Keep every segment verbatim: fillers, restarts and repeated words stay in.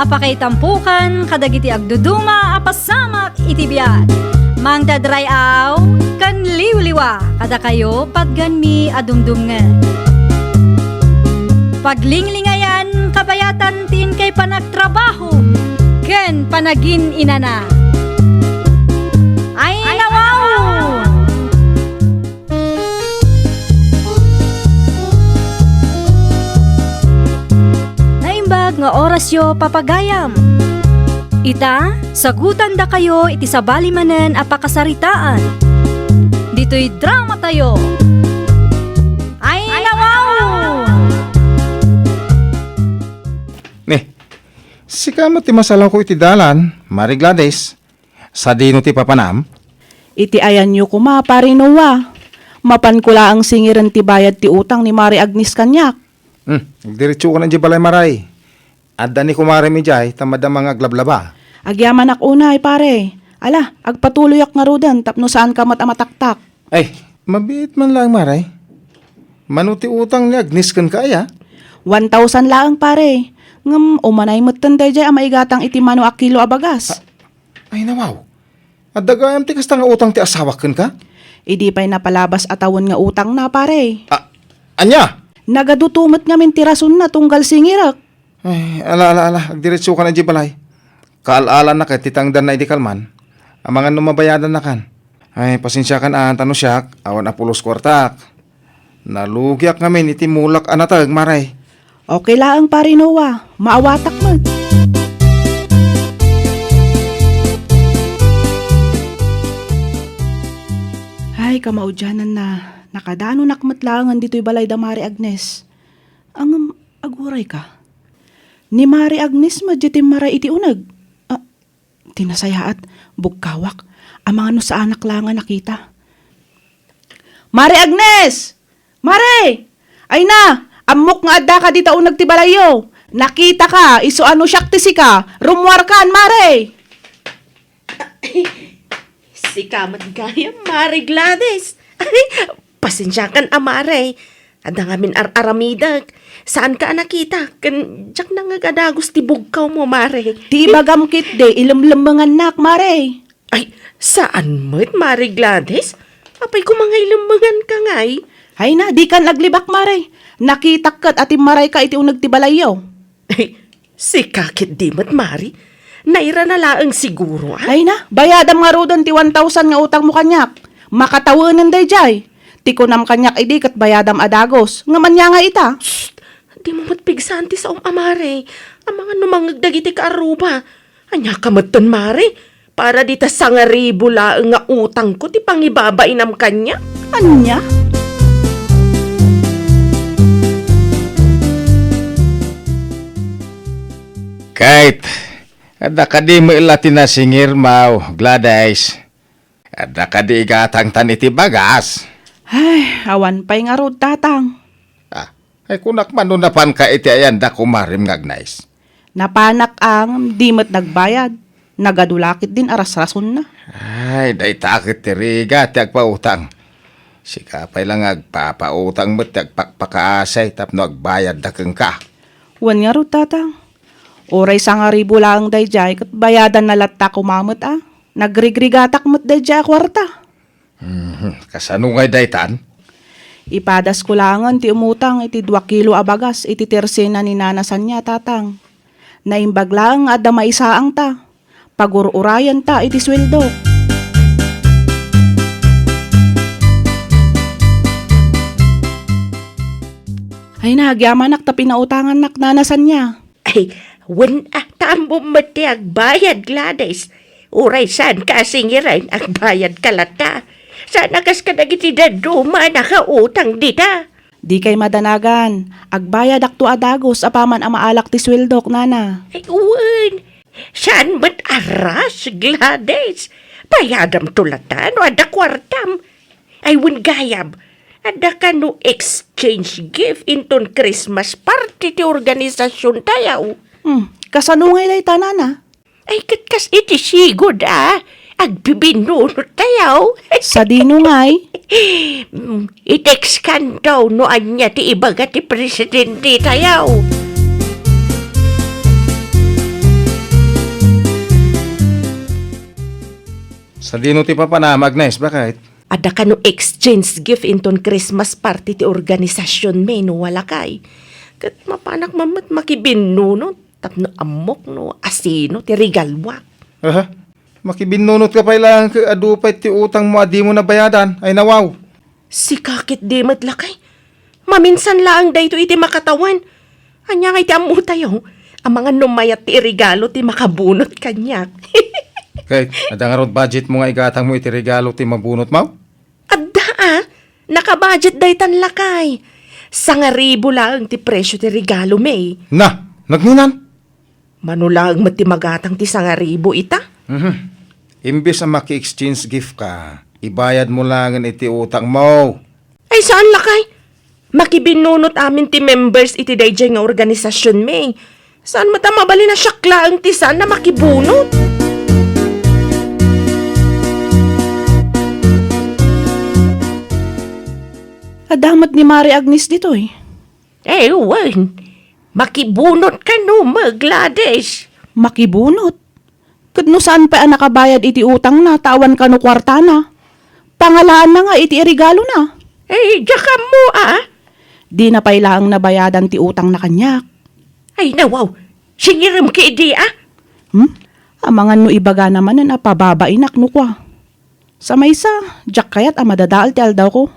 Pakaitampukan kadagiti agduduma a pasamak iti biag. Mangdadray-aw ken liwliwa kadakayo patganmi a dumdumngeg. Paglinglingayan kabayatan ti inkay panagtrabaho ken panagin-inana. Ay, nawaw! Naimbag nga orasyo, papagayam. Ita, sagutandakayo iti sabali manen a pakasaritaan. Ditoy dramatayo. Ay, nawaw! Ni, sika met ti masalawko iti dalan, Mari Gladys. Sadino ti papanam? Iti ayanyo koma, Pare Noah. Mapanko laeng singiren ti bayad ti utang ni Mari Agnes kaniak. Hmm, agdiretsokan idiay balay, Mari. Adda ni kumarem idiay ta madama nga aglablaba. Agyamanak unay, pare. Ala, agpatuloyak ngaruden tapno saanka met a mataktak. Ay, mabiit man laeng, Mari. Mano ti utang ni Agnes kenka aya? One thousand laeng, pare. Ngem umanay metten daydiay a maigatang iti mano a kilo a bagas. Ay, nawaw. Adda gayam ti kasta nga utang ti asawak kenka? Idi pay napalabas a tawen nga utangna, pare. A-, ania? Nagaduto met ngamin ti rasonna tunggal singirek. Ay, ala, ala, ala. Agdiretsokan idiay balay. Kaal-alannak ket ti tangdanna idi kalman. Amangan no mabayadannakan. Ay, pasensiakan a, ta no siak, awan a pulos kuartak. Nalugiak ngamin iti mulak a nateg, Mari. Okay laeng, Pare Noah. Maawatak met. Ay, kamaudiananna, nakadanonak met laengen ditoy balay da Mari Agnes. Ngem, agurayka. Ni Mari Agnes met diay timmaray iti uneg. Ah, Ti nasayaat, bugkawak. Amangan no saanak laeng a nakita. Mari Agnes! Mari! Ay na! Ammok nga addaka dita uneg ti balayyo. Nakitaka, isu a no siak ti sika. Rummuarkan, Mari! Sika met gayam, Mari Gladys. Ay, pasensiakan a, Mari. Adda ngamin ar-aramidek. Saanka a nakita, ken diak nangngeg a dagus ti bugkawmo, Mari. Ti ibagam ketdi, ilemlemmengannak, Mari. Ay, saan met, Mari Gladys? Apay koma nga ilemmenganka ngay? Ay na, dikan aglibak, Mari. Nakitak ket a timmarayka iti uneg ti balayyo. Ay, sika ketdi met, Mari. Nairana laeng siguro, a? Ay na, bayadam ngaruden ti one thousand nga utangmo kaniak. Makatawenen daydiay. Ti kunam kaniak idi ket bayadam a dagus. Ngem ania nga ita? Shh! Dimo met pigsaan ti saom a, Mari. Amangan no mangngeg dagiti kaarruba. Ania ka metten, Mari? Para dita sangaribu laeng nga utangko ti pangibabainam kaniak? Ania? Kayat, adda kadi met la ti nasingirmo, Gladys? Adda kadi igatangtan iti bagas? Ay, awan pay ngarud, Tatang. Ah, ay kunak man no napanka iti ayan da kumarem nga Agnes. Napanak a ngem di met nagbayad. Nagadu la ketdin a rasrasonna. Ay, dayta ket ti rigat ti agpautang. Sika pay la nga agpapautang met ti agpakpakaasay tapno agbayadda kenka. Wen ngarud, Tatang. Uray sangaribu laeng daydiay ket bayadanna latta koma met a. Nagrigrigatak met daydiay a kuarta. Mhm. Kasano ngay daytan? Ipadasko laengen ti umutang iti dua kilo a bagas iti tersena ni Nana Sania, Tatang. Naimbag laeng nga adda maisaangta. Pagur-urayenta iti sueldo. Ay, nagyamanak ta pinautangannak, Nana Sania. Ay, wen a, ta ammom met ti agbayad, Gladys. Uray saanka a singiren, agbayadka latta. Saan a kas kadagiti dadduma a nakautang dita. Dikay madanagan, agbayadakto a dagus apaman a maalak ti sueldok, nana. Ay, wen. Saan met a rush, Gladys. Bayadamto latta no adda kuartam. Ay, wen gayam, adda kano exchange gift inton Christmas party ti organisasiontayo? Hmm, kasano ngay dayta, nana? Ay, ket kas iti sigud a agbibinunottayo. Sadino ngay? Mm, i-text kanto no ania ti ibaga ti presidentetayo. Sadino ti papanam, Agnes? Bakit? Adda kano exchange gift inton Christmas party ti organisasionmi, no, a lakay. Ket mapanak man met makibinnunot tapno ammok no asino ti regaluak. Aha. Makibinnunotka pay laeng ket adu pay ti utangmo a dimo nabayadan. Ay, nawaw. Sika ket di met lakay. Maminsan laeng daytoy iti makatawen. Ania ngay ti ammotayo? Amangan no mayat ti iregalo ti makabunot kaniak. Kay, adda ngarud budgetmo nga igatangmo iti regalo ti mabunotmo? Adda a, nakabudget daytan lakay. Sangaribu laeng ti presio ti regalomi. Na, nagninan? Mano laeng met ti magatang ti sangaribu ita? Mhm. Imbes a maki-exchange gift ka, ibayadmo laengen iti utangmo. Ay, saan lakay? Makibinnunot amin ti members iti daydiay nga organisasionmi. Saan met a mabalin a siak laeng ti saan a makibunot? Adda met ni Mari Agnes ditoy. Eh, wen. Makibunot kano, Gladys. Makibunot? Ket no saan pay a nakabayad iti utangna, ta awan kano kuartana. Pangalaanna nga iti iregalona. Eh, diak ammo, a? Dina pay laeng nabayadan ti utangna kaniak. Ay, nawaw. Singirem ket idi, a? Hmm? Amangan no ibagana manen a pababainak no kua. Sa maysa, diak kayat a madadael ti aldawko.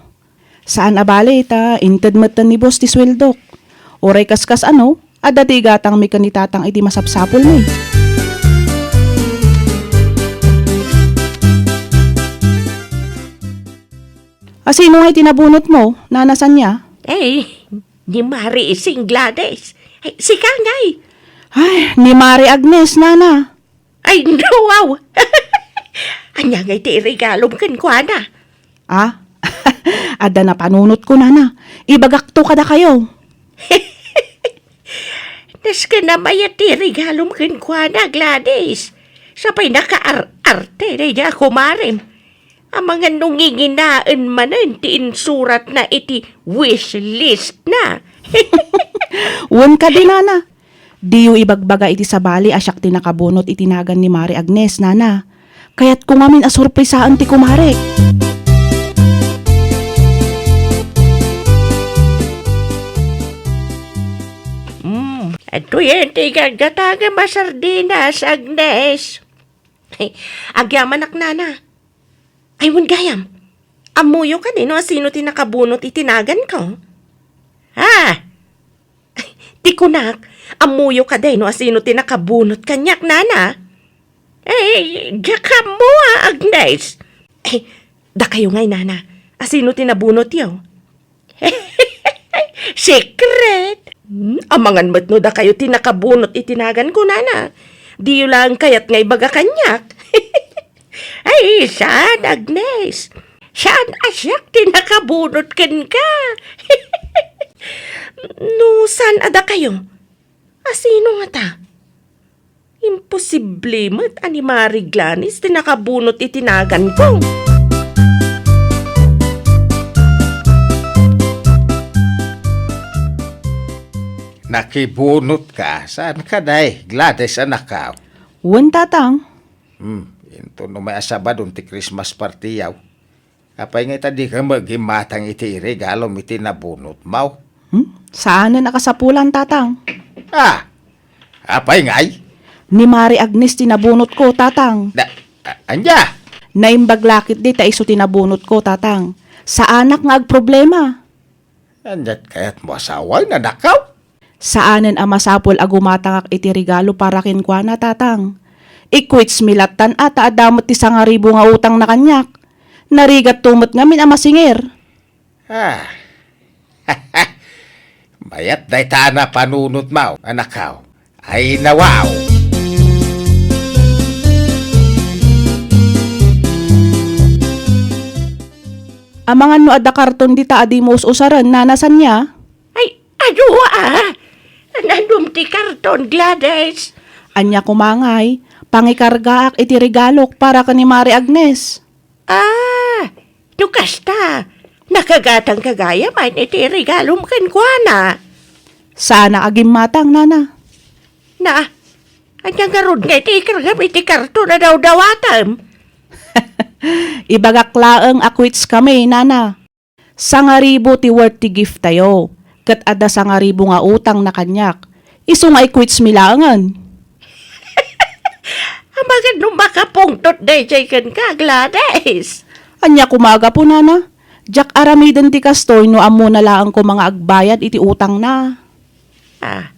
Saan a bale ta inted metten ni boss ti sueldok. Uray kaskas-ano, adda ti igatangmi ken ni tatang iti masapsapulmi. Asino ngay ti nabunotmo, Nana Sania? Ay, ni Mari Ising, Gladys. Ay, sika ngay. Ay, ni Mari Agnes, Nana. Ay, no, wow! Ania ngay ti iregalom kenkuana? Ah? Adda napanunotko, Nana. Ibagakto kadakayo. Nasken a mayat ti iregalom kenkuana, Gladys. Sapay nakaar-arte daydiay a kumarem. Amangan no nginginaen manen ti insuratna iti wishlistna. Wen kadi, Nana. Diyo ibagbaga iti sabali a siak ti nakabunot iti nagan ni Mari Agnes, Nana. Kayatko ngamin a surprisaen ti kumarek. Hmm, adtoyen ti igatgatangem a sardinas, Agnes. Agyamanak, Nana. Ay, wen gayam. Ammoyo kadi no asino ti nakabunot iti naganko? Ha? Ti kunak, ammoyo kadi no asino ti nakabunot kaniak, Nana? Eh, diak ammo, a, Agnes. Eh, dakayo ngay, Nana. Asino ti nabunotyo? Secret! Hmm, amangan met no dakayo ti nakabunot iti naganko, Nana. Diyo laeng kayat nga ibaga kaniak. Ay, saan, Agnes? Saan a siak ti nakabunot kenka? No saan a dakayo, asino ngata? Imposible met a ni Mari Glanis ti nakabunot iti naganko. Nakibunot ka? Saan ka, day, Gladys, anakkaw? Wen, Tatang. Hmm, inton umay a Sabado ti Christmas party yaw. Apay nga ita dika met gimmatang iti iregalom iti nabunotmaw? Hmm? Saanen a kasapulan, Tatang. Ah! Apay ngay? Ni Mari Agnes ti nabunotko, Tatang. Da, a-, ania? Naimbag la ketdi ta isu ti nabunotko, Tatang. Saanak nga agproblema. Aniat kayatmo a sawen, anakkaw? Saanen a masapul a gumatangak iti regalo para kenkuana, Tatang. Ikwitsmi lattan a ta adda met ti sangaribu nga utangna kaniak. Narigatto met ngamin a masinger. Ah. Mayat dayta a napanunotmaw, anakkaw. Ay, nawaw! Amangan no adda karton dita a dimo us-usaren, Nana Sania? Ay, adu a! Nanom ti karton, Gladys? Ania koma ngay, pangikargaak iti regalok para ken ni Mari Agnes. Ah, no kasta, nakagatangka gayam iti regalom kenkuana. Saan a gimmatang, Nana. Na, ania ngarud nga iti ikargam iti karton a dawdawatem? Ibagak laeng a quits kami, nana. Sangaribu ti worth ti gift tayo, ket adda sangaribu nga utang na kaniak. Isu nga i-quits mi laengen. Amangan no makapungtot dayjay kenka, Gladys. Ania koma a gapu, nana? Diak aramiden ti kastoy no ammona laeng koma nga agbayad iti utangna. Ah,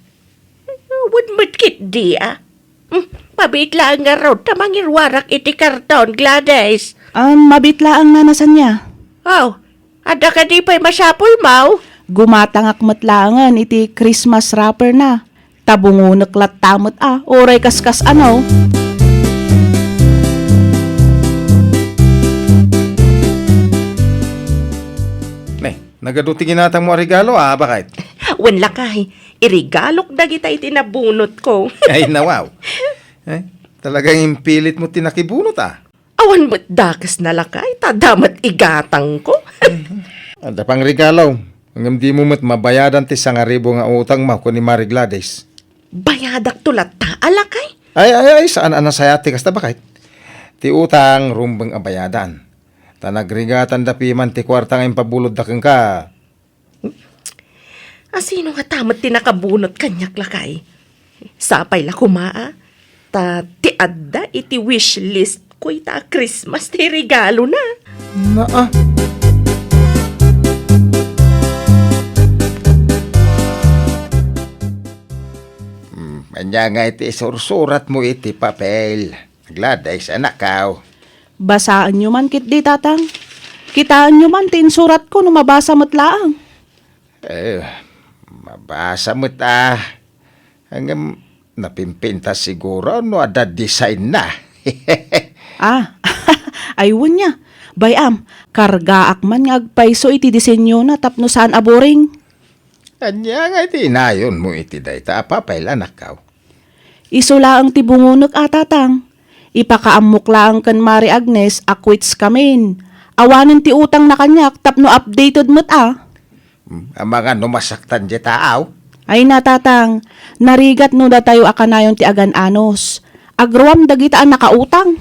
wen met ketdi, ah. Hmm, mabiit laeng ngarud ta mangiruarak iti karton, Gladys. An, mabiit laeng, nana, sania? Oh, adda kadi pay masapulmo? Gumatangak met laengen iti Christmas wrapper na. Ta bungonek latta met a, uray kaskas ano. Ne, nagadu ti ginatangmo a regalo, a, baket? Wen lakay, iregalok dagita iti nabunotko. Ay, nawaw. Eh, talagang impilitmo ti nakibunot, a. Awan met dakes na lakay, ta adda met igatangko. Adda pang regalo, ngem dimo met mabayadan ti sangaribu nga utangmo ken ni Mari Gladys. Bayadakto latta a lakay? Ay, ay, ay, saan a nasayaat ti kasta, baket? Ti utang, rumbeng a bayadan. Ta nagrigatanda piman ti kuarta nga impabulodda kenka. Asino ngata met ti nakabunot kaniak, lakay? Sapay la koma, a. Ta ti adda iti wishlistko ita a Christmas ti regalona. Naa. Hmm, ania ngay ti isursuratmo iti papel? Gladys, anakko. Basaenyo man ketdi, Tatang. Kitaenyo man ti insuratko no mabasa met laeng. Eh, mabasa met a. Ngem, napimpintas siguro no adda designna. Ah, ay, wen nia. Bay-am, kargaak man nga agpayso iti disenyona tapno saan a boring. Ania ngay ti inayonmo iti dayta a papel, anakko? Isu laeng ti bungonek a, Tatang. Ipakaammok laeng ken Mari Agnes a quits kamin. Awanen ti utangna kaniak tapno updated met a. Hmm, amangan no masaktan diay taaw? Ay na, Tatang, narigat no datayo a kanayon ti agan-anos. Agruam dagita a nakautang.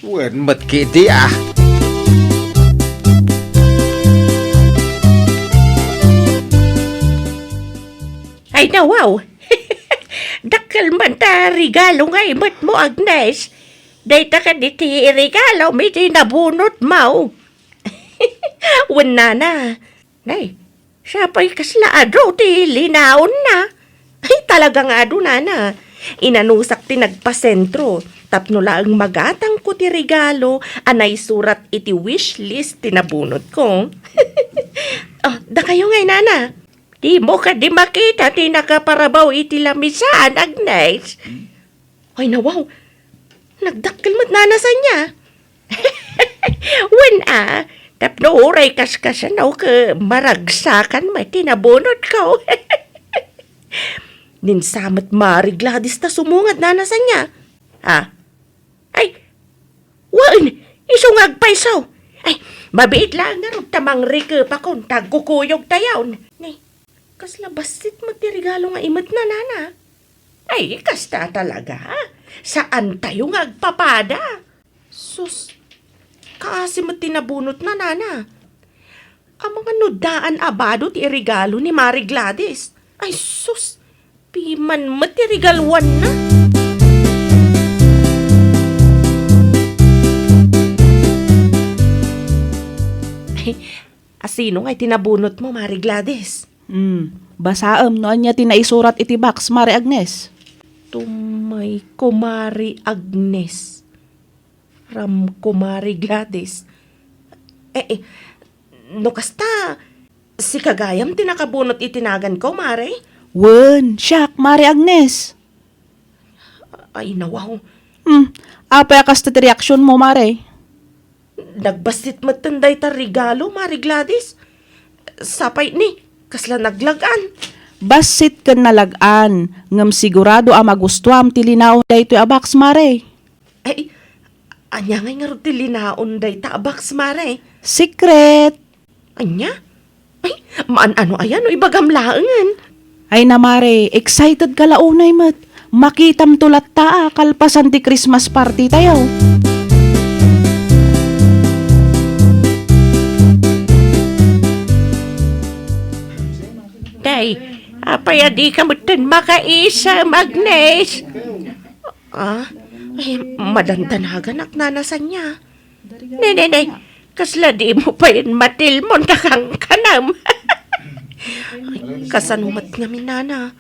Wen met ketdi a. Ay, nawaw. Dakkel man ta regalo nga imetmo, Agnes. Dayta kadi ti regalo mi ti nabunotmo. Wen, nana. Nay, siya pay kasla adu ti linaonna. Ay, talaga nga adu, nana. Inanusak ti nagpasentro. Tapno laeng magatangko ti regalo a naisurat iti wishlist ti nabunotko. Oh, dakayo ngay, nana. Dimo kadi makita ti nakaparabaw iti lamisaan, Agnes? Ay, nawaw. Nagdakkel met nana sania. Wen a, tapno uray kaskasano ket maragsakan met ti nabunotko. Ninsa met Mari Gladys ta sumungad nana sania. Ah. Ay, wen, isu nga agpayso. Ay, mabiit laeng ngarud ta mangrikepakon ta agkukuyogtayon. Ni, kasla bassit met ti regalo nga imetna, nana. Ay, kasta talaga. Saantayo nga agpapada. Sus, kaasi met ti nabunotna, nana. Amangan no daan a bado ti iregalo ni Mari Gladys. Ay, sus! Piman met ti regaluanna. Ay, asino ngay ti nabunotmo, Mari Gladys? Hmm, basaem no ania ti naisurat iti box, Mari Agnes. Tumayko, Mari Agnes. Ramko, Mari Gladys. Eh, eh, no kasta, sika gayam ti nakabunot iti naganko, Mare? Wen, siak, Mari Agnes. Ay, nawaw. Hmm, apay a kasta ti reaksionmo, Mare? Nagbassit metten dayta regalo, Mari Gladys. Sapay ni, kasla naglag-an. Bassit ken nalag-an, ngem sigurado a magustuam ti linaon daytoy a box, Mare. Ay, ania ngay ngarud ti linaon dayta a box, Mare? Secret! Ania? Ay, maan-ano aya no ibagam laengen? Ay na, Mare, excited ka la unay met. Makitamto latta a kalpasan ti Christmas party tayo. pay a dika metten makaisem, Agnes. Ah, ay, madandanaganak, Nana Sania. Ne, ne, ne, kasla dimo payen matilmon ta kankanam. Ay, kasano met ngamin, Nana?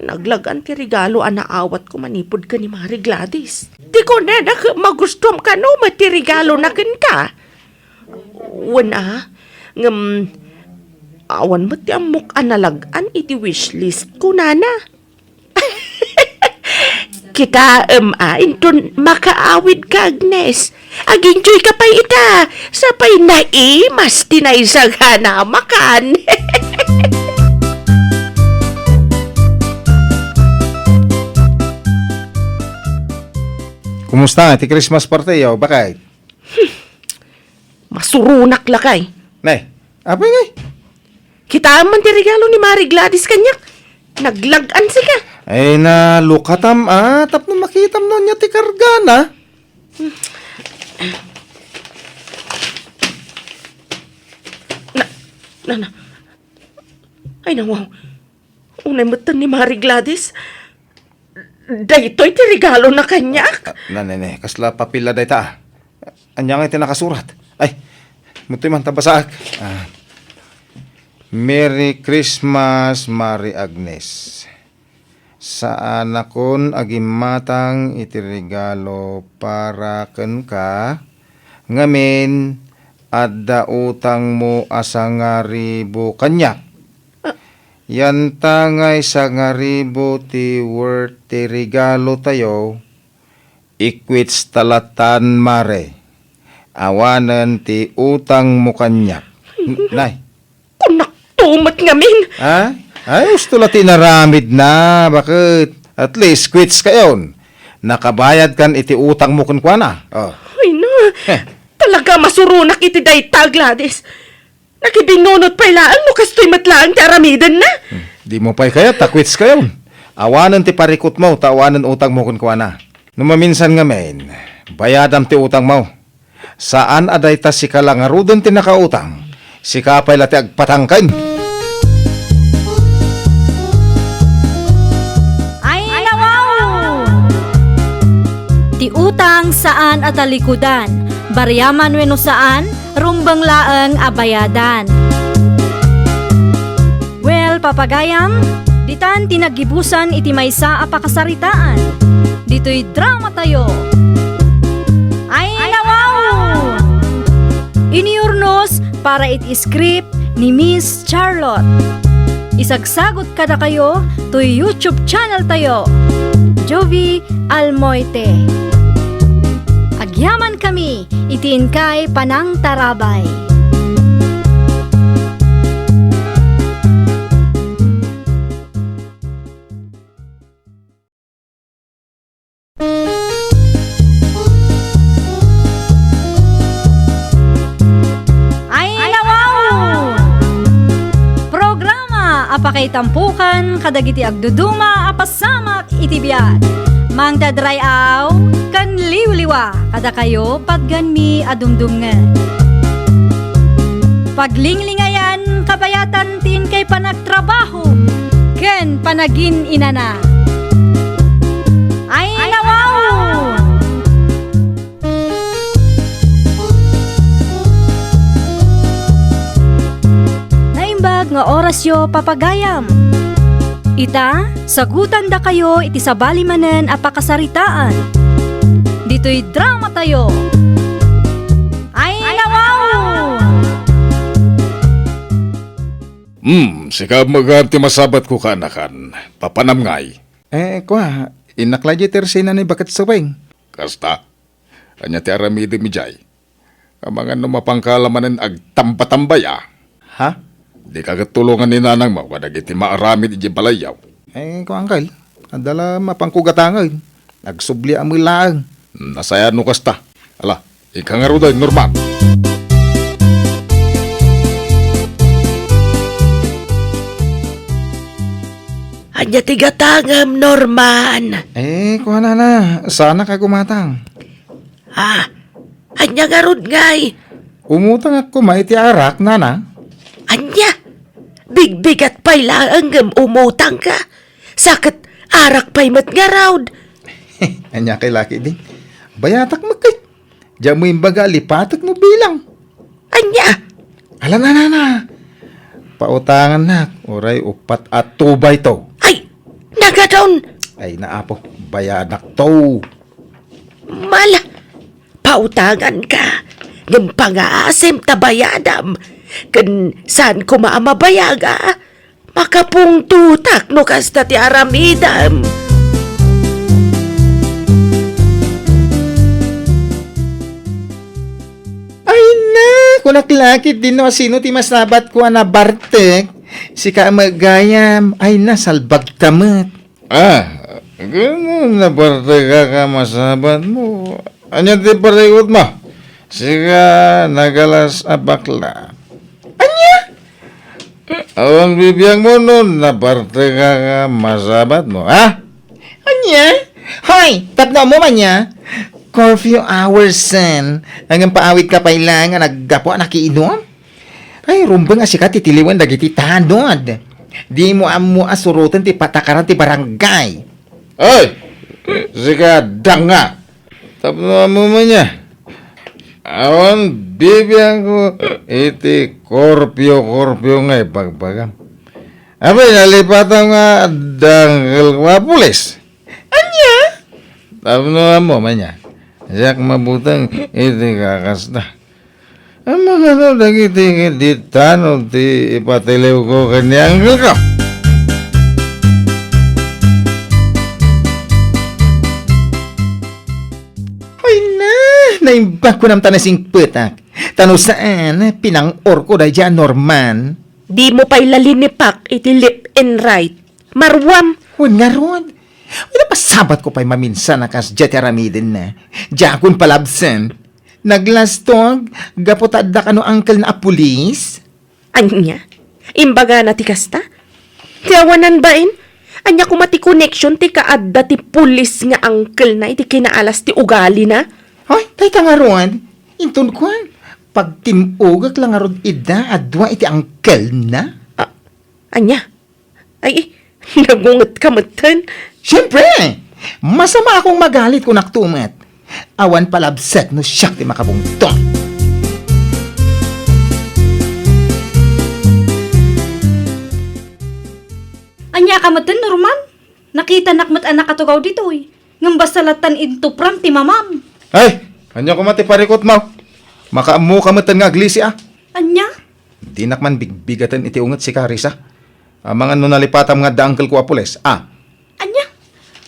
Naglag-an ti regalo a naawatko manipud ken ni Mari Gladys. Ti kunana ket magustuam kano met ti regalona kenka. Wen a, ngem awan met ti ammok a nalag-an iti wishlist ko, Nana. Kitaem a, inton makaawidka, Agnes. Ag-enjoy ka pay ita. Sa pay naimas ti naisagana a makan. Kumusta ti Christmas party yo, bakay? Masuronak lakay. Nay, apay ngay? Kitaem man ti regalo ni Mari Gladys kaniak. Naglag-an sika. Ay, nalukatam, ah, tapno makitam no ania ti kargana. Na, na, na. Ay, nawaw. Unay metten ni Mari Gladys. Daytoy ti regalona kaniak. Ah, na, ne, ne, kasla papel la dayta, ah. Ania nga iti nakasurat? Ay, mutoy man, ta basaek. Ah, Merry Christmas, Mari Agnes. Saanakon a gimmatang iti regalo para kenka, ngamin, adda utangmo a sangaribu kaniak. Yantangay sangaribu ti worth ti regalo tayo, equits ta latan, Mare. Awanen ti utangmo kaniak. Nay. Kunakto met ngamin. Ha? Ay, usto la ti inaramidna. Baket? At least, quits kayon. Nakabayad kan iti utangmo kenkuana. Oh. Ay na, eh, talaga masuronak iti dayta, Gladys. Nakibinnunot pay laeng no kastoy met laeng ti aramidenna. Hmm. Dimo pay kayat ta quits kayon. Awanen ti parikutmo ta awanen utangmo kenkuana. No maminsan ngamin, bayadam ti utangmo. Saan a dayta sika la ngaruden ti nakautang. Sika pay la ti agpatangken. Ay, nawaw! Ti utang saan a talikudan. Bariaman wenno saan, rumbeng laeng a bayadan. Well, papagayam, ditan ti naggibusan iti maysa a pakasaritaan. Ditoy drama tayo. Ay, nawaw! Inurnos para iti script ni Miss Charlotte. Isagsagot kadakayo toy YouTube channel tayo, Jovie Almoite. Agyaman kami iti inkay panangtarabay. Ay, nawaw! Programa a pakaitampokan kadagiti agduduma a pasamak iti biag. Mangted ray-aw ken liwliwa kadakayo patganmi a dumdumngen. Paglinglingayan, kabayatan ti inkay panagtrabaho ken panagin-inana. Ay, nawaw! Naimbag nga orasyo, papagayam. Ita, sagutandakayo iti sabali manen a pakasaritaan. Ditoy drama tayo. Ay, nawaw! Hmm, sika met ti masabatko, kaanakan. Papanam ngay? Eh, kua, innak la diay ti resena ni Baket Subeng. Kasta? Ania ti aramidem idiay? Amangan no mapanka la manen agtamba-tambay a. Ha? Dika ket tulongan ni nanangmo kadagiti maaramid idiay balayyo. Eh, kua, uncle, adda la mapanko gatangen. Agsubli a met laeng. Nasayaat no kasta. Ala, inka ngaruden, Norman. Ania ti gatangem, Norman? Eh, kuanana, saanak a gumatang. Ah, ania ngarud ngay? Umutangak koma iti arak, nana. Ania? Bigbigat pay laeng ngem umutangka. Sa ket arak pay met ngarud. Ania kay laki din? Bayatak met kay. Diak mo imbaga lipatek no bilang. Ania? Ala na, na, na. Pautangannak, uray uppat a tubayto. Ay, nagadon. Ay, naapo, bayadak to. Mala, pautanganka. Ngem pangaasim ta bayadam. Ken saan koma a mabayag, a? Makapungtotak no kasta ti aramidem. Ay na, kunak lakit din no asino ti masabatko a nabartek. Sika a met gayam, ay na, salbagka met. Ah, ngem nabartekak a masabatmo. Ania ti parikutmo? Sika nagalas a bakla. Ania? Awan bibiangmo no nabartekak a masabatmo, ha? Ania? Hoy, tapno ammo man nia? Curfew hours, sen. Ngem paawidka pay laeng a naggapu a nakiinom? Ay, rumbeng a sika ti tiliwen dagiti tanod. Dimo ammo a suroten ti patakaran ti barangay. Ay! Sika, danga! Tapno ammo man nia. Awan bibiangko iti korpio-korpio nga ibagbagam. Apay, nalipatam nga adda angkelko a pulis. Ania? Tapno ammo man nia. Diak mabuteng iti kakasta. Amangan dagiti ket di tanod ti ipatiliwko ken ni angkelko. Ay na, naimbag ko namta nasingpetak. Ta no saan, pinang-orko daydiay a Norman. Dimo pay la linipak iti left and right. Maruam. Wen ngarud. Wen, napasabatko pay maminsan a kasdiay ti aramidenna. Diakon palabsen. Naglastog, gapu ta adda kano angkelna a pulis? Ania? Imbagana ti kasta? Ti awanan bain? Ania koma ti connection ti kaadda ti pulis nga angkelna iti kinaalas ti ugalina? Ay, dayta ngarud. Inton kuan, pagtim-ogek la ngarud ida a dua iti angkelna? Ah, ania? Ay, nagungetka metten. Siempre! Masama akong magalit, kunak tumet. Awan palabsek no siak ti makabungto. Ania ka metten, Norman? Nakitanak met a nakatugaw ditoy. Ngem basta lattan intupram ti mamam. Ay! Ania koma ti parikutmo? Makaammoka metten nga aglisi, a? Ania? Dinak man bigbigaten iti unget, sika, Risa. Amangan no nalipatam nga adda angkelko a pulis, a? Ania?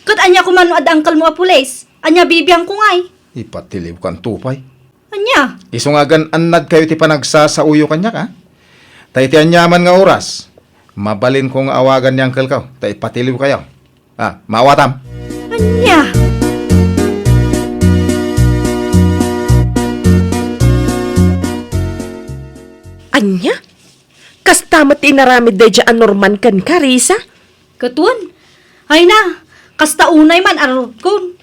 Ket ania koma no adda angkelmo a pulis? Ania bibiangko ngay? Ipatiliwkanto pay. Ania? Isu nga agan-annadkayo ti panagsasaoyo kaniak, a? Ta iti aniaman nga oras, mabalinko nga awagan ni angkelko, ta ipatiliwkayo. A, maawatam. Ania? Ania? Kasta met ti inaramid daydiay a Norman kenka, Risa? Ket wen. Ay na, kasta unay man a rutkon.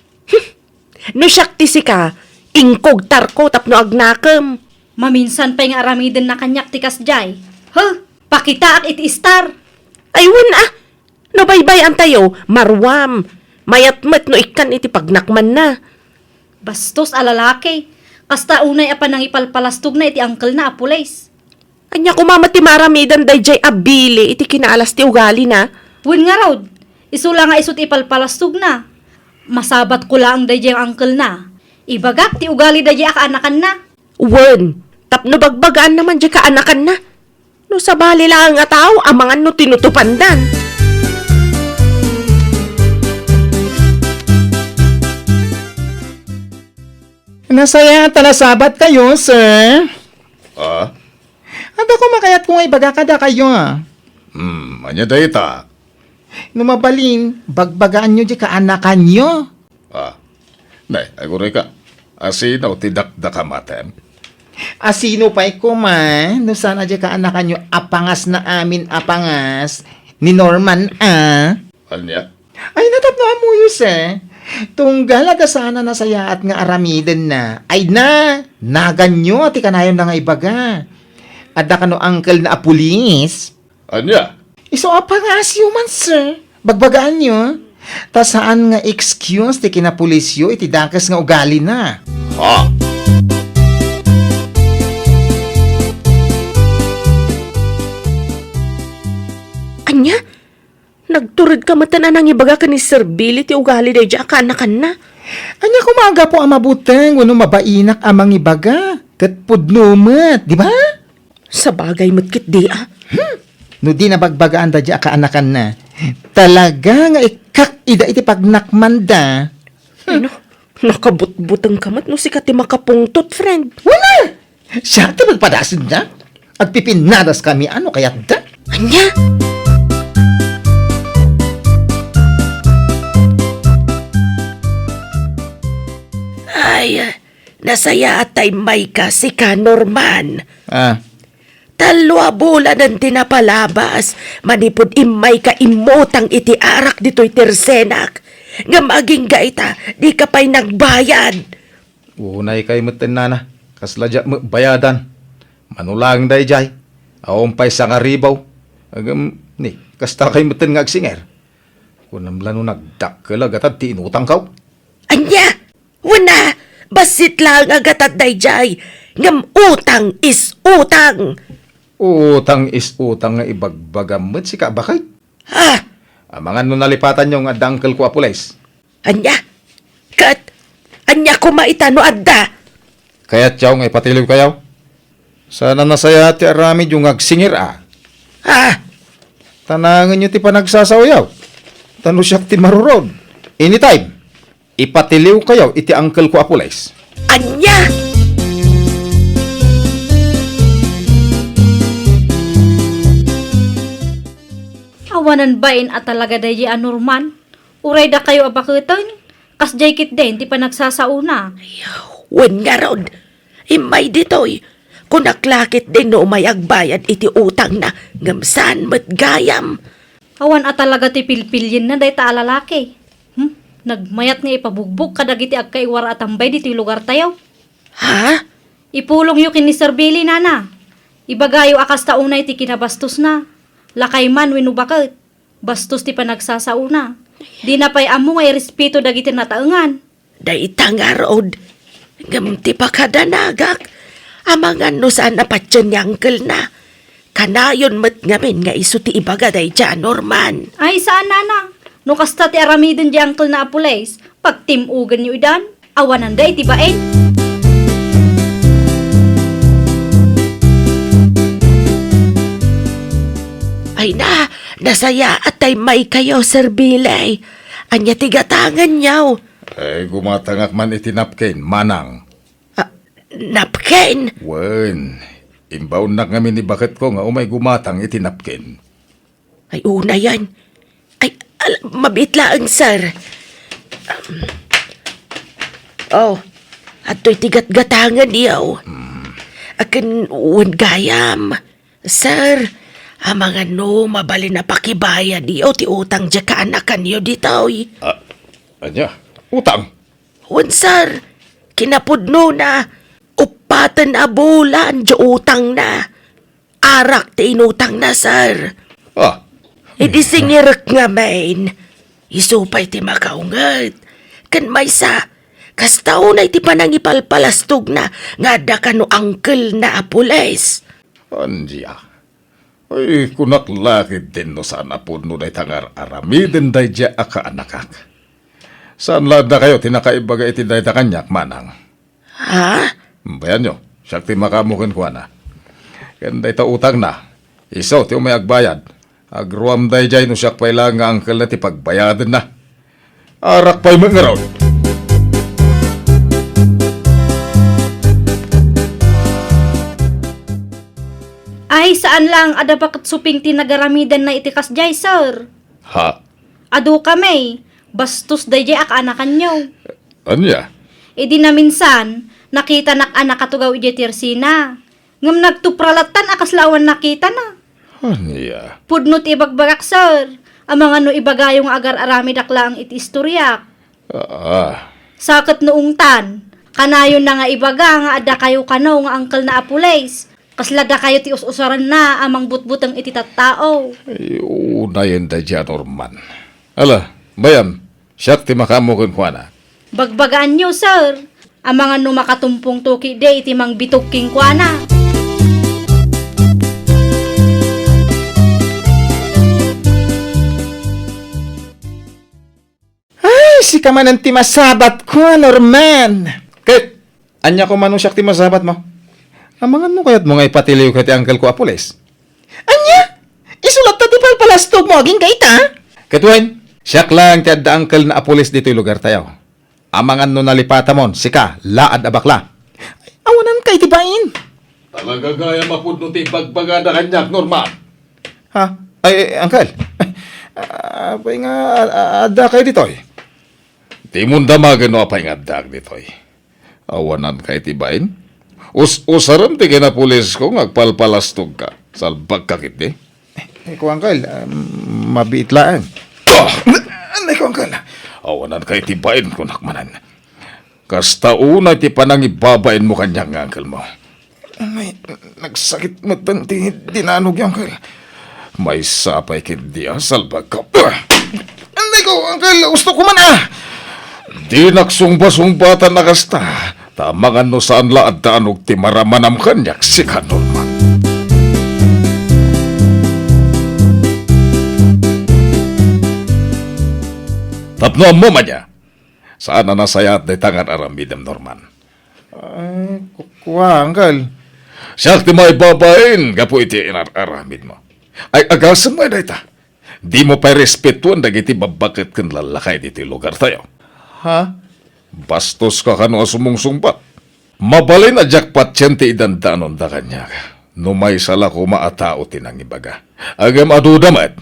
No siak ti sika, inkugtarko tapno agnakem. Maminsan pay nga aramidenna kaniak ti kasdiay. Huh, pakitaak iti istar. Ay, wen a. No baybay-antayo, maruam. Mayat met no ikkan iti pagnakmanna. Bastos a lalaki. Kasta unay a panangipalpalastogna iti angkelna a pulis. Ania koma met ti maaramiden daydiay a bili iti kinaalas ti ugalina? Wen ngarud, isu la nga isu ti ipalpalastogna. Masabatko laeng daydiay nga angkelna. Ibagak ti ugali daydiay a kaanakanna. Wen, tapno bagbagaanna man diay kaanakanna. No sabali laeng a tao, amangan no tinutupandan. Nasayaat a nasabatkayo, sir. Ah? Adda koma kayatko nga ibaga kadakayo. Hmm, ania dayta? No mabalin, bagbagaanyo diay kaanakanyo. Ah, nay, agurayka. Asino ti dakdakamatem? Asino pay koma, no saan a diay kaanakanyo a pangasna amin a pangas ni Norman a? Ania? Ay, natapno ammoyo, sir. Tunggal adda saan a nasayaat nga aramidenna. Ay na, naganyo ti kanayonna nga ibaga. Adda kano angkelna a pulis? Ania? Isu a pangasyo man, sir. Bagbagaanyo, ta saan nga excuse ti kinapulisyo iti dakes nga ugalina. Ha? Ania? Nagturedka metten a nangibaga ken ni Sir Billy ti ugali daydiay a kaanakanna? Ania koma a gapu a mabuteng wenno mabainak a mangibaga ket pudno met, di ba? Sabagay met ketdi a. Hmm. No di nabagbagaan daydiay a kaanakanna, talaga nga ikkak ida iti pagnakmanda. Ay, no. Nakabutbutengka met no sika ti makapungtot, friend. Wala! Siak ti nagpadasenna. Agpipinadaskami a no kayatda. Ania? Ay, nasayaat ta immayka, sika, Norman. Ah. Tallo a bulanen ti napalabas manipud immayka immutang iti arak ditoy tersenak. Ngem agingga ita, dika pay nagbayad. Unaykay metten, nana. Kasla diak met bayadan. Mano laeng daydiay. Awan pay sangaribaw. Ngem, ni, kasta kay metten nga agsinger. Kunam la no nagdakkel a gatad ti inutangkaw. Ania? Wen a, bassit laeng a gatad daydiay. Ngem utang is utang. Utang is utang nga ibagbagam met, sika a baket. Ah! Amangan no nalipatanyo nga adda uncle ko a pulis. Ania? Ket ania koma ita no adda? Kayatyo nga ipatiliwkayo? Saan a nasayaat ti aramidyo nga agsingir a. Ah! Tanangenyo ti panagsasaoyo. Ta no siak ti marurod, anytime, ipatiliwkayo iti uncle ko a pulis. Ania? Awanan bain a talaga daydi a Norman. Uray dakayo a baketen, kasdiay ketdin ti panagsasaona. Wen ngarud, immay ditoy. Kunak la ketdin no umay agbayad iti utangna, ngem saan met gayam. Awan a talaga ti pilpilienna dayta a lalaki. Hmm? Nagmayat nga ipabugbog kadagiti agkaiwara a tambay ditoy lugartayo. Ha? Ipulongyo ken ni Sir Billy, nana. Ibagayo a kasta unay ti kinabastosna. Lakay man wenno baket. Bastos ti panagsasaona. Dina pay ammo nga irespeto dagiti nataengan. Dayta ngarud, ngem ti pakadanagak, amangan no saan a patien ni uncle-na. Kanayon met ngamin nga isu ti ibaga daydi a Norman. Ay, saan, nana. No kasta ti aramiden di uncle-na a pulis, pagtim-ogenyo idan. Awananda iti bain. Ay na, nasayaat ta immaykayo, Sir Billy. Ania ti gatangenyo? Ay, gumatangak man iti napkin, manang. Ah, napkin? Wen, imbaonnak ngamin ni baketko nga umay gumatang iti napkin. Ay, unayen. Ay, al-, mabiit laeng, sir. Um, oh, adtoy ti gatgatangenyo. Hmm. Akin wen gayam. Sir, amangan no mabalin a pakibayadyo ti utang diay kaanakanyo ditoy. Ah, ania? Utang? Wen, sir. Kinapudnona, uppaten a bulan diay utangna. Arak ti inutangna, sir. Ah. Idi singirek ngamin, isu pay ti makaunget. Ken maysa, kasta unay ti panangipalpalastogna nga adda kano uncle-na a pulis. Ania? Ay, kunak la ketdin no saan a pudno dayta nga ar-aramiden daydiay a kaanakak. Saan la dakayo ti nakaibaga iti dayta kaniak, manang? Ha? Bayanyo, siak ti makaammo kenkuana. Ken dayta utangna, isu ti umay agbayad. Agruam daydiay no siak pay laeng nga uncle-na ti pagbayadenna. Arak pay met ngarud. Ay, saan laeng a adda baket suping ti nagaramidenna iti kasdiay, sir. Ha? Adu kami, bastos daydiay a kaanakanyo. Ania? Idi naminsan, nakitanak a nakatugaw idiay tersina. Ngem nagtupra lattan a kasla awan nakitana. Ania? Pudno ti ibagbagak, sir. Amangan no ibagayo nga agar-aramidak laeng iti istoriak. Ah. Sa ket no ungtan, kanayonna nga ibaga nga adda kayo kano nga uncle-na a pulis. Kasla dakayo ti us-usaranna a mangbutbuteng iti tattao. Ay, Unayen daydiay a Norman. Ala, bayan, siak ti makaammo kenkuana. Bagbagaanyo, sir. Amangan no makatumpongto ketdi iti mangbitog kenkuana. Ay, sika manen ti masabatko, Norman. Ket, ania koma no siak ti masabatmo? Amangan no kayatmo nga ipatiliwka ti angkelko a pulis? Ania? Isu latta ti palpalastogmo agingga ita? Ket wen, siak laeng ti adda angkelna a pulis ditoy lugartayo. Amangan no nalipatamon, sika, laad a bakla. Awananka iti bain. Talaga gayam a pudno ti ibagbagada kaniak, Norman. Ha? Ay, ay, uncle. Apay nga, a-, a-, adda kayo ditoy? Dimon damagen no apay nga addaak ditoy. Awananka iti bain? Us-usarem ti kinapulisko nga agpalpalastogka. Salbagka ketdi. Eh, ko, uncle, um, mabiit laeng. Ah! Anay ko, uncle. Awananka iti bain, kunak manen. Kasta unay ti panangibabainmo kaniak nga angkelmo. Ay, nagsakit met ti dinanogyo, uncle. Maysa pay ketdi a salbagko. Anay ko, uncle, usto ko man, ah! Dinak sungba-sungbatan a kasta, ta amangan no saan la a danog ti maramanam kaniak, sika, Norman. Tapno ammom ania, saan a nasayaat dayta nga ar-aramidem, Norman. Ay, ku-, kua, uncle. Siak ti maibabain gapu iti inar-aramidmo. Ay, agasem met dayta. Dimo pay respetuen dagiti babbaket ken lallakay ditoy lugartayo. Ha? Bastoska kano a sumungsungbat. Mabalin a diak patien ti idandanonda kaniak. No maysa la koma a tao ti nangibaga. Ngem adu da met.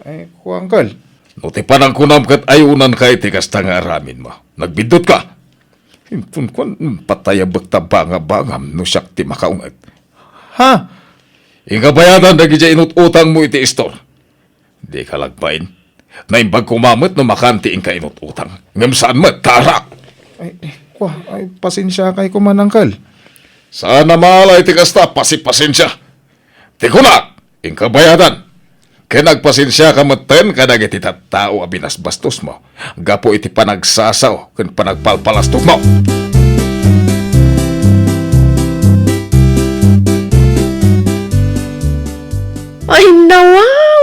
Ay, kua, uncle. No ti panagkunam ket ayunanka iti kasta nga aramidmo, nagbiddutka. Inton kuan, patayabek ta bangabangam no siak ti makaunget. Ha? Inka bayadan dagidiay inut-utangmo iti istor. Dika lagbain. Naimbag koma met no makan ti inka inut-utang. Ngem saan met, tarak! Ay, ay, kua, ay, pasensiakay koma, uncle. Saan a maalay ti kasta, pasipasensia. Ti kunak, inka bayadan. Ken agpasensiaka metten kadagiti tattao a binasbastosmo gapu iti panagsasao ken panagpalpalastogmo. Ay, nawaw!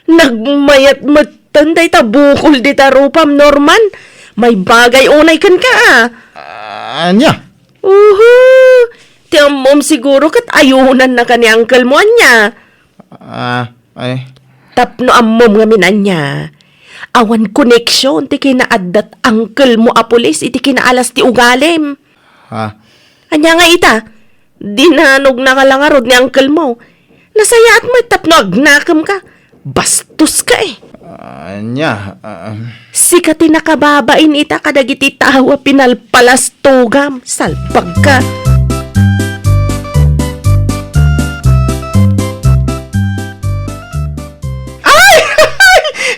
Nagmayat metten dayta bukol dita rupam, Norman. Maibagay unay kenka, a. Ah, ania? Uhu! Ti ammom siguro ket ayunannaka ni uncle mo, ania? Ah, ay. Tapno ammom ngamin ania, awan koneksion ti kinaaddat uncle mo a pulis iti kinaalas ti ugalim. Ha? Ania nga ita, dinanognaka la ngarud ni uncle mo. Nasayaat met tapno agnakemka. Bastos ka, eh. Ania, ah, Sika ti nakababain ita kadagiti tao a pinalpalastogam. Salbagka. Ay!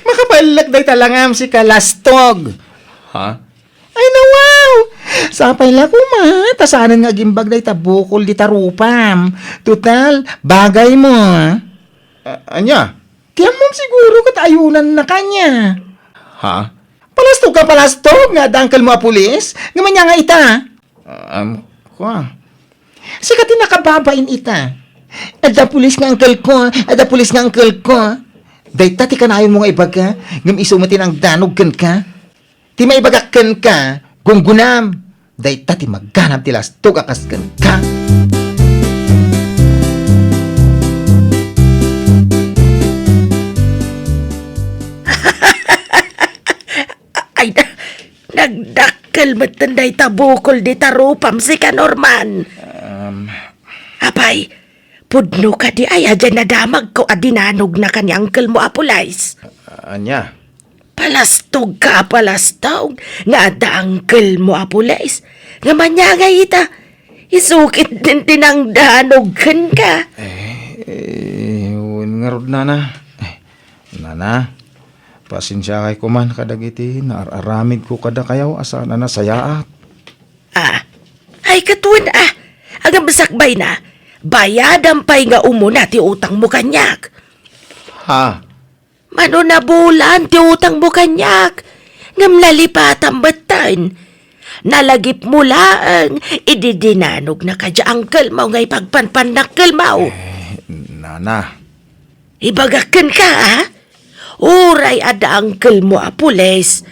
Makaballak dayta langam, sika lastog. Ha? Ay, nawaw! Sapay la koma, ta saanen nga agimbag dayta bukol dita rupam. Total, bagay mo, ah. A-, ania? Ti ammom siguro ket ayunannaka ania. Ha? Palastog ka, palastog nga adda uncle mo a pulis? Ngem ania nga ita? Um, kua. Sika ti nakababain ita. Adda pulis nga uncle ko, adda pulis nga uncle ko. Dayta ti kanayon mo nga ibaga, ngem isu met ti nangdanog kenka. Ti maibagak kenka, gunggunam. Dayta ti maganab ti lastog a kas kenka. Ay, na-, nagdakkel metten dayta bukol dita rupam, sika, Norman. Um, Apay, pudno kadi aya diay nadamagko a dinanognaka ni uncle mo a pulis? Ania? Palastog ka a palastog nga adda uncle mo a pulis. Ngem ania nga ita, isukit din ti nangdanog kenka. Eh, eh, wen ngarud, nana. Eh, nana, pasensiakay koman kadagiti naar-aramidko kadakayo a saan a nasayaat. Ah, ay, katuen, ah. Agabsakbay na. Bayadam pay nga umuna ti utangmo kaniak. Ha? Mano nabulan ti utangmo kaniak? Ngem nalipatam metten. Nalagipmo laeng idi dinanogna kadi uncle-mo nga ipagpanpannakkelmo. Eh, nana. Ibagak kenka, a? Uray adda uncle-mo a pulis,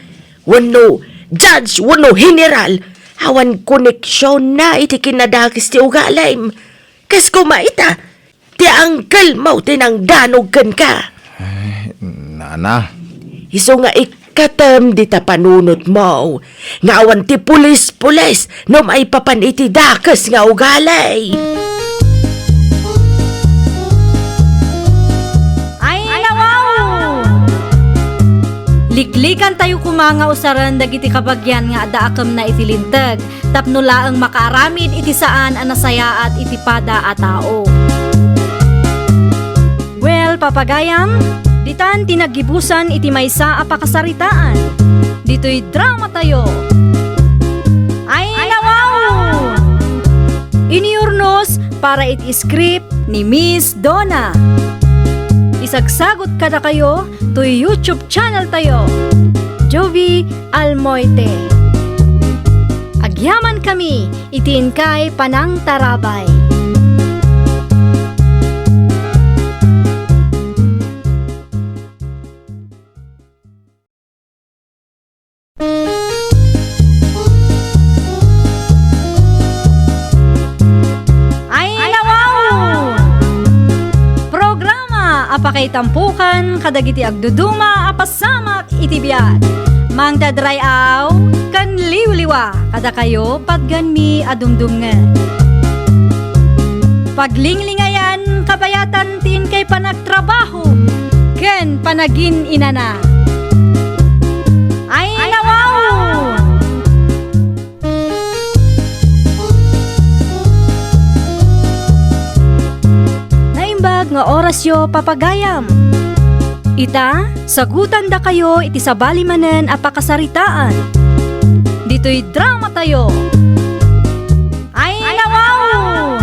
wenno judge, wenno general, awan koneksionna iti kinadakes ti ugalim. Kas koma ita, ti uncle-mo ti nangdanog kenka. Ay, nana. Isu nga ikkatem dita panunotmo nga awan ti pulis-pulis no maipapan iti dakes nga ugali. Ay, nawaw! Liklikantayo koma nga usaren dagiti kabagian nga adda akemna iti Linteg. Tapno laeng makaaramid iti saan a nasayaat iti pada a tao. Well, papagayam, ditan ti naggibusan iti maysa a pakasaritaan. Ditoy dramatayo. Ay, nawaw! Iniurnos para iti script ni Miss Donna. Isagsagot kadakayo toy YouTube channel tayo, Jovie Almoite. Agyaman kami iti inkay panangtarabay. Ay, nawaw! Programa a pakaitampokan kadagiti agduduma a pasamak iti biag. Mangted ray-aw ken liwliwa kadakayo patganmi a dumdumngeg. Paglinglingayan kabayatan ti inkay panagtrabaho ken panagin-inana. Ay, nawaw! Naimbag nga orasyo, papagayam. Ita, sagutandakayo iti sabali manen a pakasaritaan. Ditoy dramatayo. Ay, nawaw!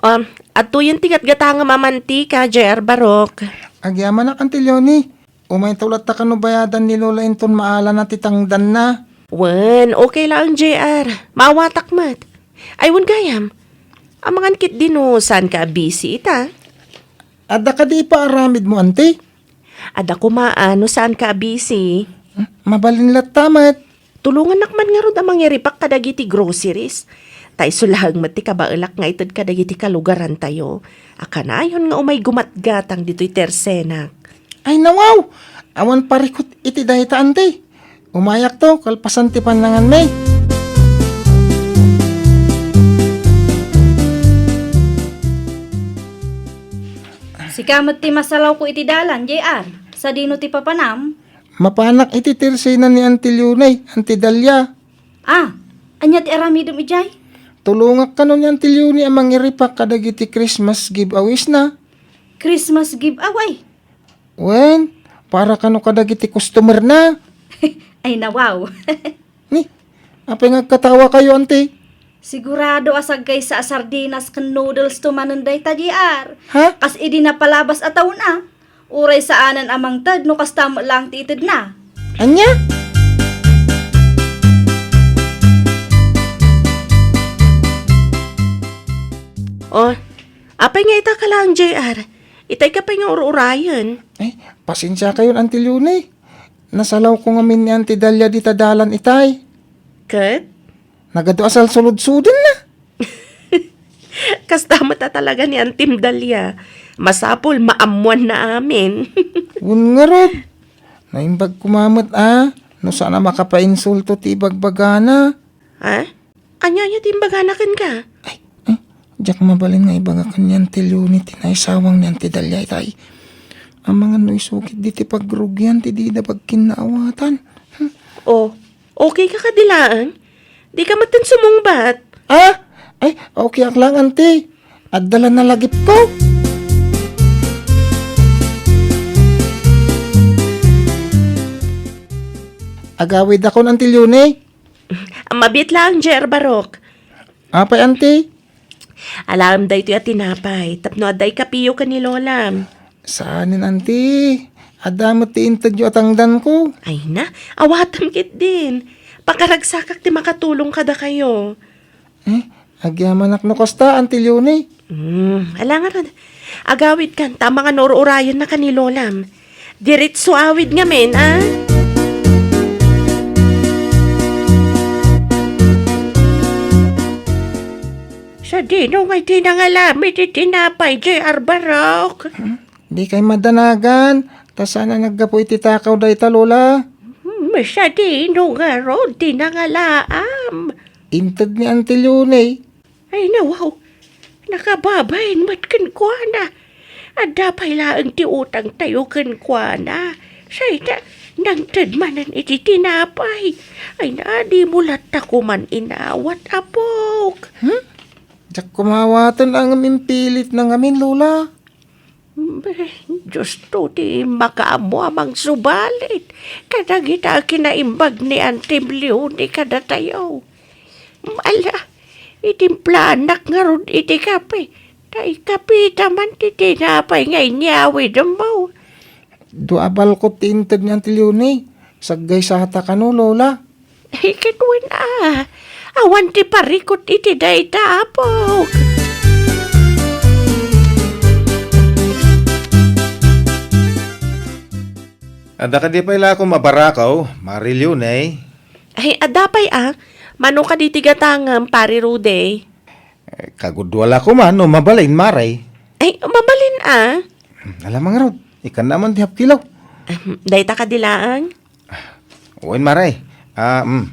Um, adtoyen ti gatgatangem a mantika, J R Barok. Agyamanak, Auntie Leonie. Umayto latta kano bayadan ni Lola inton maalana ti tangdanna. Wen, okay laeng, J R. Maawatak met. Ay, wen gayam. Amangan ketdi no saanka a busy ita. Adda kadi ipaaramidmo, Auntie? Adda koma a no saanka a busy. Hmm, mabalin latta met. Tulongannak man ngarud a mangiripak kadagiti groceries. Ta isu laeng met ti kabaelak nga ited kadagiti kalugarantayo a kanayon nga umay gumatgatang ditoy tersenak. Ay, nawaw! Awan parikut iti dayta, Auntie. Umayakto, kalpasan ti pannanganmi. Sika met ti masalawko iti dalan, J R. Sadino ti papanam? Mapanak iti tersena ni Auntie Leonie, Auntie Dalia. Ah, ania ti aramidem idiay? Tulongak kano ni Auntie Leonie a mangiripak kadagiti Christmas giveaways na. Christmas giveaway? Wen, para kano kadagiti customer na. Ay, nawaw. Ni, apay nga agkatawa kayo, Auntie? Sigurado a sagkaysa a sardinas ken noodles to manen dayta, J R. Ha? Kas idi napalabas a taon a. Uray saanen a mangted no kasta met laeng ti itedna. Ania? Oh, apay nga ita ka laeng, J R? Itay ka pay nga ur-urayen. Ay, pasensia kayon, Auntie Leonie. Nasalawko ngamin ni Auntie Dalia dita dalan itay. Ket? Nagadu a salsulodsodenna. Kasta met a talaga ni Auntie Dalia. Masapul, maammoanna amin. Wen ngarud. Naimbag koma met a, no saan a makapainsulto ti ibagbagana. Ha? Ania, ania ti imbagana kenka? Ay, ay, diak mabalin nga ibaga ken ni Auntie Leonie ti naisawang ni Auntie Dalia itay. Amangan no isu ketdi ti pagrugian ti dida pagkinnaawatan. Hmm. Oh, okay ka kadi laeng? Di ka metten sumungbat. Ah? Ay, okay ak laeng, Auntie. Adda la nalagipko. Agawidakon, Auntie Leonie. Mabiit laeng, J R Barok. Apay, Auntie? Alaem daytoy a tinapay, tapno adda ikapiyo ken ni Lola. Saanen, anti. Adda met ti intedyo a tangdanko. Ay na, awatem ketdin. Pakaragsakak ti makatulong kadakayo. Eh, agyamanak no kasta, Anti Leone. Hmm, ala ngarud. Agawidkan, ta amangan no ur-urayenna ka ni Lolam. Diretso awid ngamin, a? Sadino ngay ti nangalam iti tinapay, J R Barok? Hmm, dikay madanagan, ta saan a naggapu iti takaw dayta, Lola. Hmm, sadino ngarud ti nangalaam? Inted ni Auntie Leonie. Ay, nawaw, nakababain met kenkuana. Adda pay laeng ti utangtayo kenkuana. Say ta, nangted manen iti tinapay. Ay na, dimo latta koman inawat, apok. Hmm? Diak koma awaten a ngem impilitna ngamin, Lola. Be, Diosto ti makaammo a mangsubalit kadagita a kinaimbag ni Antem Leonie kadatayo. Ala, itimplaannak ngarud iti kape, ta ikapita man ti tinapay nga inyawidemmo. Dua a balkot ti inted ni Auntie Leonie. Saggaysata kano, Lola? Ay, ket wen a. Awan ti parikut iti dayta, apok. Adda kadi pay lakom a barako, Mari Leonie? Ay, adda pay a. Mano kadi ti gatangem, Pari Rudy? Eh, kagudua la koma no mabalin, Mari. Ay, mabalin a. Hmm, ala man ngarud, ikkanna man ti hapkilaw. Ahem, dayta kadi laeng? Wen, Mari. Ah, mm.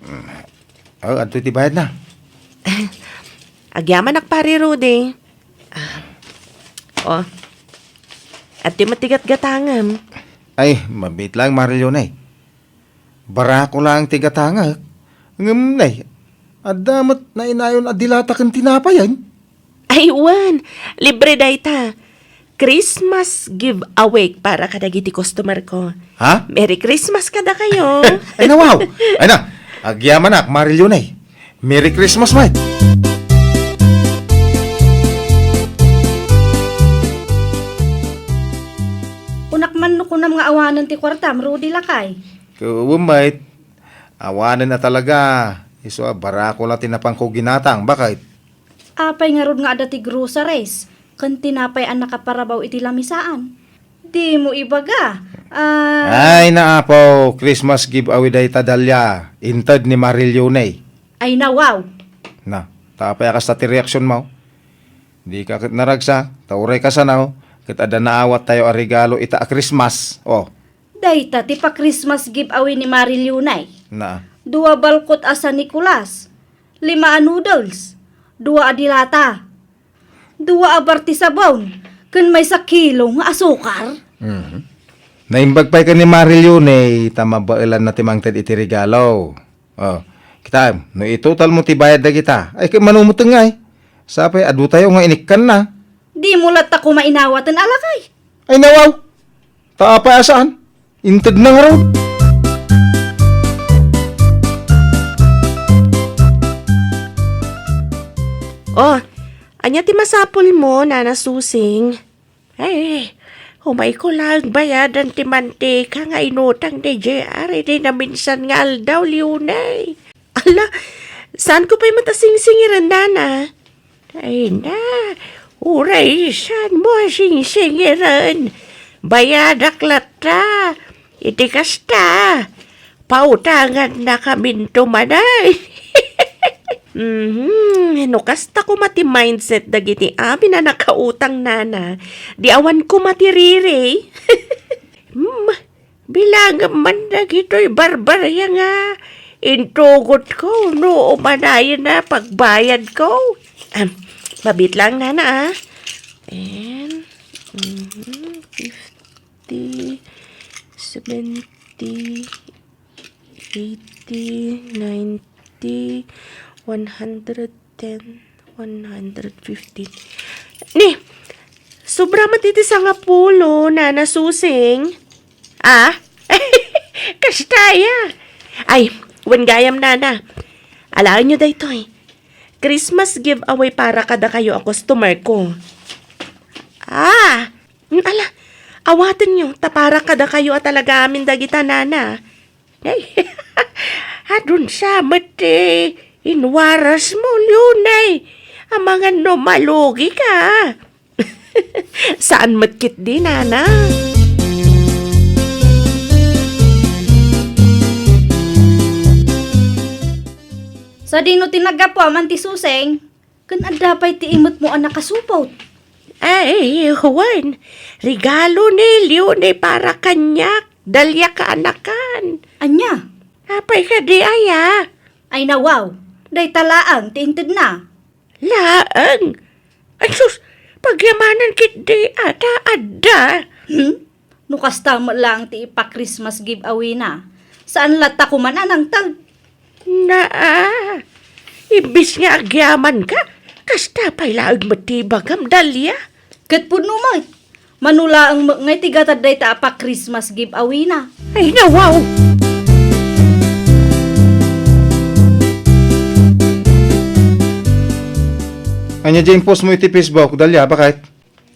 Mm. Oh, adto ti bayadna. Agyamanak, Pari Rudy. Ah. Oh. Adtoy met ti gatgatangem. Ay, mabiit laeng, Mari Leonie. Barako laeng ti gatangek. Ngem nay, adda met nainayon a dilata ken tinapayen. Ay, wen, libre dayta. Christmas giveaway para kadagiti customer ko. Ha? Merry Christmas kadakayo. Ay, nawaw. Ay na, agyamanak, Mari Leonie. Merry Christmas, mate. Kunak man no kunam nga awanen ti kuartam, Rudy lakay. Ket wen, mate. Awanen a talaga. Isu a barako la ti napangko ginatang. Bakit? Apay ngarud nga adda ti groceries ken tinapay a nakaparabaw iti lamisaan? Dimo ibaga. Ah. Ay, naapo, Christmas giveaway dayta, Dalia. Inted ni Mari Leonie. Ay, nawaw. Na, ta apay a kasta ti reaksionmo? Dika ket naragsak, ta uray kasano, ket adda naawattayo a regalo ita a Christmas. Oh. Dayta ti pa-Christmas giveaway ni Mari Leonie. Na. Dua balkot a San Nicolas, lima a noodles, dua a dilata, dua a bar ti sabon, ken maysa kilo nga asukar. Mhm. Naimbag pay ken ni Mari Leonie, ta mabaelanna ti mangted iti regalo. Oh, kitaem, no itotalmo ti bayad dagita, ay, ket manumuteng ngay. Sapay, adutayo nga inikkanna. Dimo latta koma inawaten a lakay. Ay, nawaw! Ta apay a saan? Intedna ngarud. Oh, ania ti masapulmo, Nana Susing? Ay, umayko laeng bayadan ti mantika nga inutang ni J R idi naminsan nga aldaw, Leonie. Ala, saanko pay met a singsingiren, Nana? Ay na, uray saanmo a singsingiren. Bayadak latta. Iti kasta, pautangannakaminto manen. Mhm, no kasta koma ti mindset dagiti amin a nakautang, Nana, di awan koma ti riri. Hmm, bilangem man dagitoy barbaria nga intugotko no umanayen a pagbayadko. Am, mabiit lang, Nana, a. Ten, mhm, fifty, seventy, eighty, ninety, one hundred ten, one hundred fifteen. Ni, sobra met iti sangapulo, Nana Susing. Ah? Kasta aya? Ay, wen gayam, Nana. Alaenyo daytoy. Christmas giveaway para kadakayo a customer ko. Ah, Hmm, ala, awatenyo, ta para kadakayo a talaga amin dagita, nana. Ay, adun sa met ti inwarasmo, Leonay. Amangan no malugika. Saan met ketdi, nana? Sadino ti naggapuam, Auntie Suseng? Ken adda pay ti imetmo a nakasupot? Ay, wen, regalo ni Leonie para kaniak, Dalia kaanakan. Ania? Apay kadi aya? Ay, nawaw, dayta laeng ti intedna. Laeng? Ay, sus, pagyamanan ketdi a ta adda. Hmm? No kasta met laeng ti ipa-Christmas giveaway-na, saan latta koma a nangted? Naa, imbis nga agyamanka, kasta pay laeng met ti ibagam, Dalia. Ket pudno met, mano laeng met ngay ti gatad dayta a pa-Christmas giveaway-na. Ay, nawaw! Ania diay impostmo iti Facebook, Dalia, baket?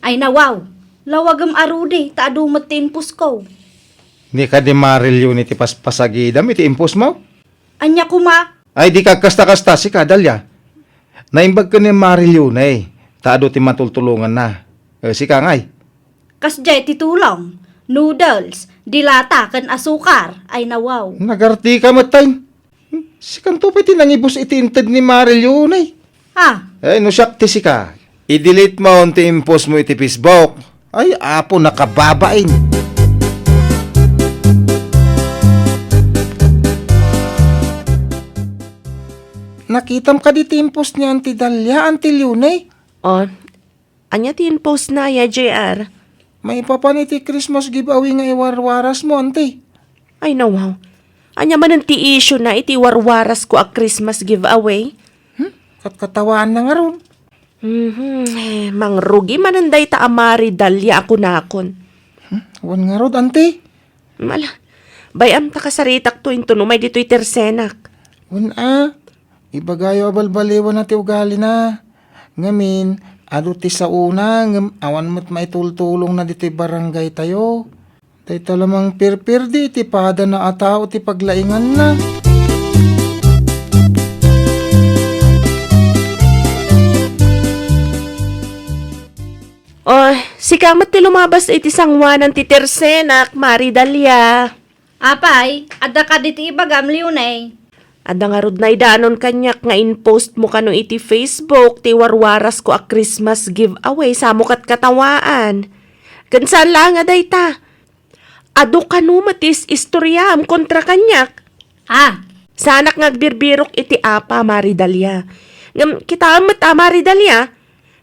Ay, nawaw. Lawagem a Rudy, ta adu met ti imposko. Ni kadi Marilio ni ti paspasagidam iti impostmo? Ania koma? Ay, dika agkasta-kasta, sika, Dalia. Naimbag ken ni Marilio, nay, ta adu ti matultulonganna. E, sika, ngay? Kasdiay ti tulong, noodles, dilata, ken asukar. Ay, nawaw. Nagartika met, tay. Sikanto pay ti nangibus iti inted ni Marilio, nay. Ah. Ay, no siak ti sika, i-delete mo ti impostmo iti Facebook. Ay, apo, nakababain. Nakitam kadi ti impost ni Auntie Dalia, Auntie Leonie? Oh, ania ti impostna aya, J R? Maipapan iti Christmas giveaway nga iwarwarasmo, Auntie. Ay, nawaw. Ania manen ti issue-na iti iwarwarasko a Christmas giveaway? Hmm? Katkatawaanna ngarud. Mhm. Eh, mangrugi manen dayta a Mari Dalia a kunakon. Hmm? Wen ngarud, Auntie? Mala. Bay-am ta kasaritakto inton umay ditoy tersenak. Wen a, ibagayo a balbaliwanna ti ugalina. Ngamin, adu ti saona, ngem awan met maitultulongna ditoy barangaytayo. Dayta la mangpirpirdi iti padana a tao ti paglainganna. Oh, sika met ti lumabas iti sangoanan ti tersenak, Mari Dalia. Apay, adda kadi ti ibagam, Leonie? Adda ngarud naidanon kaniak nga in-post mo kano iti Facebook ti warwarasko a Christmas giveaway, samo ket katawaan. Ken saan laeng a dayta. Adu kano met ti is-istoriam kontra kaniak. Ah. Saanak nga agbirbirok iti apa, Mari Dalia. Ngem kitaem met a, Mari Dalia,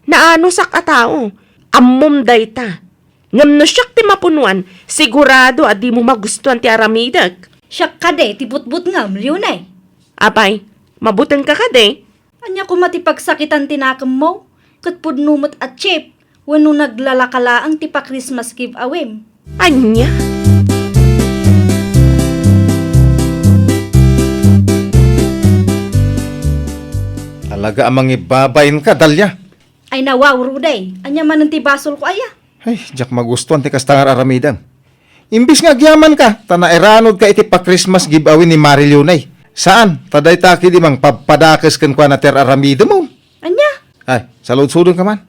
naanosak a tao. Ammom dayta. Ngem no siak ti mapunuan, sigurado a dimo magustuan ti aramidek. Siak kadi ti butbutngem, Leonie. Apay, mabutengka kadi? Ania koma ti pagsakitan ti nakemmo? Ket pudno met a cheap wenno naglalaka laeng ti pa-Christmas giveaway-m. Ania? Talaga a mangibabain ka, Dalia. Ay, nawaw, Rudy. Ania manen ti basolko aya? Ay, diak magustuan ti kasta nga ar-aramidem. Imbis nga agyamanka, ta nairanodka iti pa-Christmas giveaway ni Mari Leonie. Saan, ta dayta ketdi mangpadpadakes kenkuana ti ar-aramidem. Ania? Ay, saludsodonka man.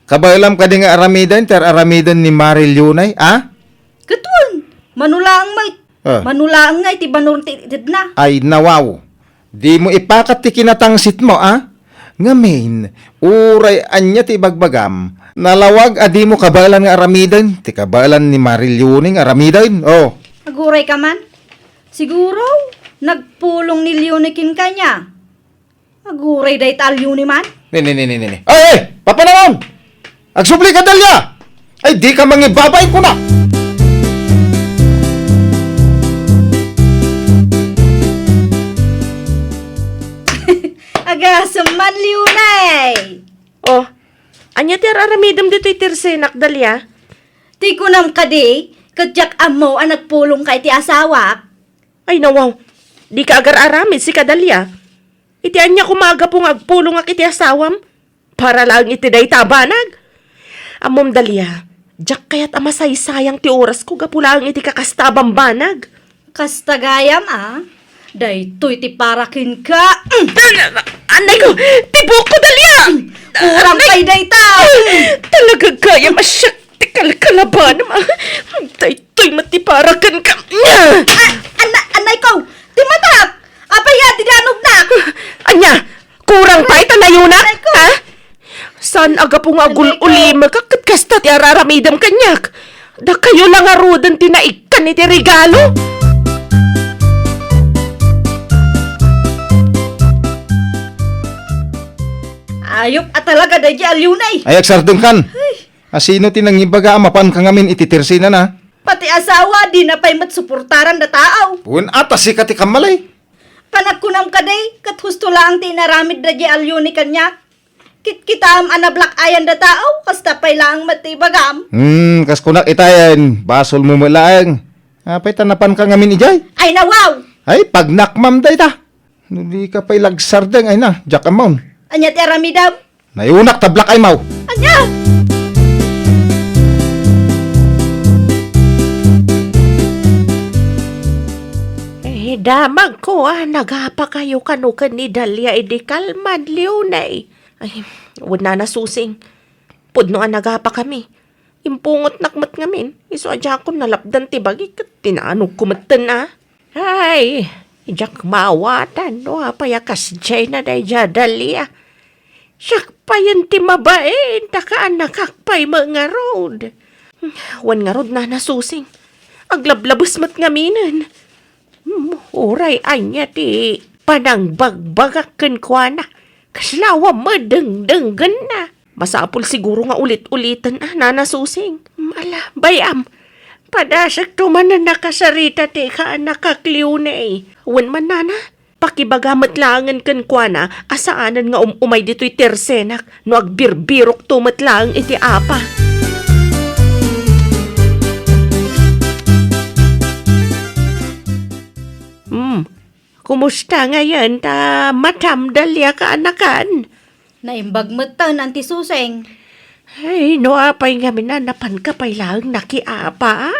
Kabaelam kadi nga aramiden ti ar-aramiden ni Mari Leonie, a? Ket wen, mano laeng met. Ah. Mano laeng nga iti banor ti itedna. Ay, nawaw. Dimo ipakat ti kinatangsitmo, a? Ngamin, uray ania ti ibagbagam, nalawag a dimo kabaelan nga aramiden ti kabaelan ni Mari Leonie nga aramiden. Oh. Aguray ka man? Siguro, nagpulong ni Leonie kenkana. Aguray dayta a Leonie man? Ni, ni, ni, ni, ni, ni. Ay, ay! Papanangan! Agsubli ka, Dalia! Ay, dika mangibabain kuna! Agasem man, Leonie! Oh, ania ti ar-aramidem ditoy tersenak, Dalia? Ti kunam kadi, ket diak ammo a nagpulongka iti asawak? Ay, nawaw. Dika agar-aramid, sika, Dalia. Iti ania koma a gapu nga agpulongak iti asawam? Para laeng iti dayta a banag. Ammom, Dalia, Diak kayat a masaysayang ti orasko gapu laeng iti kakasta a bambanag. Kasta gayam, a? Daytoy ti para kenka. Mm. An-, annayko! Ti buokko, Dalia! Kurang Annay- pay dayta. Talaga gayam a siak ti kalkalabanam, a? Daytoy met ti para kenka. A-, anna-, annayko! Ti matak! Apay nga ti danognak? Ania? Kurang pay ta nayunak, Aray ko! Ha? Saan a gapu nga Aray ko! Agul-ulimeka ket kasta ti ar-aramidem kaniak? Dakayo la ngaruden ti naikkan iti regalo? Ayup a talaga daydi a Leone, eh. Ay, agsardengkan. Ay. A sino ti nangibaga a mapanka ngamin iti tersenana? Pati asawa, dina pay met suportaran da tao. Wen, a ta sika ti kammalay. Panagkunam kadi, ket husto laeng ti inaramid daydi a Leone kaniak. Kitkitaem a nablak-ayan da tao, kasta pay laeng met ti ibagam. Hmm, kas kunak itayen, basolmo met laeng. Apay ta napanka ngamin idiay? Ay, nawaw! Ay, pagnakmam dayta. No dika pay la agsardeng, ay na, diak ammaon. Ania ti aramidem? Nayunak ta black eye maw. Ania? Eh, damagko a nagapakayo kano ken ni Dalia idi kalman, Leone. Ay, wen, Nana Susing. Pudno a nagapakami. Impungotnak met ngamin, isu a diakon nalapdan ti bagi ket tinanogko metten a. Ay, diak maawatan no apay a kasdiay na daydi a Dalia. Siak payen ti mabain, ta kaanakak pay met ngarud. Wen ngarud, Nana Susing, aglablabes met ngaminen. Hmm, uray ania ti panangbagbagak kenkuana, kasla awan madengdenggenna. Masapul siguro nga ulit-uliten a, Nana Susing. Hmm, ala, bay-am. Padasekto manen a kasarita ti kaanakak, Leone. Wen man, Nana, pakibaga met laengen kenkuana a saanen nga um-umay ditoy tersenak no agbirbirokto met laeng iti apa. Hmm. Kumusta ngayen ta matam, Dalia, kaanakan? Naimbag metten, Auntie Susing. Ay, no apay ngamin a napanka pay laeng nakiapa, a?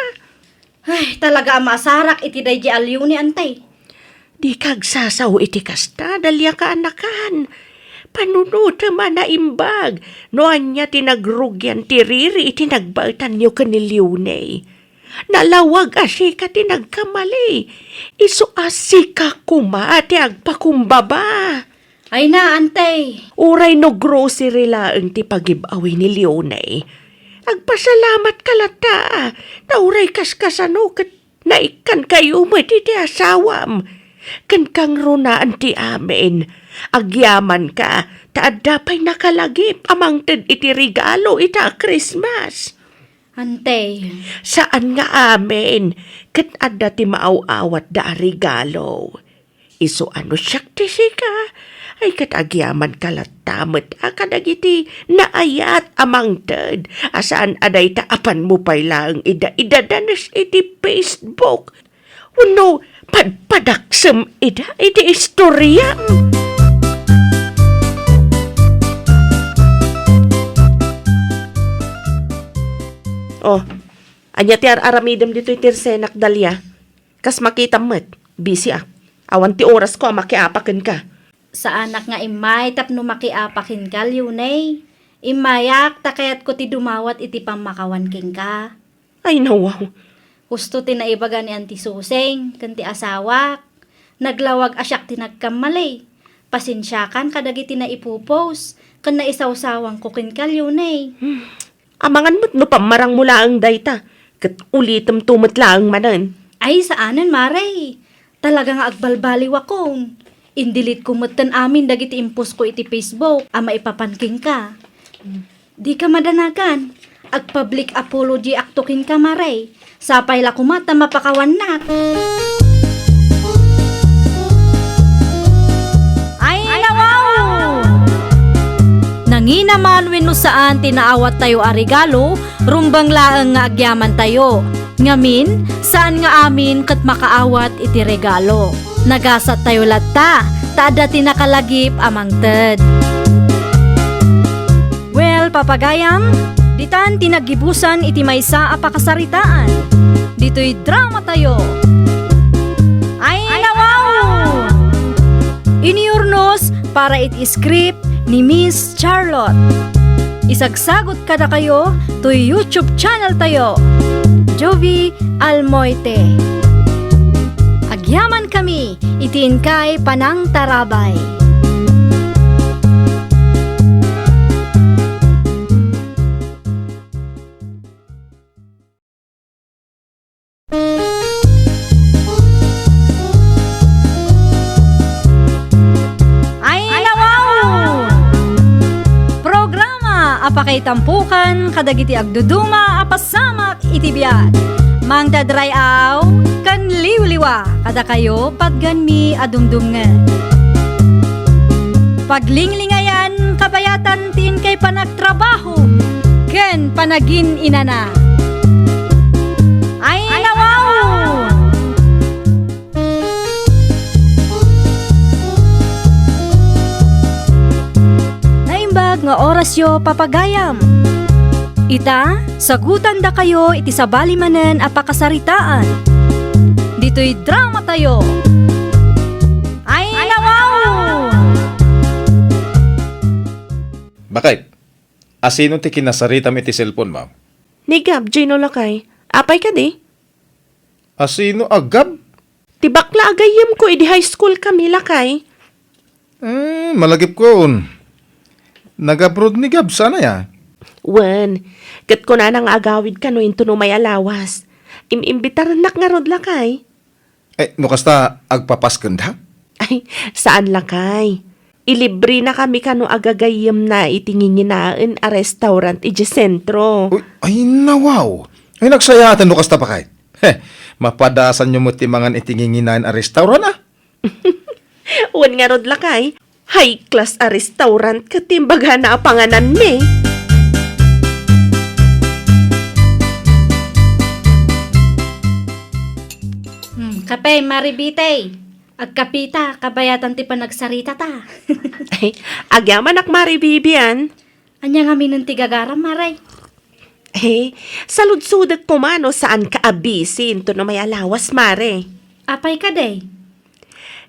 Ay, talaga a masarak iti daydi a Leone, Auntie. Dika agsasao iti kasta, Dalia, kaanakan. Panunotem a naimbag no ania ti nagrugian ti riri iti nagbaetanyo ken ni Leone. Nalawag a sika ti nagkamali. Isu a sika koma ti agpakumbaba. Ay na, Auntie. Uray no grocery laeng ti pagib-awi ni Leone, agpasalamatka latta, ta uray kaskasano ket naikkankayo met iti asawam. Ken kangrunaen ti amin, agyamanka, ta adda pay nakalagip a mangted iti regalo ita a Christmas. Auntie. Saan nga amin, ket adda ti maaw-awatda a regalo. Isu a no siak ti sika, ay ket agyamanka latta met a kadagiti naayat a mangted a saan a dayta apanmo pay laeng ida-idadanes iti Facebook wenno padpadaksem ida iti istoriam. Oh, ania ti ar-aramidem ditoy tersenak, Dalia? Kas makitam met, busy ak. Awan ti orasko a makiapa kenka. Saanak nga immay tapno makiapa kenka, Leone. Immayak ta kayatko ti dumawat iti pammakawan kenka. Ay, nawaw. Husto ti naibaga ni Auntie Susing ken ti asawak. Naglawag a siak ti nagkamali. Pasensiakan kadagiti naipopost ken naisawsawangko kenka, Leone. Hmm. Amangan met no pammarangmo laeng dayta, ket ulitemto met laeng manen. Ay, saanen, Mare. Talaga nga agbalbaliwakon. Indilitko metten amin dagiti impostko iti Facebook a maipapan kenka. Dika madanagan. Agpublic apology akto kenka, Mare. Sapay la koma ta mapakawannak. Ay, nawaw! Nangina man wenno saan ti naawattayo a regalo, rumbeng laeng nga agyamantayo. Ngamin, saan nga amin ket makaawat iti regalo. Nagasattayo latta, ta adda ti nakalagip a mangted. Well, papagayam, Ditan ti naggibusan iti maysa a pakasaritaan. Ditoy dramatayo. Ay, nawaw! Iniurnos para iti script ni Miss Charlotte. Isagsagot kadakayo toy YouTube channel tayo, Jovie Almoite. Agyaman kami iti inkay panangtarabay. Ay, nawaw! Programa a pakaitampukan kadagiti agduduma a pasamak iti biag. Mangted ray-aw ken liwliwa kadakayo patganmi a dumdumngeg. Paglinglingayan kabayatan ti inkay panagtrabaho ken panagin-inana. Ay, nawaw! Naimbag nga orasyo, papagayam. Ita, sagutandakayo iti sabali manen a pakasaritaan. Ditoy dramatayo. Ay, nawaw! Bakit? Asino ti kinasaritam iti cellphone mo? Ni Gab, Gino lakay. Apay kadi? Asino a Gab? Ti bakla a gayyemko idi high school kami, lakay. Eh, malagipkon. Nag-abroad ni Gab, sana ya? Wen, ket kunana nga agawid kano intono may a lawas. Im-imbitarennak ngarud, lakay. Eh, no kasta, agpapaskenda? Ay, saan, lakay. Ilibrenakami kano a gagayyemna iti nginginaen a restaurant idiay sentro. Uy, ay, nawaw. Ay, nagsayaatan no kasta, bakit? Heh, mapadasanyo met ti mangan iti nginginaen a restaurant, a? Wen ngarud, lakay. High class a restaurant ket ti imbagana a pangananmi. Hmm, kape, Mari Bitay. Agkapita, kabayatan ti panagsaritata. Ay, agyamanak, Mari Bibian. Ania ngamin ti gagaram, Mare? Eh, saludsodek koma no saanka a busy intono may a lawas, Mare. Apay kadi?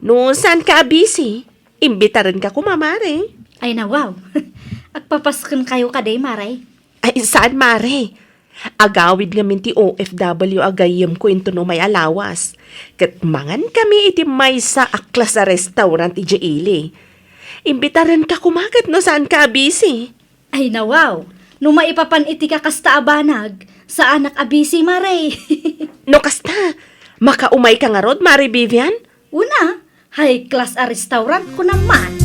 No saanka a busy, imbitarenka koma, Mare. Ay, nawaw. Agpapaskenkayo kadi, Mare? Ay, saan, Mare. Agawid ngamin ti O F W a gayyemko intono may a lawas. Ket mangankami iti maysa a class a restaurant idiay ili. Imbitarenka koma ket no saanka a busy. Ay, nawaw. No maipapan iti kakasta a banag, saanak a busy, Mare. No kasta, makaumayka ngarud, Mare Vivian? Una, high class a restaurant ko naman.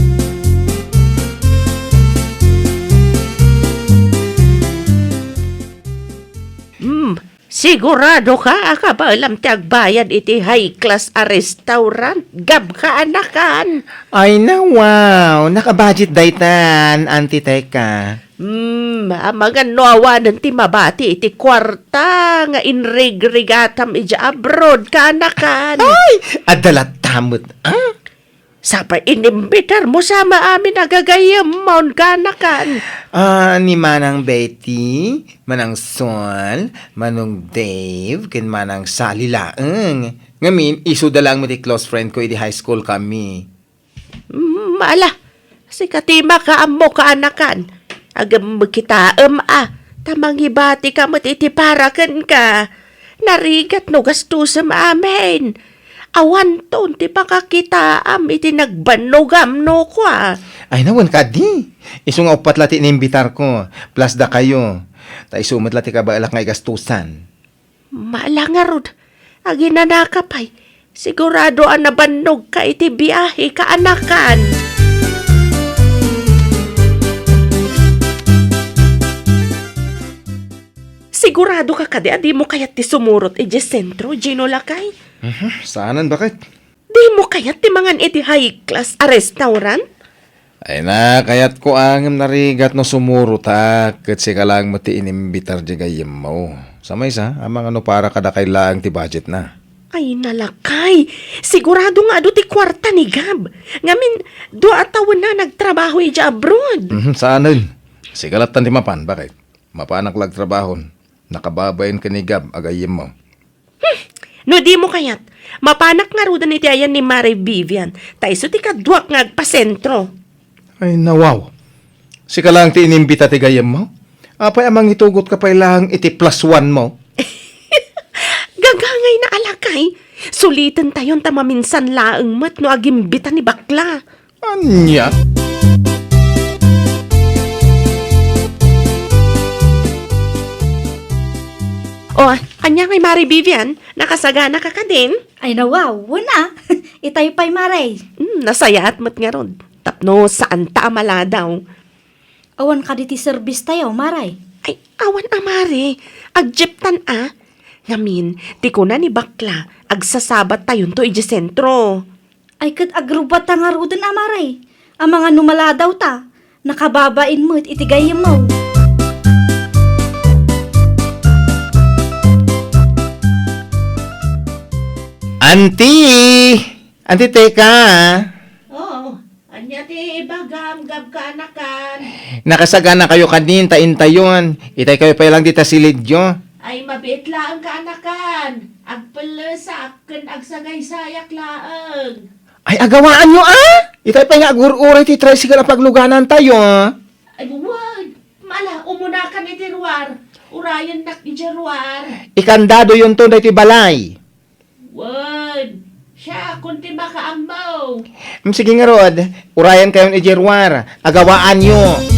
Hmm, sigurado ka a kabaelam ti agbayad iti high class a restaurant? Gab ka, anakan. Ay, nawaw. Nakabudget daytan, Auntie Teka. Hmm, amangan no awanen ti mabati iti kuarta nga inrigrigatam idiay abroad, kaanakan. Ay, adda latta met, ah? Sapay inimbitar mo sa maamin a gagayyem, maun, kaanakan. Ah, ni Manang Betty, Manang Sol, Manong Dave, ken Manang Sally laeng. Ngamin, isuda laeng met ti close friend ko idi high school kami. Mm, ala, sika ti makaammo, kaanakan. Agem kitaem a, ta mangibatika met iti para kenka. Narigat no gastosem amin. Awanton ti pakakitaam iti nagbannogam no kua. Ay, nawen kadi. Isu nga uppat la ti inimbitarko, plus dakayo. Ta isu met la ti kabaelak nga igastosan. Mala ngarud, aginanaka pay. Sigurado a nabannogka iti biahe, kaanakan. Sigurado ka kadi a dimo kayat ti sumurot idiay sentro, Gino lakay? Mhm, saanen, bakit? Dimo kayat ti mangan iti high class a restaurant? Ay na, kayatko a ngem narigat no sumurotak, ket sika laeng met ti inimbitar diay gayyemmo. Sa maysa, amangan no para kadakay laeng ti budgetna. Ay, nalakay. Sigurado nga adu ti kuarta ni Gab. Ngamin, dua a tawen na nagtrabaho idiay abroad. Mhm, saanen. Sika lattan ti mapan, bakit? Mapanak la agtrabahon. Nakababain ken ni Gab a gayyemmo. No dimo kayat, mapanak ngaruden iti ayan ni Mare Vivian, ta isu ti kaduak nga agpasentro. Ay, nawaw. Sika laeng ti inimbita ti gayyemmo? Apay a mangitugotka pay laeng iti plus one mo? Gagangay na a lakay. Sulitentayon ta maminsan laeng met no agimbita ni bakla. Ania? O, ania ngay, Mare Vivian? Nakasaganaka kadin? Ay, nawaw, wen a. Itay pay, Mare. Hmm, nasayaat met ngarud. Tapno saanta a maladaw. Awan kadi ti service tayo, Mare? Ay, awan a, Mare. Agjeeptan a. Ngamin, ti kuna ni bakla, agsasabat tayonto idiay sentro. Ay, ket agrubbatta ngaruden a, Mare. Amangan no maladaw ta, nakababain met iti gayyemmo. Anti! Anti, teka! Oo, ania ti ibagam, Gab, kaanakan? Nakasaganakayo kadin ta intayon. Itay kayo pay lang dita silidyo. Ay, mabiit laeng, kaanakan. Agpellesak ken agsagaysayak laeng. Ay, agawaanyo a? Itay pay nga agur-uray ti tricycle a pagluganantayo. Ay, wen. Mala, umunakan iti ruar. Urayennak idiay ruar. Ikandadoyonto daytoy balay. Wen. Siakon ti makaammo. Mm, sige ngarud, urayenkayon idiay ruar. Agawaanyo.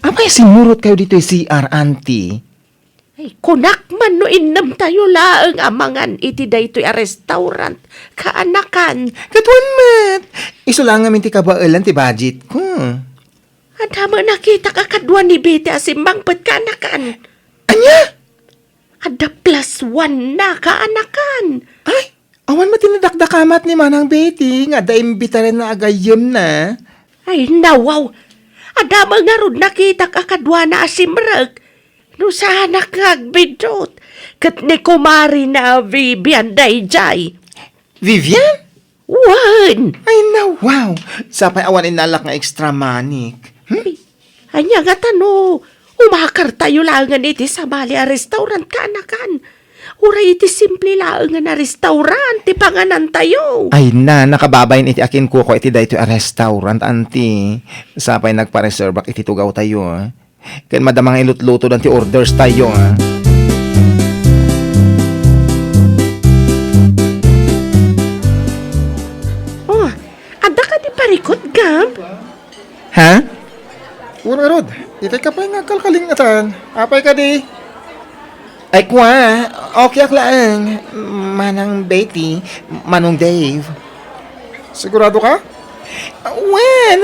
Apay a simmurotkayo ditoy C R, Auntie? Ay, kunak man no innem tayo laeng a mangan iti daytoy a restaurant, kaanakan. Ket wen met, isu la ngamin ti kabaelan ti budgetko. Adda met nakitak a kadua ni Betty a simmangpet, kaanakan. Ania? Adda plus one na, kaanakan. Ay, awan met ti nadakdakamat ni Manang Betty nga adda imbitarenna a gayyemna. Ay, nawaw. Adda met ngarud nakitak a kaduana a simrek. No saanak nga agbiddut, ket ni kumarina a Vivian daydiay. Vivian? Wen! Ay, nawaw! Sapay awan innalak nga extra money. Hmm? Ay, ania ngata no umakartayo laengen iti sabali a restaurant, kaanakan? Uray iti simple laengen a restaurant ti panganantayo. Ay na, nakababain iti akinkuko iti daytoy a restaurant, Auntie. Sapay nagpareservak iti tugawtayo, ah. Ken madama nga ilutlutodan ti orders tayo, ah. Oh, adda kadi parikut, Gab? Ha? Wen ngarud, itay ka pay nga agkalkalingatan. Apay kadi? Ay, kua, okay ak laeng, Manang Betty, Manong Dave. Sigurado ka? Wen,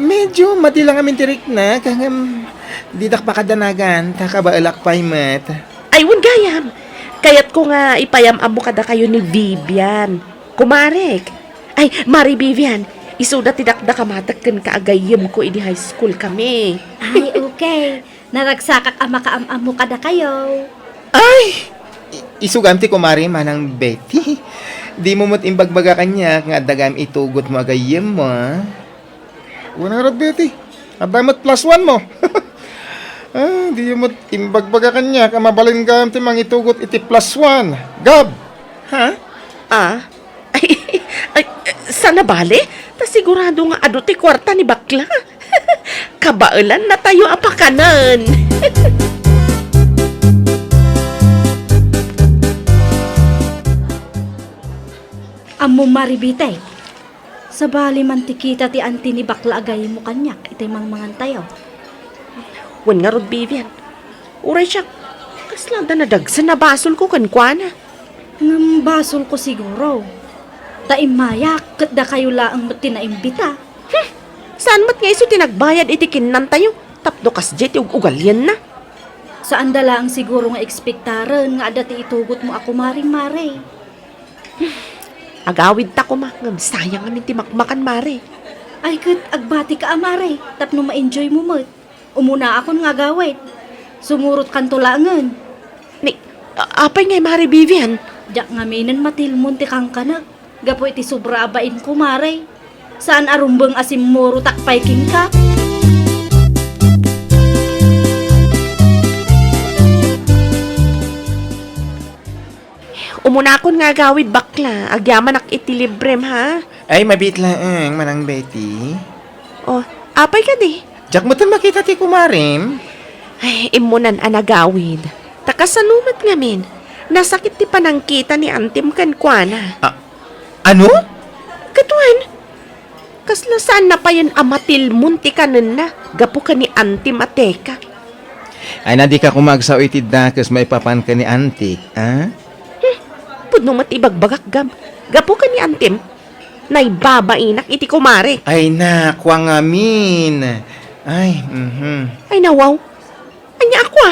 medyo madi lang amin ti rikna, ngem didak pakadanagan, ta kabaelak pay met. Ay, wen gayam. Kayatko nga ipayam-ammo kadakayo ni Vivian. Kumarek. Ay, Mare Vivian, isuda ti dakdakamatek kenka a gayyemko idi high school kami. Ay, okay. Naragsakak a makaam-ammo kadakayo. Ay! I-, isugam ti kumare, Manang Betty. Dimo met imbagbaga kaniak nga adda gayam itugotmo a gayyemmo, ah. Wen ngarud, Betty. Adda met plus one mo. Ah, dimo met imbagbaga kaniak a mabalin gayam ti mangitugot iti plus one. Gab! Ha? Ah? Ay, ay, saan a bale? Ta sigurado nga adu ti kuarta ni bakla. Kabaelannatayo a pakanen. Ammom, Mare Betty, sabali man ti kita ti anti ni bakla a gayyemmo kaniak itay mangmangantayo. Wen ngarud, Vivian. Uray siak, kasla adda nadagsen a basolko kenkuana. Ngem basolko siguro. Ta immayak, ket dakayo laeng met ti naimbita. Hmm! Saan met nga isu ti nagbayad iti kinnantayo tapno kasdiay ti ug-ugalianna? Saanda laeng siguro nga ekspektaren nga adda ti itugotmo a kumaring, Mare. Agawidta koma, ngem sayang amin ti makmakan, Mare. Ay, ket agbatika a, Mare, tapno ma-enjoymo met. Umunaakon nga agawid. Sumurotkanto laengen. Ni, a-, apay ngay, Mare Vivian? Diak ngaminen matilmon ti kankanek gapu iti sobra a bainko, Mare. Saan a rumbeng a simmurotak pay kenka? Umunakon nga agawid, bakla. Agyamanak iti librem, ha? Ay, mabiit laeng, Manang Betty. Oh, apay kadi? Diak metten makita ti kumarem. Ay, immunan a nagawid. Ta kasano met ngamin? Nasakit ti panangkita ni antim kenkuana. Ah, ano? Kaduan, kasla saan na payen a matilmon ti kanenna gapu ken ni antim a teka. Ay na, dika koma agsao iti dakes maipapan ken ni antik, a? Hmm, pudno met ibagbagak, Gab. Gapu ken ni antim, naibabainak iti kumarik. Ay na, kua ngamin. Ay, mhm. Ay na, wow. Ania a kua?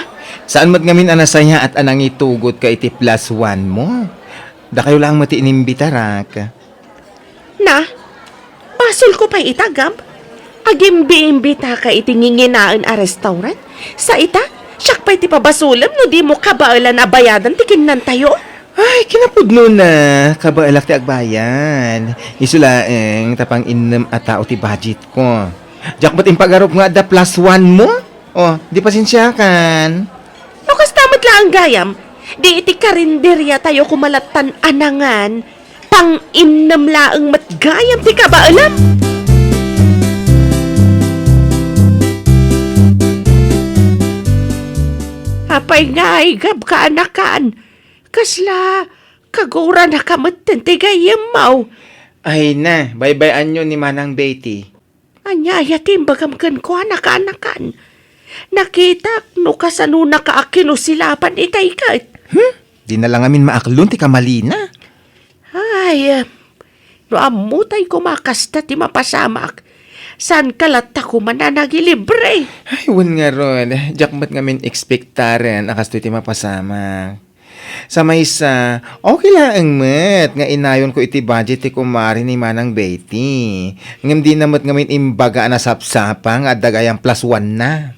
Saan met ngamin a nasayaat a nangitugotka iti plus one mo? Dakayo laeng met ti inimbitarak. Na, basolko pay ita, Gab? Agimbi-imbitaka iti nginginaen a restaurant? Sa ita, siak pay ti pabasolem no dimo kabaelan a bayadan ti kinnantayo? Ay, kinapudnona, kabaelak ti agbayad. Isu laeng ta pang-innem a tao ti budgetko. Diak met impagarup nga adda plus one mo? Oh, di pasensiakan. No kasta met laeng gayam, di iti karinderiatayo koma lattan a nangan, pang-innem laeng met gayam ti kabaelam. Apay nga ay, Gab, kaanakan? Kasla kaguranaka metten ti gayyemmo? Ay na, baybay-anyo ni Manang Betty. Ania aya ti imbagam kenkuana, kaanakan? Nakitak no kasanonaka a kinusilapan itay ket. Hmm? Dina la ngamin maaklon ti kamalina. Ay, no ammotay koma kasta ti mapasamak, saanka latta koma a nagilibre? Ay, wen ngarud, diak met ngamin ekspektaren a kastoy ti mapasamak. Sa maysa, okay laeng met nga inayonko iti budget ti kumare ni Manang Betty. Ngem dina met ngamin imbaga a nasapsapa nga adda gayam plus one na.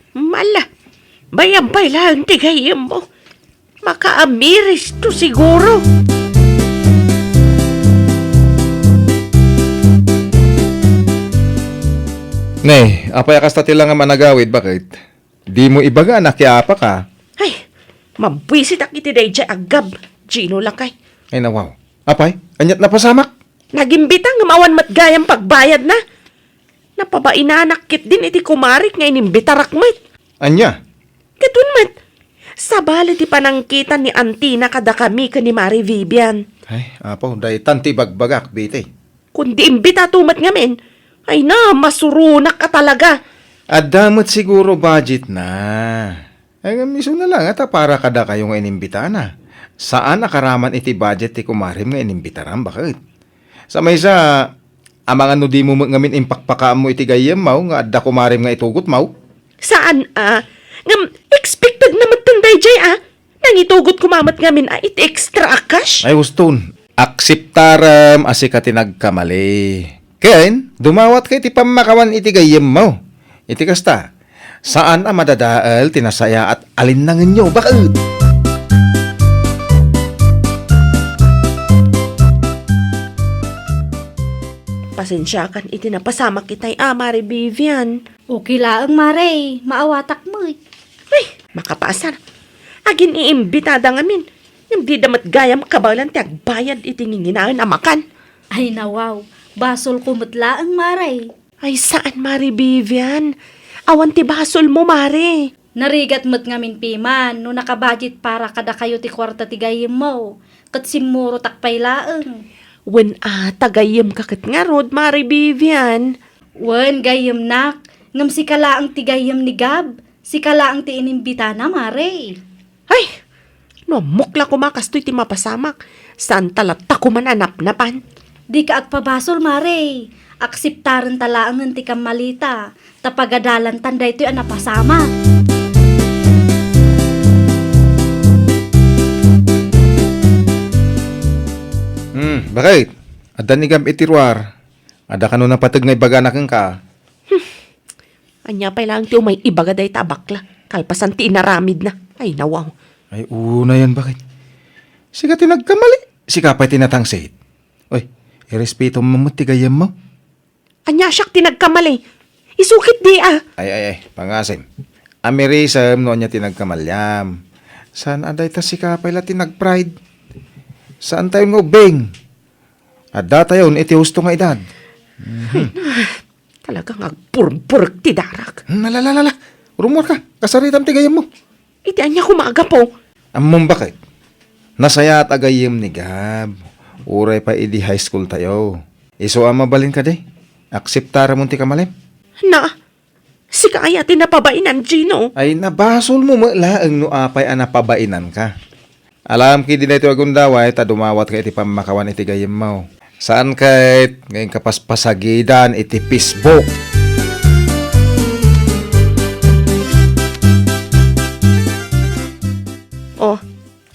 Mala, bayam pay laeng ti gayyemmo. Makaamiristo siguro. Ne, apay a kasta ti langam a nagawid, baket? Dimo ibaga a nakiapaka. Ay, mabuisitak iti daydiay a Gab, Gino lakay. Ay, nawaw. Apay, aniat napasamak? Nagimbita ngem awan met gayam pagbayadna. Napabainanak ketdin iti kumarik nga inimbitarak met. Ania? Ket wen met, sabali ti panangkitan ni antina kadakami ken ni Mari Vivian. Ay, apo, daytan ti ibagbagak, Betty. Kundi imbitato met ngamin, ay na, masuronak a talaga. Adda met siguro budgetna. Ay, ngem isuna laeng ta para kadakayo nga inimbitana. Saan a karaman iti budget ti kumarem nga inimbitaram, baket? Sa maysa, amangan no dimo met ngamin impakpakaammo iti gayyemmo nga adda kumarem nga itugotmo? Saan a. Ngem expected na met daydiay a. Nangitugot koma met ngamin a iti extra a cash? Ay, huston. Akseptarem a sika ti nagkamali. Ken, dumawatka iti pammakawan iti gayyemmo. Iti kasta, saan a madadael ti nasayaat a linnangenyo, baket? Pasensiakan iti napasamak itay a, Mari Vivian. Okay laeng, Mare. Maawatak met. Ay, makapaasar. Agin-iimbitada ngamin. Ngem dida met gayam kabaelan ti agbayad iti nginginaen a makan. Ay, nawaw. Basolko met laeng, Mare. Ay, saan, Mare Vivian. Awan ti basolmo, Mare. Narigat met ngamin piman no nakabudget para kadakayo ti kuarta ti gayyemmo. Ket simmurotak pay laeng. Wen a, ta gayyemka ket ngarud, Mare Vivian. Wen, gayyemnak. Ngem sika laeng ti gayyem ni Gab. Sika laeng ti inimbitana, Mare. Ay! No ammok la koma kastoy ti mapasamak, saanta latta koma a napnapan. Dika agpabasol, Mare. Akseptarenta laengen ti kammalita, ta pagadalantan daytoy a napasamak. Hmm, baket? Adda ni Gab iti ruar. Adda kano napateg nga ibagana kenka? Hmm. Ania pay laeng ti umay ibaga dayta a bakla, kalpasan ti inaramidna. Ay, nawaw. Ay, unayen, baket? Sika ti nagkamali. Sika pay ti natangsit. Oy, irespetom met ti gayyemmo. Ania siak ti nagkamali? Isu ketdi a. Ay, ay, ay, pangasim. Amirisem no ania ti nagkamaliam. Saan a dayta sika pay la ti nagpride? Saan tayo nga ubbing? Adda tayon iti husto nga edad. Talaga nga agburburek ti darak. Hmm, ala, ala, ala. Rumor ka. Kasaritam ti gayyemmo. Iti ania koma a gapu? Ammom baket? Nasayaat a gayyem ni Gab. Uray pay idi high school tayo. Isu a mabalin kadi? Akseptaramon ti kamalem? Na, sika aya ti napabainan, Gino? Ay, nabasolmo met laeng no apay a napabainanka. Alam ketdi daytoy a gundaway ta dumawatka iti pammakawan iti gayyemmo. Saan ket nga inkapaspasagidan iti Facebook? Oh,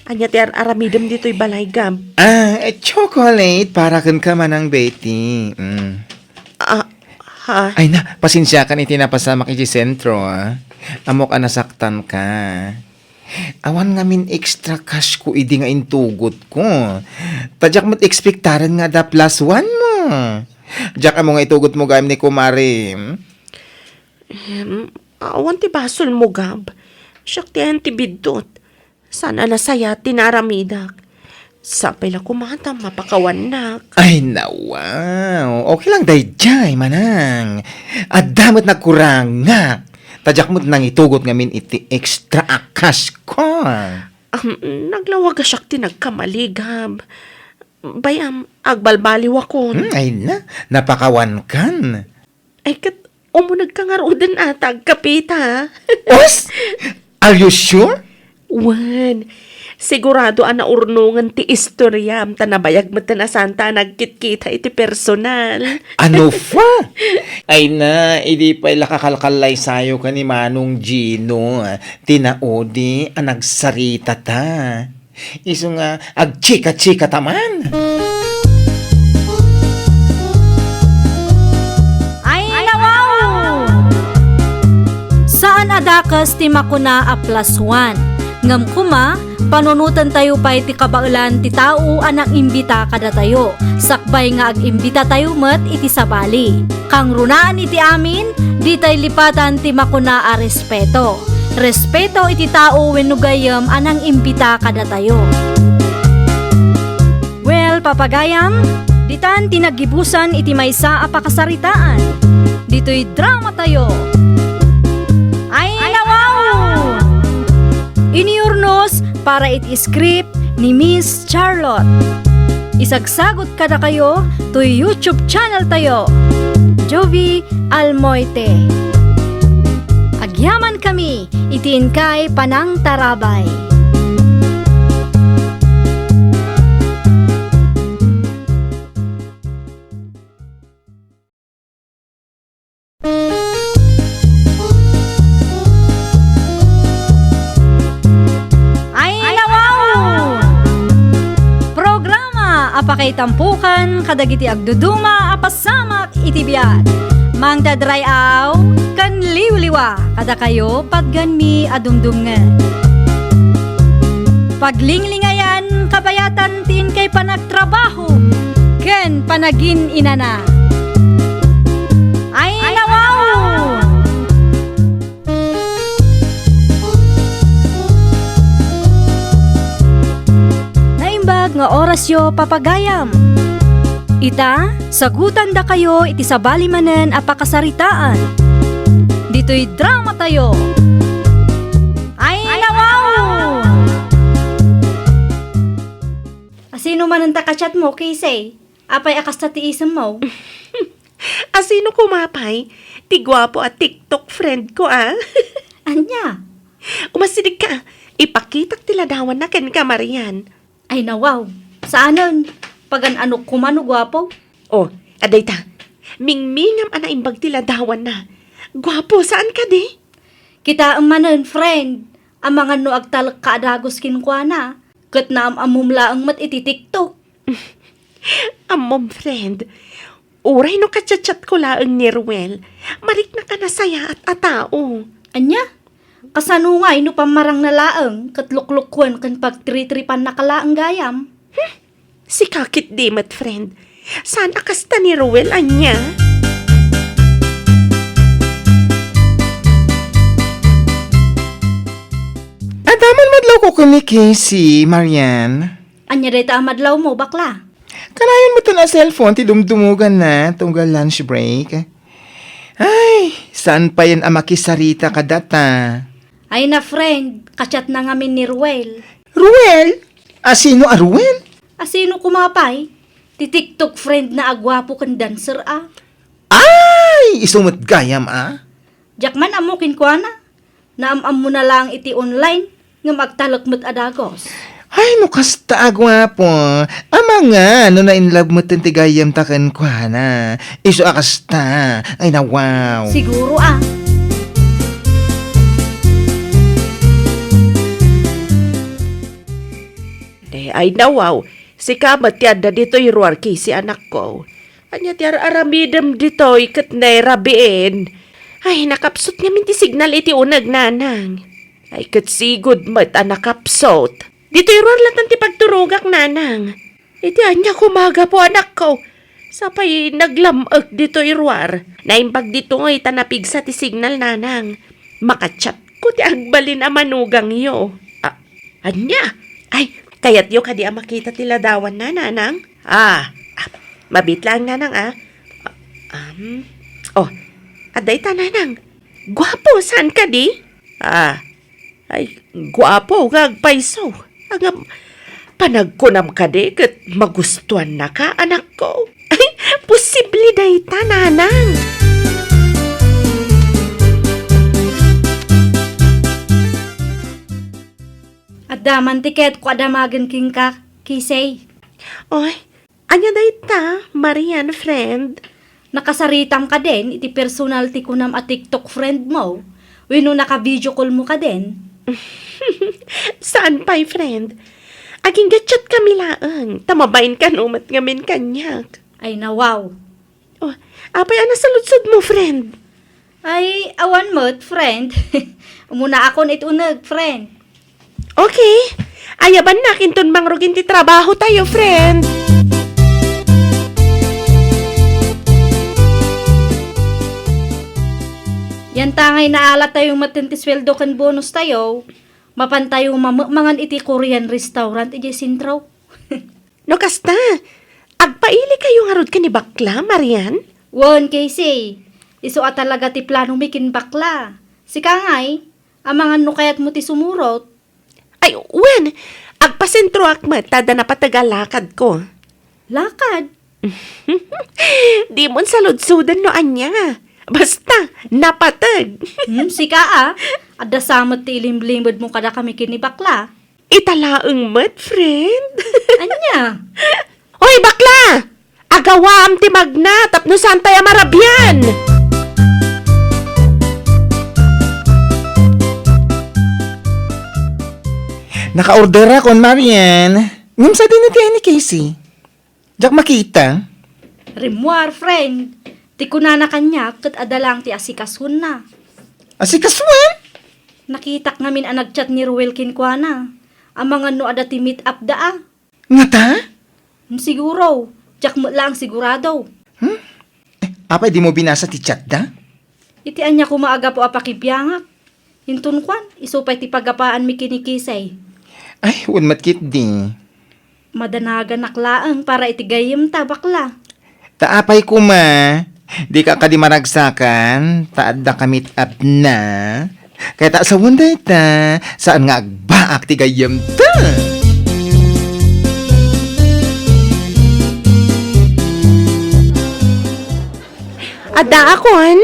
ania ti ar-aramidem ditoy balay, Gab? Ah, eh, chocolate para kenka, Manang Betty. Mm. Ah, ha? Ay na, pasensiakan iti napasamak iti sentro, ah. Ammok a nasaktanka. Awan ngamin extra cash ko idi nga intugotko. Ta diak met expectaren nga adda plus one mo. Diak ammo nga itugotmo gayam ni kumare. Em, awan ti basolmo, Gab. Siak ti ayan ti biddut. Saan a nasayaat ti naaramidak. Sapay la koma ta mapakawannak. Ay, nawaw. Okay lang daydiay, manang. Adda met nagkurangak. Ta diak met nangitugot ngamin iti extra a cash ko. Am, naglawag a siak ti nagkamali, Gab. Bay-am, agbalbaliwakon. Hmm, ay na, napakawankan. Ay, ket umunegka ngaruden a ta agkapita. Os! Are you sure? Wen, sigurado a naurnongen ti istoriam ta nabayag metten a saanta a nagkitkita iti personal. Ano fa? Ay na, idi pay la kakalkallaysayo ken ni Manong Gino, ti naudi a nagsaritata. Isu nga agchika-chikata man. Ay, nawaw! Saan a dakes ti makuna a plus one. Ngem koma, panunotentayo pay ti kabaelan ti tao a nang-imbita kadatayo, sakbay nga ag-imbitatayo met iti sabali. Kangrunaan iti amin, ditay lipatan ti makuna a respeto. Respeto iti tao wenno gayyem a nang-imbita kadatayo. Well, papagayam, ditan ti naggibusan iti maysa a pakasaritaan. Ditoy dramatayo. Ay, nawaw! Inurnos para iti script ni Miss Charlotte. Isagsagot kadakayo toy YouTube channel tayo, Jovie Almoite. Agyaman kami iti inkay panangtarabay. Ay, nawaw! Programa a pakaitampokan kadagiti agduduma a pasamak iti biag. Mangted ray-aw ken liwliwa kadakayo patgenmi a dumdumngeg. Paglinglingayan kabayatan ti inkay panagtrabaho ken panagin-inana. Ay, nawaw! Naimbag nga orasyo, papagayam. Ita, sagutandakayo iti sabali manen a pakasaritaan. Ditoy dramatayo. Ay, nawaw! Asino manen ta ka-chat mo, Kisay? Apay a kasta ti isemmo? Asino koma pay? Ti guapo a TikTok friend ko, a? Ania? Umasidegka, ipakitak ti ladawanna kenka, Marian. Ay, nawaw. Saanen. Pagan-anok koma no guapo. Oh, adayta. Mingmingam a naimbag ti ladawanna. Guapo, saan kadi? Kitaem manen, friend. Amangan no agtalekka a dagus kenkuana. Ket naam-ammom laeng met iti TikTok. Ammom, friend. Uray no ka-chat-chat ko laeng ni Ruel, mariknak a nasayaat a tao. Ania? Kasano ngay no pammarangna laeng ket luklukkuen ken pagtritripannaka laeng gayam? Hmm? Sika ketdi met, friend. Saan a kasta ni Ruel, ania? Ken ni Casey, Marian. Ania dayta a madlawmo, bakla? Kanayon metten a cellphone ti dumdumuganna, tunggal lunch break. Ay, saan payen a makisarita kadata? Ay na, friend, ka-chat na ngamin ni Ruel. Ruel? A sino a Ruel? A sino koma pay? Ti TikTok friend na a guapo ken dancer a. Ay, isu met gayam a? Diak man ammo kenkuana. Naam-ammona laeng iti online, ngem agtalek met a dagus. Ay, no kasta a guapo, amangan no na-in love metten ti gayyemta kenkuana. Isu a kasta. Ay, na wow. Siguro a. Ay, na wow. Sika met ti adda ditoy ruar, Casey, anakko. Ania ti ar-aramidem ditoy ket nairabiin? Ay, nakapsut ngamin ti signal iti uneg, nanang. Ay, ket sigud met a nakapsut. Ditoy ruar latta ti pagturogak, nanang. Iti ania koma a gapu, anakko? Sapay naglam-ek ditoy ruar. Naimbag ditoy ta napigsa ti signal, nanang. Maka-chatko ti agbalin a manugangyo. A-, ania? Ay, kayatyo kadi a makita ti ladawanna, nanang? Ah, ah, mabiit laeng, nanang, ah. Ah, um, oh, adda ita, nanang. Guapo, saan kadi? Ah, ay, guapo nga agpayso. Ngem, panagkunam kadi ket magustuannaka, anakko? Ay, posible dayta, nanang. Adda man ti kayatko a damagen kenka, Casey. Oy, ania dayta, Marian, friend? Nakasaritam kadin iti personal ti kunam a TikTok friend mo? Wenno naka-video call mo kadin? Saan pay, friend. Agingga-chat kami laeng, ta mabain kano met ngamin kaniak. Ay, na wow. Oh, apay a nasaludsod mo, friend? Ay, awan met, friend. Umunaakon iti uneg, friend. Okay. Ayabannak inton mangrugin ti trabaho tayo, friend. Yan ta ngay naala tayo met ti sueldo ken bonus tayo. Mapan tayo mamekmangan iti Korean restaurant idiay sentro. No kasta, agpaili kayo ngarud ken ni bakla, Marian? Wen, Casey. Isu a talaga ti planomi ken bakla. Sika ngay, amangan no kayatmo ti sumurot. Ay, wen, agpasentroak met ta adda napateg a lakadko. Lakad? Dimon saludsoden no ania. Basta, napateg. Hmm, sika a. Adda sa met ti ilimlimedmo kadakami ken ni bakla. Ita laeng met, friend. Ania? Oy, bakla! Agawaam ti magna tapno saantay a marabian! Naka-orderakon, Marian. Ngem sadino ti ay ni Casey? Diak makita. Rimmuar, friend. Ti kunana kaniak ket adda laeng ti asikasuenna. Asikasuan? Nakitak ngamin a nag-chat ni Ruel kenkuana. Amangan no adda ti meet up da a. Ngata? Hmm, siguro. Diak met laeng sigurado. Hmm? Eh, apay dimo binasa ti chat da? Iti ania koma a gapu a pakibiangak? Inton kuan, isu pay ti paggapaanmi ken ni Casey. Ay, wen met ketdi. Madanaganak laeng para iti gayyemta, bakla. Ta apay koma, dika kadi maragsakan, ta adda ka-meet up na. Kayat a sawen dayta, saan nga agbaak ti gayyemta. Adda a kuan?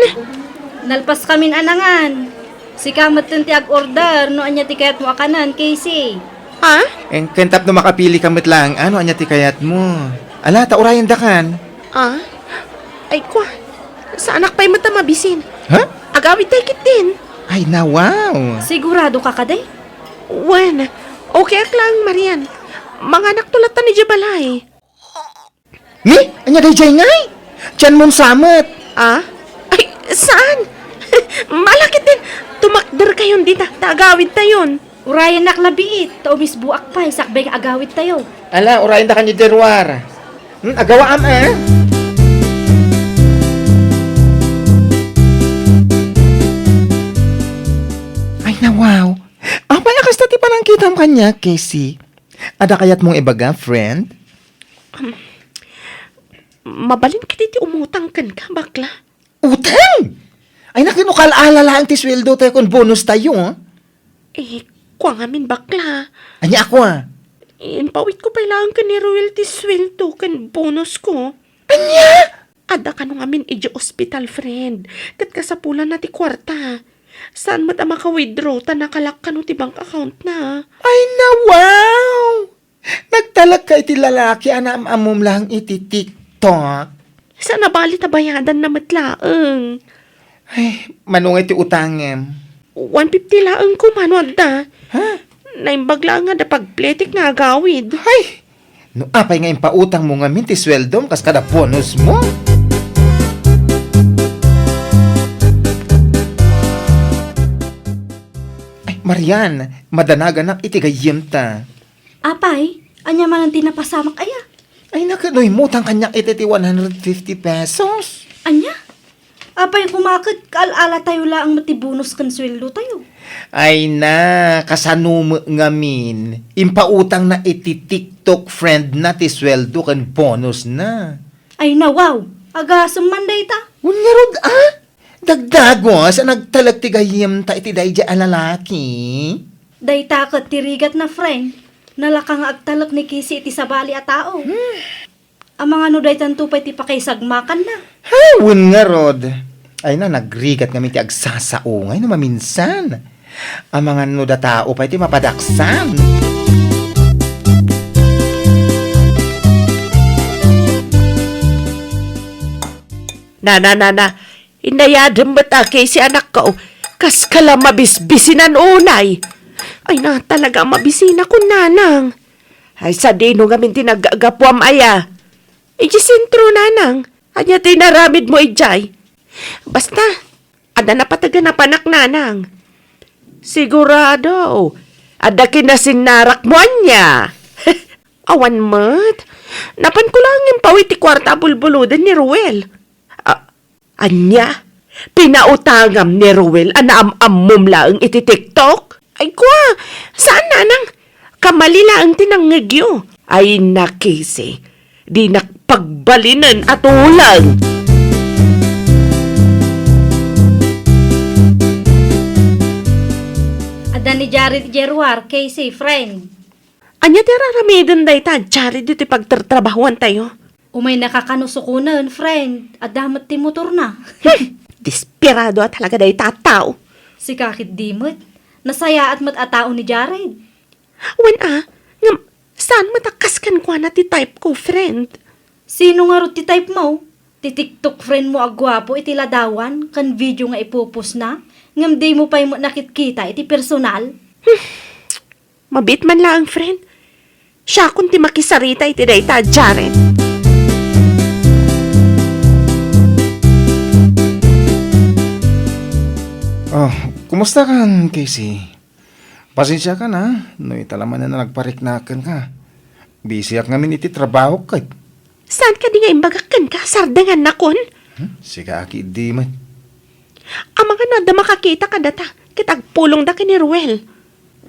Nalpaskamin a nangan. Sika metten ti ag-order no ania ti kayatmo a kanen, Casey. Ha? Ken tapno makapili ka met laeng, no ania ti kayatmo. Ala, ta urayendakan. Ah? Ay, kua. Saanak pay met a mabisin. Ha? Agawidtay ketdin. Ay, na, wow. Sigurado ka kadi? Wen. Okay ak laeng, Marian. Manganakto latta idiay balay. Ni, ania daydiay ngay? Dianmon sa met. Ah? Ay, saan? Malakit din. Tumakder kayon dita, ta agawidtayon. Urayennak la biit, ta umisboak pay, sakbay nga agawidtayo. Ala, urayendakan idiay ruar. Hmm, agawaam, ah. Ay, na, wow. Apay a kasta ti panangkitam Ania, Casey? Adda kayatmong ibaga, friend? Um, mabalin kadi ti umutang kenka, bakla? Utang? Ay, naku, no kaal-ala laeng ti sueldo tayo ken bonus tayo, ah. Eh, kua ngamin, bakla. Ania a kua? Impawitko pay laeng ken ni Ruel ti sueldo ken bonus ko. Ania? Adda kano ngamin idiay ospital, friend. Ket kasapulanna ti kuarta. Saan met a maka-withdraw ta nakalak kano ti bank account na. Ay, na, wow! Nagtalekka iti lalaki a naam-ammom laeng iti TikTok? Saan a bali ta bayadanna met laeng. Ay, mano ngay ti utangem? One fifty laeng ko, mano adda? Ha? Naimbag laeng nga adda pagpletik nga agawid. Ay! No apay nga impautangmo ngamin ti sueldom kas kada bonusmo? Ay, Marian, madanaganak iti gayyemta. Apay, ania manen ti napasamak aya? Ay, naku, no immutang kaniak iti ti one hundred fifty pesos. Ania? Apay koma ket kaal-alatayo laeng met ti bonus ken sueldotayo. Ay na, kasano met ngamin? Impautangna iti TikTok friend na ti sueldo ken bonus na. Ay na, wow! Agasem man dayta. Wen ngarud, ah? Dagdagos a nagtalek ti gayyemta iti daydiay a lalaki. Dayta ket ti rigatna, friend. Nalaka nga agtalek ni Casey iti sabali a tao. Hmm. Amangan no daytanto pay ti pakaisagmakanna. Ha, wen ngarud. Ay na, nagrigat ngamin ti agsasaungay no maminsan. Amangan no datao pay ti mapadaksan. Nana, nana, inayadem met a Casey, anakko. Kaska la mabisbisinan unay. Ay na, talaga mabisina kun nanang. Ay, sadino ngamin ti naggapuam aya? Idiay sentro, nanang. Ania ti inaramidmo idiay? Basta, adda napategan a panak, nanang. Sigurado, adda kinasinnarek mo ania? Awan met. Napanko laeng impawit ti kuarta a bulbuloden ni Ruel. A-, ania? Pinautangam ni Ruel a naam-ammom laeng iti TikTok? Ay, kua, saan, nanang. Kamali laeng ti nangngegyo. Ay, na, Casey, dinak pagbalinen a tuleng. Adda ni Jared idiay ruar, Casey, friend. Ania ti ar-aramiden dayta, Jared, iti pagtartrabahoantayo? Umaynaka kano sukonen, friend. Adda met ti motorna. Hmm, desperado a talaga dayta a tao. Sika ketdi met. Nasayaat met a tao ni Jared. Wen a, ngem saan met a kas kenkuana ti type ko, friend. Sino ngarud ti type mo? Ti TikTok friend mo a guapo iti ladawan ken video nga ipupostna, ngem dimo pay met nakitkita iti personal? Hmm. Mabiit man laeng, friend. Siakon ti makisarita iti dayta a Jared. Ah, kumusta kan, Casey? Pasensiakan, ha, no ita la manen a nagpariknaken ka. Busyak ngamin iti trabaho ket. Saan kadi nga imbagak kenka, sardengannakon? Hmm? Sika a ketdi met. Amangan no adda makakita kadata, ket agpulongda ken ni Ruel.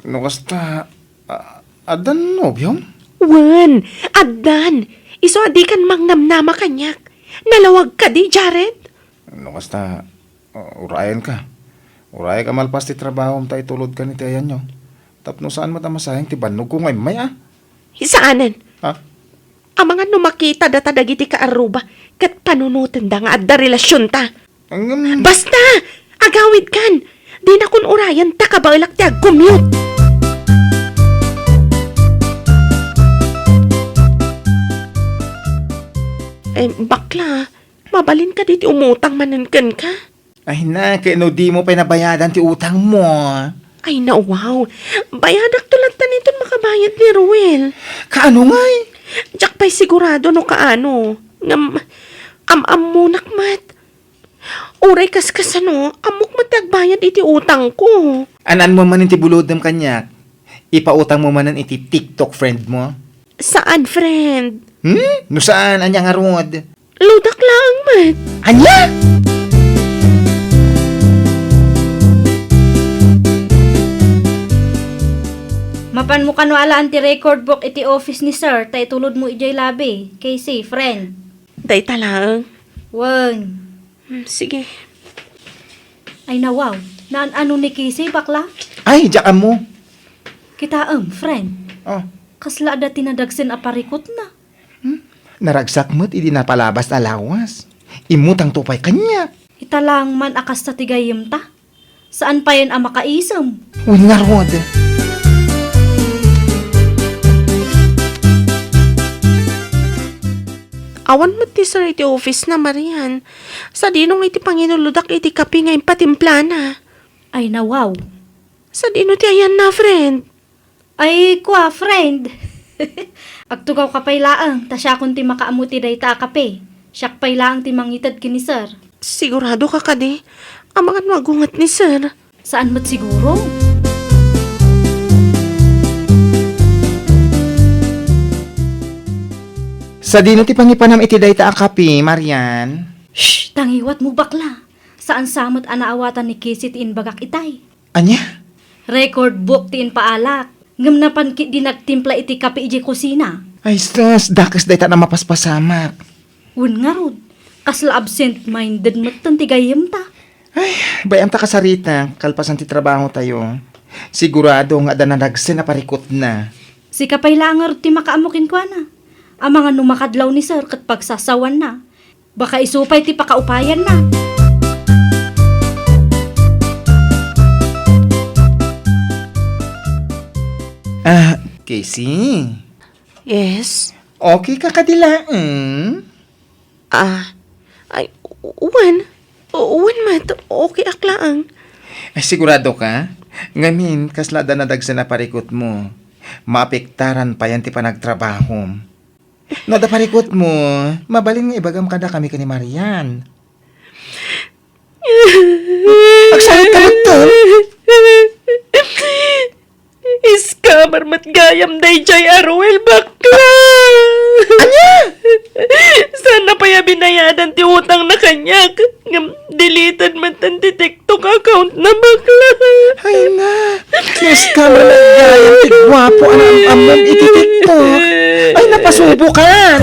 No kasta, a-, addan nobiom? Wen, addan. Isu a dikan mangnamnama kaniak. Nalawag kadi, Jared? No kasta, uh, urayenka. Urayek a malpas ti trabahom ta itulodkan iti ayanyo. Tapno saan met a masayang ti bannogko nga immay, a? Saanen. Ha? Amangan no makita data dagiti kaarruba ket panunotenda nga adda relasionta. Ngem, basta! Agawidkan! Dinakon urayen ta kabaelak ti agcommute. Eh, bakla, mabalin kadi ti umutang manen kenka? Ay na, ket no dimo pay nabayadan ti utangmo. Ay na, wow. Bayadakto latta niton makabayad ni Ruel. Kaano ngay? Diak pay sigurado no kaano. Ngem, am-ammonak met. Uray kaskasano, ammok met ti agbayad iti utangko. An-anmo manen ti bulodem kaniak. Ipautangmo manen iti TikTok friend mo. Saan, friend? Hmm? No saan, ania ngarud? Ludak laeng met. Ania? Apanmo kano alaan ti record book iti office ni sir, ta itulodmo idiay lobby. Casey, friend. Dayta laeng. Wen. Hmm, sige. Ay, nawaw. Naan-ano ni Casey, bakla? Ay, diak ammo. Kitaem, friend. Oh. Kasla adda ti nadagsen a parikutna. Hmm? Naragsak met idi napalabas a lawas. Immutangto pay kaniak. Ita laeng man a kasta ti gayyemta. Saan payen a makaisem. Wen ngarud. Awan met ti sir iti office na, Marian. Sadino nga iti panginulodak iti kape nga impatimplana? Ay, nawaw. Sadino ti ayanna, friend? Ay, kua, friend. Agtugawka pay laeng, ta siakon ti makaammo ti dayta a kape. Siak pay laeng ti mangited ken ni sir. Siguradoka kadi? Amangan no agunget ni sir. Saan met siguro? Sadino ti pangipanam iti dayta a kape, Marian? Shh! Tangiwatmo, bakla. Saan sa met a naawatan ni Casey ti imbagak itay. Ania? Record book ti impaalak. Ngem napan ketdi nagtimpla iti kape idiay kusina. Ay, sus, dakes dayta a mapaspasamak. Wen ngarud, kasla absent-minded metten ti gayyemta. Ay, bay-am ta kasaritak, kalpasan ti trabahotayo. Sigurado nga adda nadagsen a parikutna. Sika pay laeng ngarud ti makaammo kenkuana. Amangan no makadlaw ni sir ket pagsasawanna. Baka isu pay ti pakaupayanna. Ah, Casey? Yes? Okay ka kadi laeng? Ah, ay, wen. Wen met, okay ak laeng. Ay, sigurado ka? Ngamin, kasla adda nadagsen a parikutmo. Maapektaran payen ti panagtrabahom. No adda parikutmo, mabalin nga ibagam kadakami ken ni Marian. Agsarit ka met, Tom. Scammer met gayam daydiay a Ruel, bakla. Ania? Saan na pay a binayadan ti utangna kaniak? Ngem deleted met ti TikTok account na, bakla. Ay na, Diyos ka, managayam ti guapo a naam-ammom iti TikTok. Ay, napasubokan.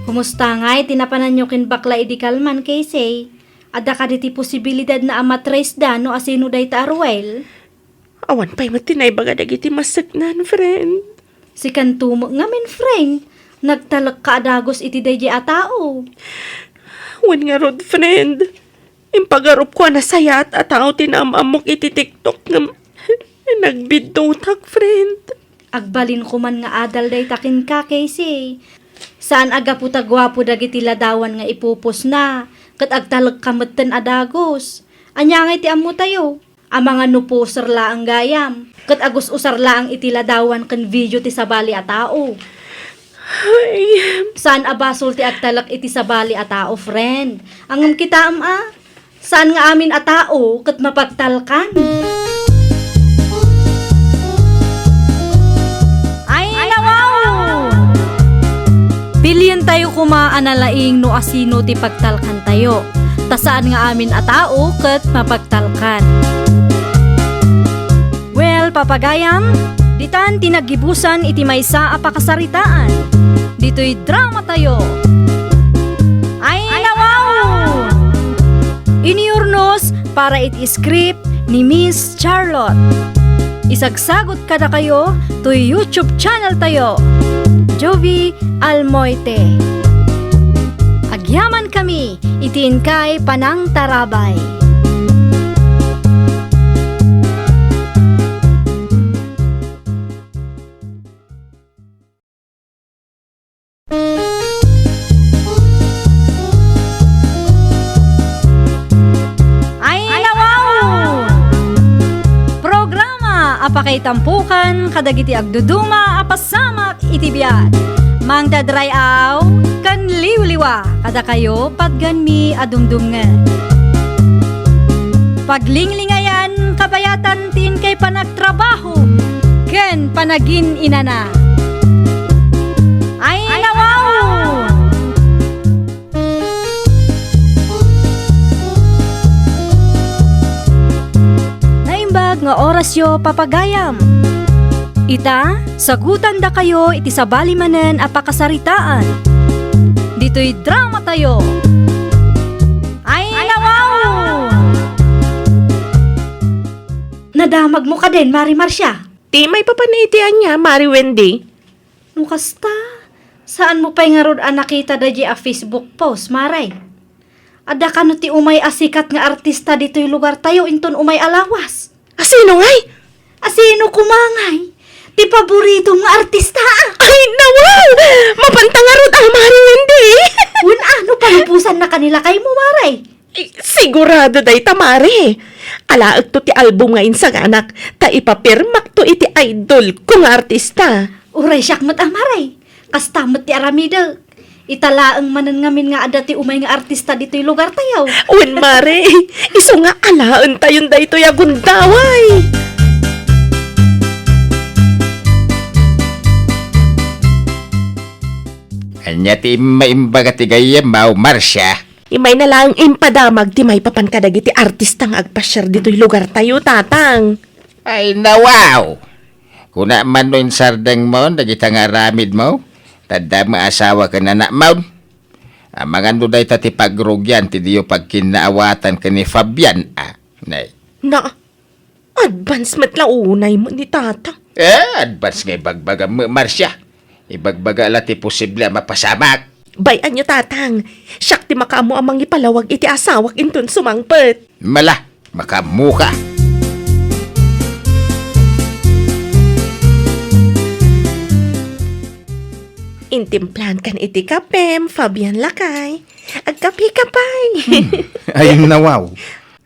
Kumusta ngay ti napananyo ken bakla idi kalman, Casey? Adda kadi ti posibilidadna a matrace da no asino dayta a Ruel? Awan pay met ti naibaga dagiti maseknan, friend. Sikanto met ngamin, friend. Nagtalekka a dagus iti daydiay a tao. Wen ngarud, friend. Impagarupko a nasayaat a tao ti naam-ammok iti TikTok ngem nagbiddutak, friend. Agbalinko man nga adal dayta kenka, Casey. Saan a gapu ta guapo dagiti ladawan nga ipupostna, ket agtalekka metten a dagus. Ania ngay ti ammotayo? Amangan no poser laeng gayam, ket agus-usar laeng iti ladawan ken video ti sabali a tao. Ay. Saan a basol ti agtalek iti sabali a tao, friend. Ngem kitaem a, saan nga amin a tao ket mapagtalkan. Ay, nawaw! Pilientayo koma a nalaing no asino ti pagtalkantayo, ta saan nga amin a tao ket mapagtalkan. Well, papagayam, ditan ti naggibusan iti maysa a pakasaritaan. Ditoy dramatayo. Ay, nawaw! Iniurnos para iti script ni Miss Charlotte. Isagsagut kadakayo toy YouTube channel tayo, Jovie Almoite. Agyaman kami iti inkay panangtarabay. Ay, nawaw! Programa a pakaitampokan kadagiti agduduma a pasamak iti biag. Mangdadray-aw ken liwliwa kadakayo patgenmi a dumdumngeg. Paglinglingayan kabayatan ti inkay panagtrabaho ken panagin-inana. Ay, nawaw! Orasyo, papagayam. Ita, sagutandakayo iti sabali manen a pakasaritaan. Ditoy drama tayo. Ay, nawaw! Nadamagmo kadin, Mari Marcia? Ti maipapan iti ania, Mari Wendy? No kasta, saanmo pay ngarud a nakita daydi a Facebook post, Mare? Adda kano ti umay a sikat nga artista ditoy lugartayo inton umay a lawas? Asino ngay? Asino koma ngay? Ti paboritom nga artista, a. Ay, nawaw! Mapanta ngarud a, Mari Wendy! Wen, ano, palubosanna kani lakaymo, Mare? Eh, sigurado dayta, Mare. Alaekto ti album nga insaganak, ta ipapirmakto iti idol ko nga artista. Uray siak met a, Mare. Kasta met ti aramidek. Ita laeng manen ngamin nga adda ti umay nga artista ditoy lugartayo. Wen, Mare, isu nga alaentayon daytoy a gundaway. Ania ti immaimbaga ti gayyemmo, Marcia? Imayna laeng impadamag ti maipapan kadagiti artista nga agpasiar ditoy lugartayo, Tatang. Ay, nawaw! Kuna man no insardengmo dagita nga aramidmo, ta adda met asawa ken anakmo. Amangan no dayta ti pagrugian ti diyo pagkinnaawatan ken ni Fabian, a, ne? Na, advance met la unay met ni Tata. Eh, advance nga ibagbagam, Marcia. Ibagbaga la ti posible a mapasamak. Bay-anyo, Tatang. Siak ti makaammo a mangipalawag iti asawak inton sumangpet. Mala, makaammoka. Intimplankan iti kapem, Fabian lakay. Agkapeka pay. Hmm. Ay, nawaw.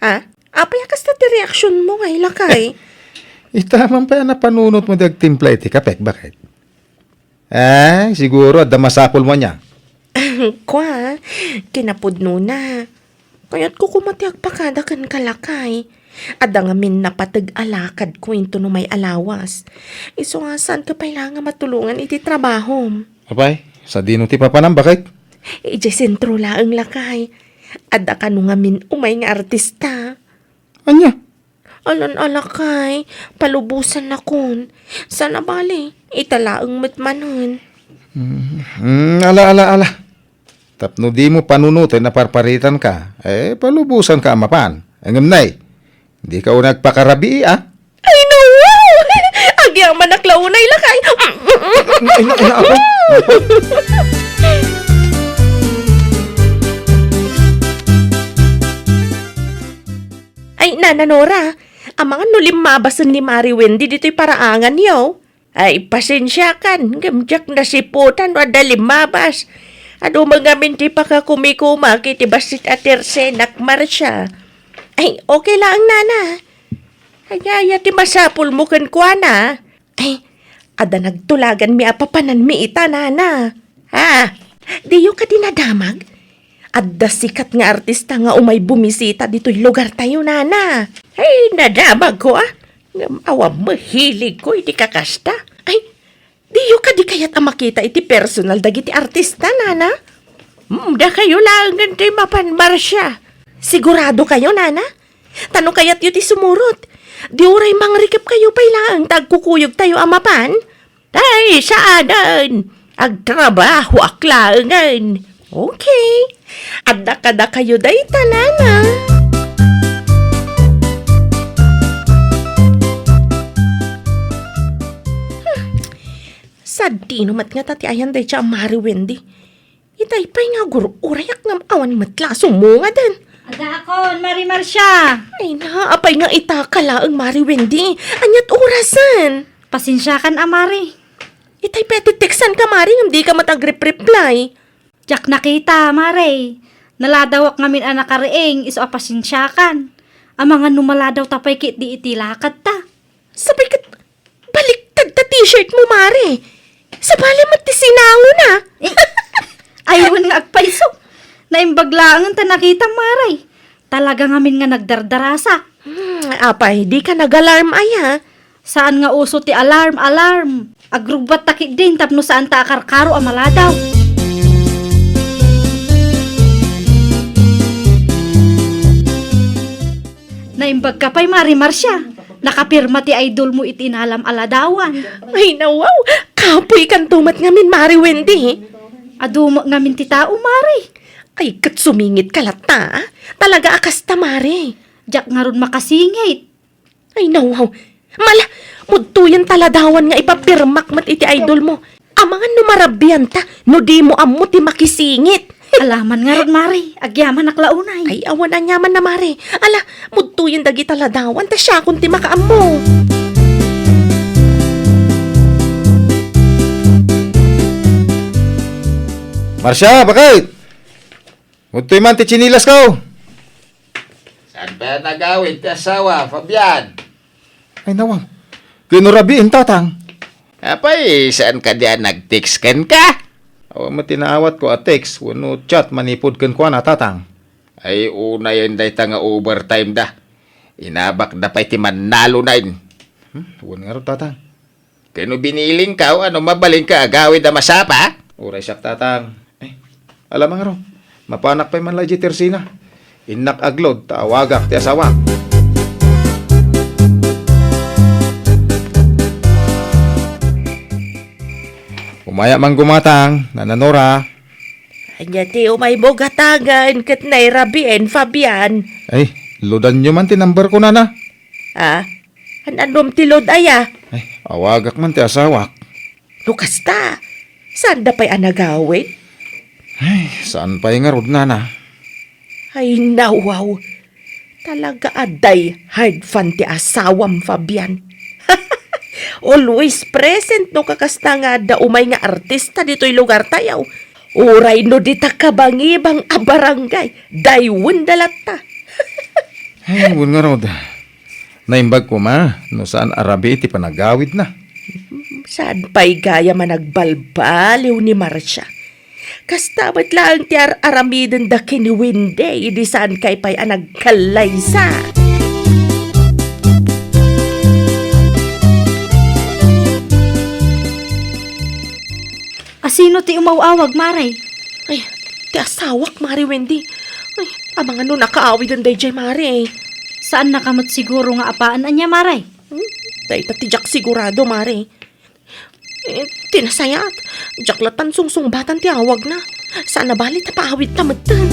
Ah? Apay a kasta ti reaksionmo ngay, lakay? Ita man pay a napanunotmo ti agtimpla iti kapek, baket? Ay, siguro, adda masapulmo ania. Kua, kinapudnona. Kayatko koma ti agpakada kenka, lakay. Adda ngamin napateg a lakadko inton umay a lawas. Isu a saanka pay la nga matulongan iti trabahom. Apay, sadino ti papanam, baket? Idiay sentro laeng, lakay. Adda kano ngamin umay nga artista. Ania? Alan a, lakay, palubosannakon. Saan a bale, ita laeng met manen. Mm, mm, ala, ala, ala. Tapno dimo panunoten a parparitanka, eh, palubosanka a mapan. Ngem nay, dika unay agpakarabii, a? Ay, nawaw! Agyamanak la unay, lakay. Ay, na, na, ako. Ay, Nana Nora, amangan no limmabasen ni Mari Wendy ditoy paraanganyo. Ay, pasensiakan, ngem diak nasiputan no adda limmabas. Adu met ngamin ti pakakumikumak iti bassit a tersenak, Marcia. Ay, okay laeng, Nana. Ania aya ti masapulmo kenkuana? Ay, adda nagtulaganmi a papananmi ita, Nana. Ha? Diyo kadi nadamag? Adda sikat nga artista nga umay bumisita ditoy lugartayo, Nana. Ay, nadamagko, a. Ngem awan met hiligko iti kakasta. Ay, diyo kadi kayat a makita iti personal dagiti artista, Nana? Hmm, dakayo laengen ti mapan, Marcia. Sigurado kayo, Nana? Ta no kayatyo ti sumurot, di uray mangrikepkayo pay laeng ta agkukuyogtayo a mapan? Ay, saanen. Agtrabahoak laengen. Okay. Adda kadakayo dayta, Nana. Hmm. Sadino met ngata ti ayan dayta a Mari Wendy? Itay pay nga agur-urayak ngem awan met la sumungaden. Addaakon, Mari Marcia. Ay na, apay nga ita ka laeng, Mari Wendy? Aniat orasen? Pasensiakan a, Mari. Itay pay a tittekstan ka, Mari, ngem dika met agrep-reply. Diak nakita, Mari. Naladawak ngamin a nakariing, isu a pasensiakan. Amangan no maladaw ta pay ketdi iti lakad ta. Sabay ket, baliktad ta t-shirt mo, Mare. Sabali met ti sinango na. Eh, ay, wen nga agpayso. Naimbag laengen ta nakitam, Mare. Talaga ngamin nga nagdardarasak. Hmm, apay, di ka nag-alarm, aya? Saan nga uso ti alarm, alarm? Agrubbat ta ketdin tapno saan ta a karkaro a maladaw. Naimbag ka pay, Mare Marcia. Nakapirma ti idol mo iti inalam a ladawan. Ay, nawaw! Kapoy kanto met ngamin, Mari Wendy. Adu met ngamin ti tao, Mari. Ay, ket sumingit ka latta, a? Talaga a kasta, Mari. Diak ngarud makasingit. Ay, nawaw. Mala, mudtoyen ta ladawan nga ipapirmak met iti idol mo. Amangan no marabian ta, no di mo ammo ti makisingit. Alaman ngarud, Mari. Agyamanak la unay. Ay, awan aniaman na, Mari. Ala, mudtoyen dagita ladawan, ta siakon ti makaammo. Marcia, bakit? Udtoy man ti tsinilas ko. Saan pay a nagawid ti asawa, Fabian? Ay, nawaw. Kinurabiin, tatang. Apay, saan kadi a nag-text kenka? Awan met ti naawatko a text wenno chat manipud kenkuana, tatang. Ay, unayen dayta nga overtime da. Inabakda pay ti mannalona. Hmm, wen ngarud, tatang. Ken no binilingka, o ano, mabalinka agawid a masapa? Uray siak, tatang. Eh, alam nga ro, mapanak pay man la idiay tersina. Innak agload ta awagak ti asawak. Umayak man gumatang, Nana Nora. Ania ti umaymo gatagen ket nairabien, Fabian? Ay, loadanyo man ti number ko, Nana. Ah? An-anom ti load aya? Ay, awagak man ti asawak. No kasta, saanda pay a nagawid? Ay, saan pay ngarud, Nana? Ay, nawaw. Talaga a die hard fan ti asawam, Fabian. Always present no kakasta nga adda umay nga artista ditoy lugartayo. Uray no dita kabangibang a barangay, daywenda latta. Ay, wen ngarud. Naimbag koma no saan a rabii ti panagawidna. Saan pay gayam a nagbalbaliw ni Marcia? Kasta met laeng ti ar-aramidenda ken ni Wendy idi saankay pay a nagkallaysa. Asino ti umaw-awag, Mare? Ay, ti asawak, Mare Wendy. Ay, amangan no nakaawiden daydiay, Mare. Saannaka met siguro nga apaen ania, Mare? Hmm? Dayta ti diak sigurado, Mare. Eh, ti nasayaat, diak lattan sungsungbatan ti awagna. Saan a bali ta paawidta metten.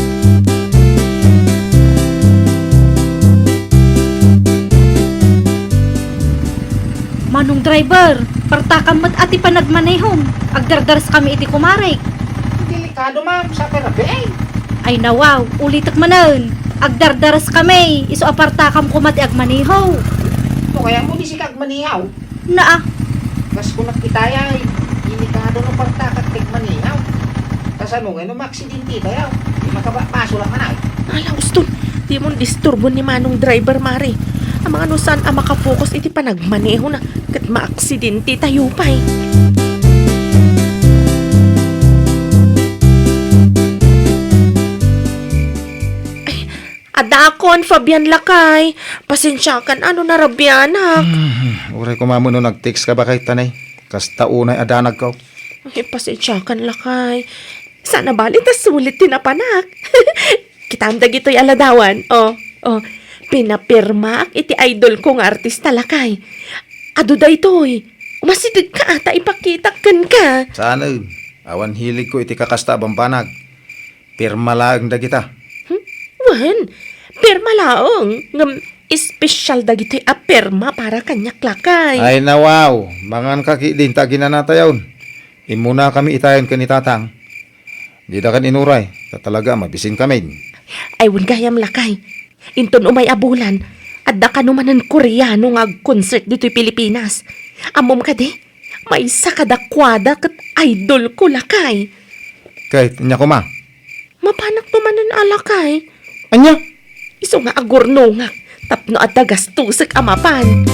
Manong driver, partakam met a ti panagmanehom. Agdardareskami iti kumarek. Delikado, ma'am, sa rabii. Ay, nawaw, ulitek manen. Agdardareskami, isu a partakam koma ti agmaneho. No kayatmo, di sika agmaneho. Naa. Kas kunak itay, delikado no partakak ti agmaneho. Kasano ngay no maaksidente tayo? Di makabaso lang manay. Ala, uston, dimon disturbo ni Manong driver, Mare. Amangan no saan a makapokus iti panagmanehona ket maaksidente tayo pay. Ay, adakon, Fabian lakay. Pasensiakan a no narabianak. Hmm, uray koma no nag-text ka, bakay tanay. Kasta unay a danagko. Ay, pasensiakan lakay. Saan a bali ta sulit ti napanak. Kitaem dagitoy a ladawan. Oh, oh. Pinapirmaak iti idol ko nga artista, lakay. Adu daytoy. Umasidegka a ta ipakitak kenka. Saanen. Awan hiligko iti kakasta a bambanag. Pirma laeng dagita. Hmm? Wen, pirma laeng. Ngem espesyal dagitoy a pirma para kaniak, lakay. Ay, nawaw. Manganka ketdin ta aginanatayon. Immunakami itayon ken ni Tatang. Didakan inuray, ta talaga a mabisinkami. Ay, wen gayam, lakay. Inton umay a bulan, adda kano manen Koreano nga ag-concert ditoy Pilipinas. Ammom kadi? Maysa kadakuada ket idol ko, lakay. Ket ania koma? Mapanak to manen a, lakay. Ania? Isu nga agurnongak tapno adda gastosek a mapan.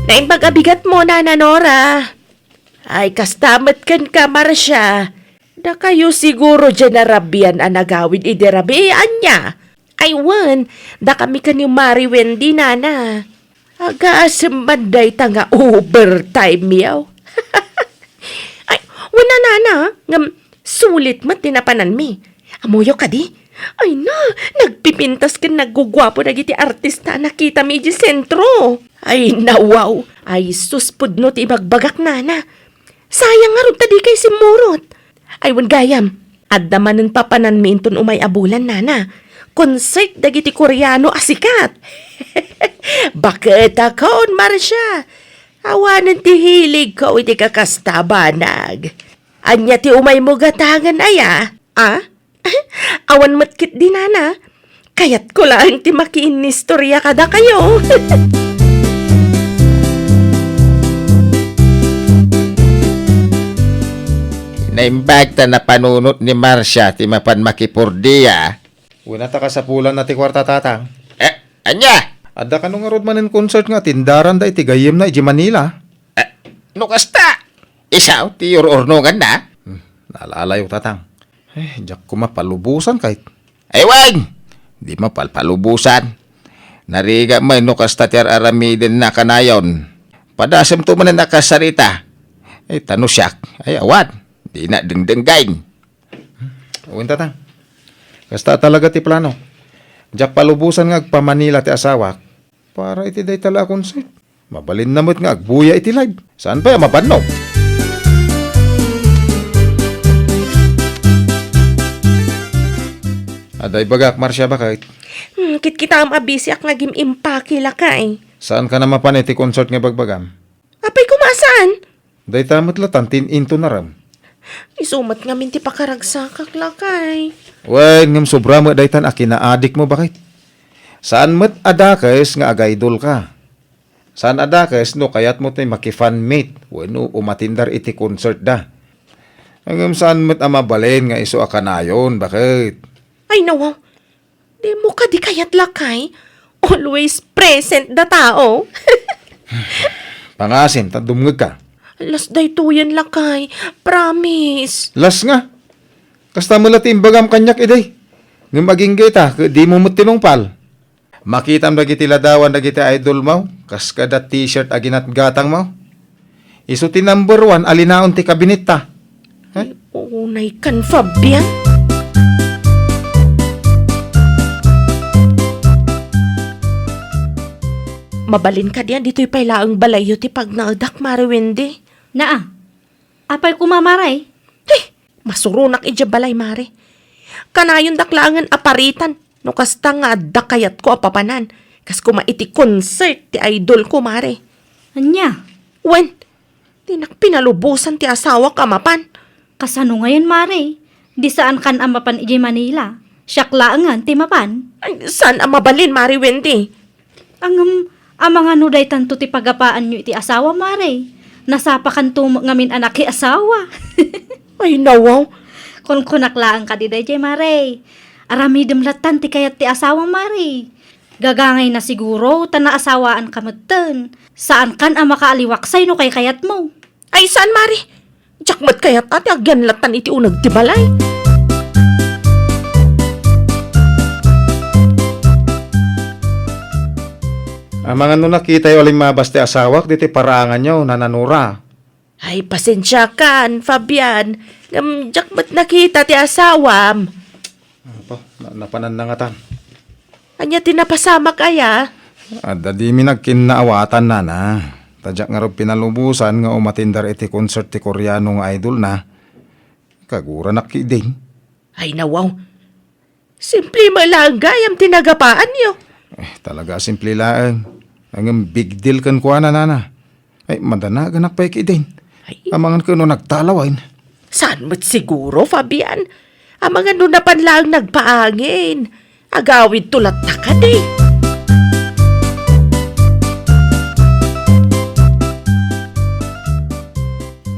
Naimbag a bigat mo, Nana Nora. Ay, kasta met kenka, Marcia. Dakayo siguro diay a narabian a nagawid idi rabii, ania? Ay, wen, dakami ken ni Mari Wendy, nana. Agasem man dayta nga overtime yaw. Ay, wen a, nana, ngem sulit met ti napananmi. Ammoyo kadi? Ay na, nagpipintas ken nagguguapo dagiti artista a nakitami idiay sentro. Ay na, wow. Ay sus, pudno ti ibagbagak, nana. Sayang ngarud ta dikay simmurot. Ay, wen gayam, adda manen papananmi inton umay a bulan, nana. Concert dagiti Koreano a sikat. Baket akon, Marcia. Awanen ti hiligko iti kakasta a banag. Ania ti umaymo gatangen, aya? A? Awan met ketdi, nana. Kayatko laeng ti makiinnistorya kadakayo. Naimbag ta napanunot ni Marcia ti mapan makipurdia. Wen, ta kasapulanna ti kuarta, tatang. Eh, ania? Adda kano ngarud manen concert nga atendaranda iti gayyemna idiay Manila. Eh, no kasta, isu ti ur-urnonganna? Hmm, naalalayo, tatang. Eh, diak koma palubosan, kayat. Ay, wen! Dimo palpalubosan. Narigat met no kasta ti ar-aramidenna kanayon. Padasemto manen a kasarita. Eh, ta no siak, ay, awan. Dina dengdenggen. Wen, tatang. Kasta talaga ti plano. Diak palubosan nga agpa-Manila ti asawak para iti dayta la a concert. Mabalinna met nga agbuya iti live. Saan pay a mabannog? Adda ibagak, Marcia, baket. Hmm, kitkitam a busyak nga agim-impake, lakay. Saankan a mapan iti concert nga ibagbagam? Apay koma a saan? Dayta met laeng ti in-intonaram. Isu met ngamin ti pakaragsakak, lakay. Wen, ngem sobra met daytan a kinaadikmo, baket. Saan met a dakes nga agaidolka. Saan a dakes no kayatmo ti maki-fan meet wenno umatindar iti concert da. Ngem saan met a mabalin nga isu a kanayon, baket. Ay, nawaw. Dimo kadi kayat, lakay? Always present da tao. Pangasim, ta dumngegka. Las daytoyen, lakay. Promise. Las nga. Kasta met la ti imbagam kaniak idi. Ngem agingga ita, ket dimo met tinungpal. Makitam dagiti ladawan dagiti idolmo, kas kada t-shirt a ginatgatangmo. Isu ti number one a linaon ti kabinetta. Eh? Ay, unaykan, Fabian. Mabalin kadi a ditoy pay laeng balayyo ti pagnaedak, Mare Wendy? Naa. Apay koma, Mare? Hey! Masuronak idiay balay, Mare. Kanayondak laengen a paritan no kasta nga adda kayatko a papanan, kas koma iti concert ti idolko, Mare. Ania? Wen, dinak pinalubosan ti asawak a mapan. Kasano ngayen, Mare? Di saankan a mapan idiay Manila. Siak laengen ti mapan. Ay, saan a mabalin, Mare Wendy? Ngem, amangan no daytanto ti pagapaanyo iti asawa, Mare? Nasapakanto met ngamin a nakiasawa. Ay, nawaw. Kunkunak laeng kadi daydiay, Mare. Aramidem lattan ti kayat ti asawam, Mare. Gagangayna siguro ta naasawaanka metten. Saankan a makaaliwaksay no kaykayatmo. Ay, saan, Mare? Diak met kayat a ti agyanlatan iti uneg ti balay. Amangan no nakitayo a limmabas ti asawak ditoy paraanganyo, Nana Nora. Ay, pasensiakan, Fabian. Ngem diak met nakita ti asawam. Apo, na-, napananna ngatan. Ania ti napasamak aya? Adda dimi nagkinnaawatan, nana. Ta diak ngarud pinalubosan nga umatindar iti concert ti Koreano nga idolna. Kaguranak ketdin. Ay, nawaw. Simple met laeng gayam ti nagapaanyo. Eh, talaga a simple laeng. Ngem big deal kenkuana, nana. Ay, madanaganak pay ketdin. Ay. Amangan ket no nagtalawen. Saan met siguro, Fabian? Amangan no napan laeng nagpaangin. Agawidto latta kadi.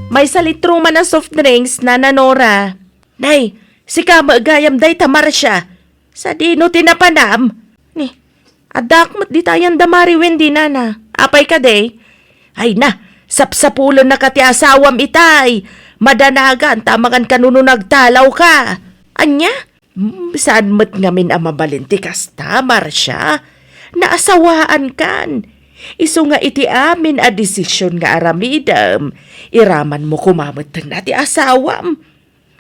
Maysa litro man a soft drinks, Nana Nora. Nay, sika met gayam dayta, Marcia. Sadino ti napanam? Ni, addaak met ditayan da Mari Wendy, nana. Apay kadi? Ay na, sapsapulennaka ti asawam itay. Madanagan ta amangan kano no nagtalawka. Ania? Hmm, saan met ngamin a mabalin ti kasta, Marcia? Naasawaankan. Isu nga iti amin a desisyon nga aramidem, iramanmo koma metten ti asawam.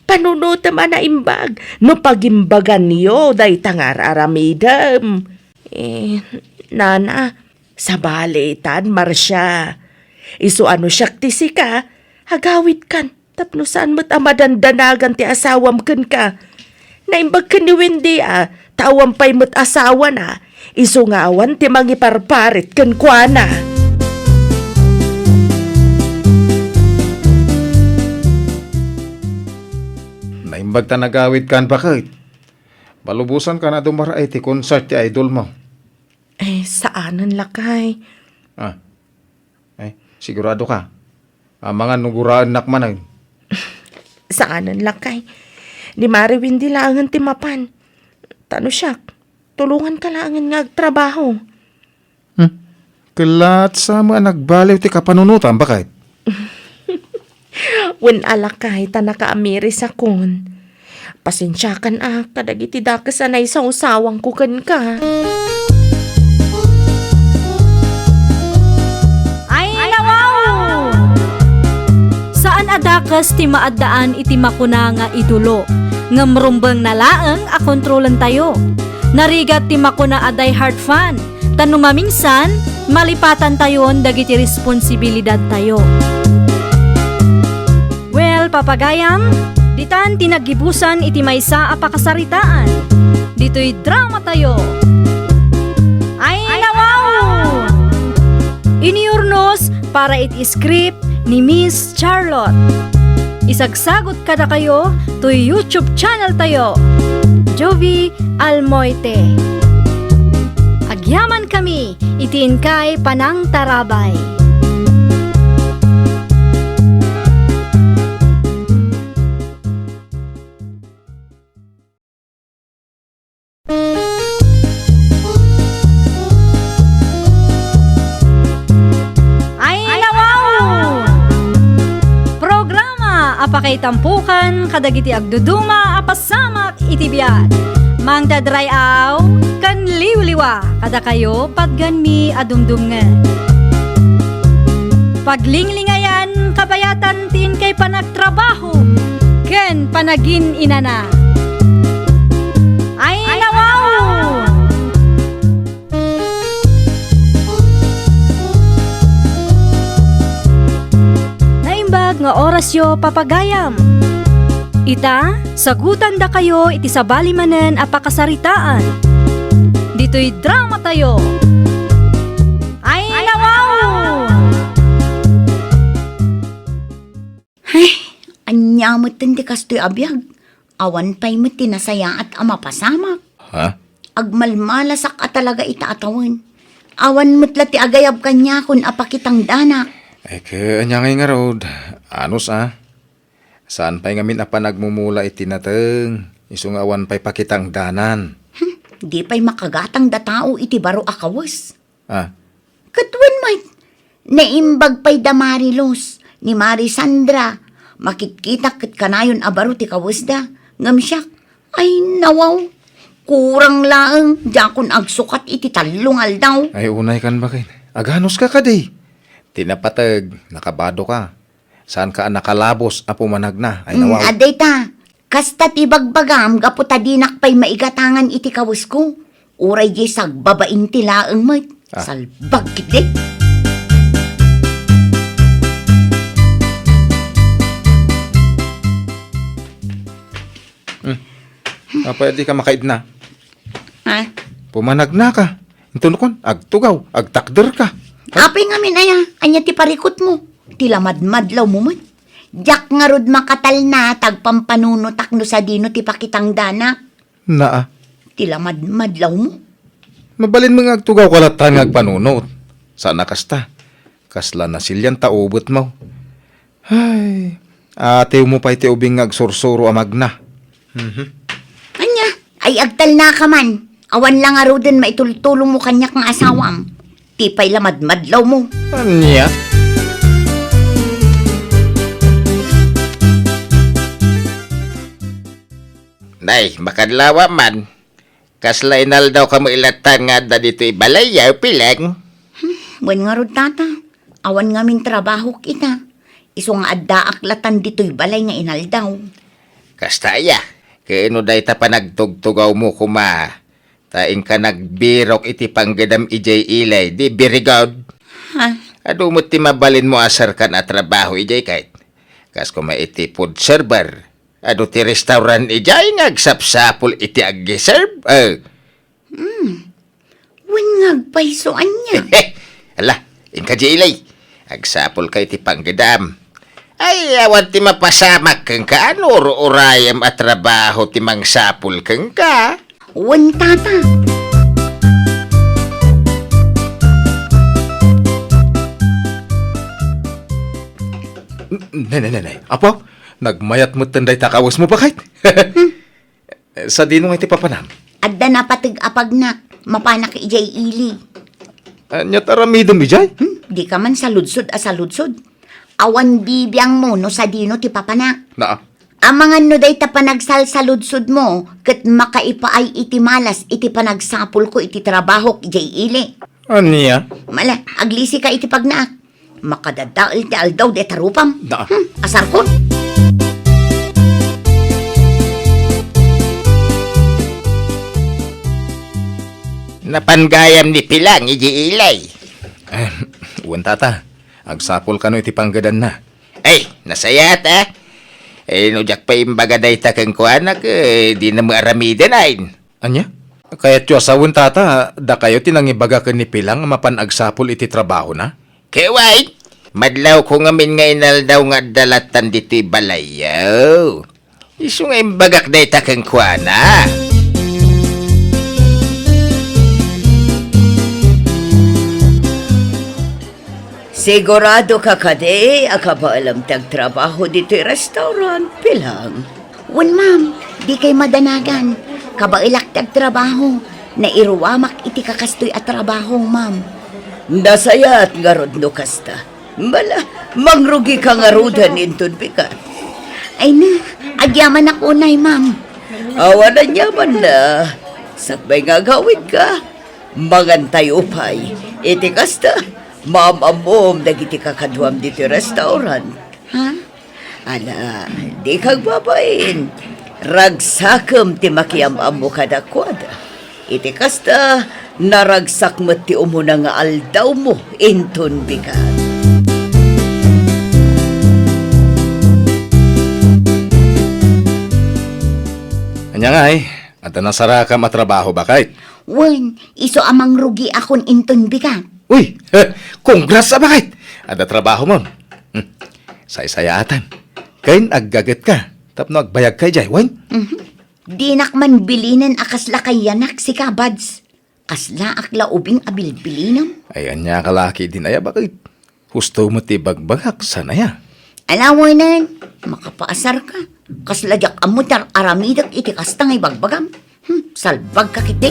Panunotem a naimbag no pagimbaganyo dayta nga ar-aramidem. Eh, nana, sabali itan, Marcia. Isu a no siak ti sika, agawidkan tapno saan met a madandanagan ti asawam kenka. Naimbag ken ni Wendy a ta awan pay met asawana, isu nga awan ti mangiparparit kenkuana. Naimbag ta nagawidkan, baket. Malubosankan a dumaraay ti concert ti idolmo. Eh, saanen, lakay. Ah. Eh, sigurado ka? Amangan no guraennak manen. Saanen, lakay. Ni Mari Wendy laengen ti mapan. Ta no siak, tulonganka laengen nga agtrabaho. Hmm. Ket la, sa met a nagbaliw ti kapanunotam, baket? Wen a, lakay, ta nakaamirisakon. Pasensiakan a kadagiti dakes a naisawsawangko kenka. Ay, nawaw! Saan a dakes ti maaddaan iti makuna nga idolo, ngem rumbengna laeng a kontrolentayo. Narigat ti makuna a die-hard fan, ta no mamingsan, malipatantayon dagiti responsibilidadtayo. Well, papagayam, ditan ti naggibusan iti maysa a pakasaritaan. Ditoy dramatayo. Ay, nawaw! Iniurnos para iti script ni Miss Charlotte. Isagsagot kadakayo toy YouTube channel tayo, Jovie Almoite. Agyaman kami iti inkay panangtarabay. Ay, nawaw! Programa a pakaitampokan kadagiti agduduma a pasamak iti biag. Mangted ray-aw ken liwliwa kadakayo patgenmi a dumdumngeg. Paglinglingayan kabayatan ti inkay panagtrabaho ken panagin-inana. Ay, nawaw! Naimbag nga orasyo, papagayam. Ita, sagutandakayo iti sabali manen a pakasaritaan. Ditoy dramatayo. Ay, nawaw! Ay, ania metten ti kastoy a biag? Awan pay met ti nasayaat a mapasamak. Ha? Agmalmalasak a talaga ita a tawen. Awan met la ti agayab kaniakon a pakitangdanak. Ay, ket ania ngay ngarud? Anus a. Saan pay ngamin a panagmumula iti nateng, isu nga awan pay pakitangdanan. Hmm, di pay makagatang da tao iti baro a kawes. Ah. Ket wen met, naimbag pay da Mari Luz, ni Mari Sandra. Makitkitak ket kanayon a baro ti kawesda. Ngem siak, ay nawaw, kurang laeng, diakon agsukat iti tallo nga aldaw. Ay, unay kan baket. Aganuska kadi? Ti napateg, nakabadoka. Saanka a nakalabos a pumanagna. Ay, mm, nawaw. Adda ita. Kasta ti bagbagam gapu ta dinak pay maigatangan iti kawesko. Uray diay sagbabain ti laeng met. Ah. Salbag ketdi. Hmm. Apay a dika makaidna? Ah? Pumanagnaka. Inton kun, agtugaw, agtakderka. Apay ngamin aya, ania ti parikutmo? Ti lamadmadlawmo met. Diak ngarud makatalna ta agpampanunotak no sadino ti pakitangdanak. Naa. Ti lamadmadlawmo. Mabalinmo nga agtugawka latta nga agpanunot. Saan a kasta. Kasla nasilian ta ubetmo. Ay, atiwmo pay ti ubing nga agsursuro a magna. Mhm. Ania? Ay, agtalnaka man. Awan la ngaruden maitultulongmo kaniak nga asawam. Ti pay la madmadlawmo. Ania? Nay, makadlawa man. Kasla inaldawka met latta nga adda ditoy balay, ya, Pileng? Hmm, wen ngarud, tata. Awan ngamin trabahok ita. Isu nga addaak latan ditoy balay nga inaldaw. Kasta aya, ket no dayta panagtugtugawmo koma, ta inka nagbirok iti panggedam idiay ili, di very good. Ha? Adu met ti mabalinmo a serkan a trabaho idiay ket. Kas koma iti food server, adu ti restaurant idiay nga agsapsapul iti aggi-serve. Eh, Hmm. Wen nga agpayso ania? Ala, inka, Jilay. Agsapulka iti panggedam. Ay, awan ti mapasamak kenka, no ur-urayem a trabaho ti mangsapul kenka. Wen, tata. N-, ne, ne, ne, ne. Apo, nagmayat metten dayta kawesmo, baket? Hmm. Eh, sadino nga iti papanam? Adda napateg a pagnak, mapanak idiay ili. Ania ti aramidem idiay? Hmm, dika man saludsod a saludsod. Awan bibiangmo no sadino ti papanak. Naa. Amangan no dayta panagsalsaludsodmo ket makaipaay iti malas iti panagsapulko iti trabahok idiay ili. Ania? Mala, aglisika iti pagnaak. Makadadael ti aldaw dayta rupam. Da. Hmm, asarkon. Napan gayam ni Pilang idiay ili? Eh, wen, tata. Agsapul kano iti panggedanna. Ay, nasayaat, a. Eh, no diak pay imbaga dayta kenkuana, eh, dina met aramiden, ay. Ania? Kayatyo a sawen, tata, dakayo ti nangibaga ken ni Pilang a mapan agsapul iti trabahona? Ket wen, madlawko ngamin nga inaldaw nga adda lattan ditoy balayyo. Isu nga imbagak dayta kenkuana. Siguradoka kadi a kabaelam ti agtrabaho ditoy restaurant, Pilang? Wen, ma'am. Dikay madanagan. Kabaelak ti agtrabaho. Nairuamak iti kakastoy a trabaho, ma'am. Nasayaat ngarud no kasta. Bala, mangrugika ngaruden inton bigat. Ay na, agyamanak unay, ma'am. Awan aniamanna. Sakbay nga agawidka. Mangantayo pay. Iti kasta, maam-ammom dagiti kakaduam ditoy restaurant. Ha? Ala, dika agbabain. Ragsakem ti makiam-ammo kadakuada. Iti kasta, naragsak met ti umuna nga aldawmo inton bigat. Ania ngay, adda nasarakam a trabaho, baket? Wen, isu a mangrugiakon inton bigat. Uy! Congrats a baket! Adda trabahomon. Hmm. Saysayaatan. Ken aggagetka tapno agbayagka idiay, wen? Mhm. Dinak man bilinen a kasla kayanak sika, Bads. Kaslaak la ubing a bilbilinam. Ay, ania ka laki din aya, baket? Husto met ti ibagbagak, saan aya? Ala, wen, makapaasarka. Kasla diak ammo ti ar-aramidek iti kasta nga ibagbagam. Hmm, salbagka ketdi.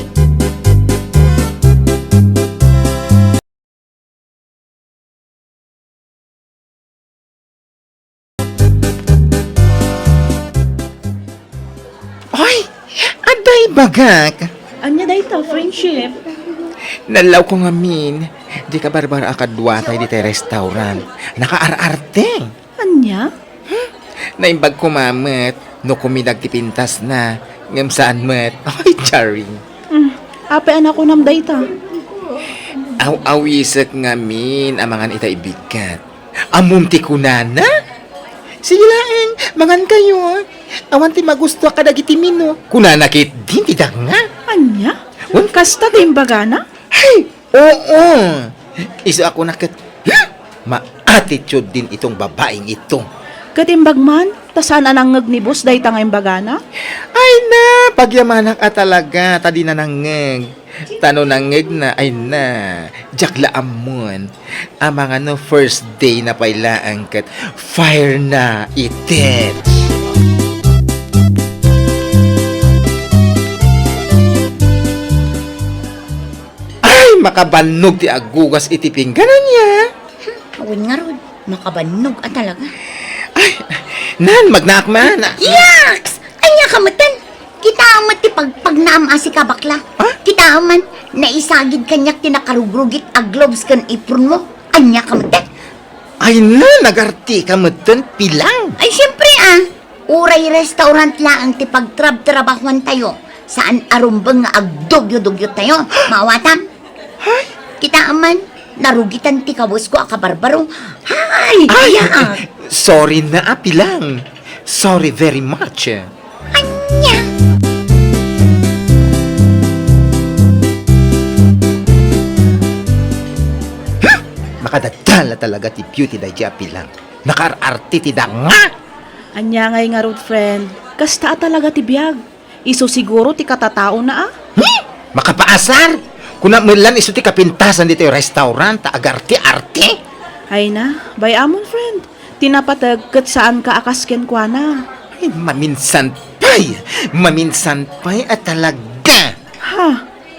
Ay, adda ibagak. Ania dayta, friendship? Nalawko ngamin, dika barbara a kaduatay ditoy restaurant. Nakaar-arte. Ania? Hmm? Naimbag koma met no kumidag ti pintasna, ngem saan met. Ay, charing. Hmm. Apay a nakunam dayta? Aw-awisek ngamin a mangan ita ibigat. Ammom ti kunana? Sige laeng, mangankayo. Awan ti magustuak kadagiti menu. Kunana ketdin ti daknga. Ania? Wen? Kasta ti imbagana? Ay, Oo. Isu a kuna ket, hmm? Ma-attitude din itong babaeng ito. Ket imbag man, ta saan a nangngeg ni boss dayta nga imbagana? Ay na, pagyamanak a talaga, ta di na nangngeg. Ta no nangngeg na, ay na, diak la ammon. Amangan no first day na pay laeng ket fire na ited. Ay, makabannog ti aggugas iti pinggan, ania? Hmm, wen ngarud, makabannog a talaga. Ay, nan, magnaak man. Yaks! Ania ka metten? Kitaem met ti pagpagnaam a sika, bakla. Ha? Kitaem man, naisagid kaniak ti nakarugrugit a gloves ken apron mo. Ania ka metten? Ay na, nagarte ka metten, Pilang. Ay, siyempre, ah. Uray restaurant laeng ti pagtrabtrabahuantayo, saan a rumbeng nga agdugyo-dugyotayo. Maawatam? Ay! Kitaem man, narugitan ti kawesko a kabarbaro. Ay! Ay! Aya! Sorry na, Api lang. Sorry very much. Ania? Hmm! Makadadala talaga ti beauty daydi a Pilang. Nakaar-arte ti danga. Ania ngay ngarud, friend? Kasta a talaga ti biag. Isu siguro ti katataona, a? Hmm? Makapaasar? Kuna met lan isu ti kapintasan ditoy restaurant, ta agarte-arte. Ay na, bay-amon, friend. Ti napateg ket saanka a kas kenkuana. Ay, maminsan pay! Maminsan pay a talaga! Ha?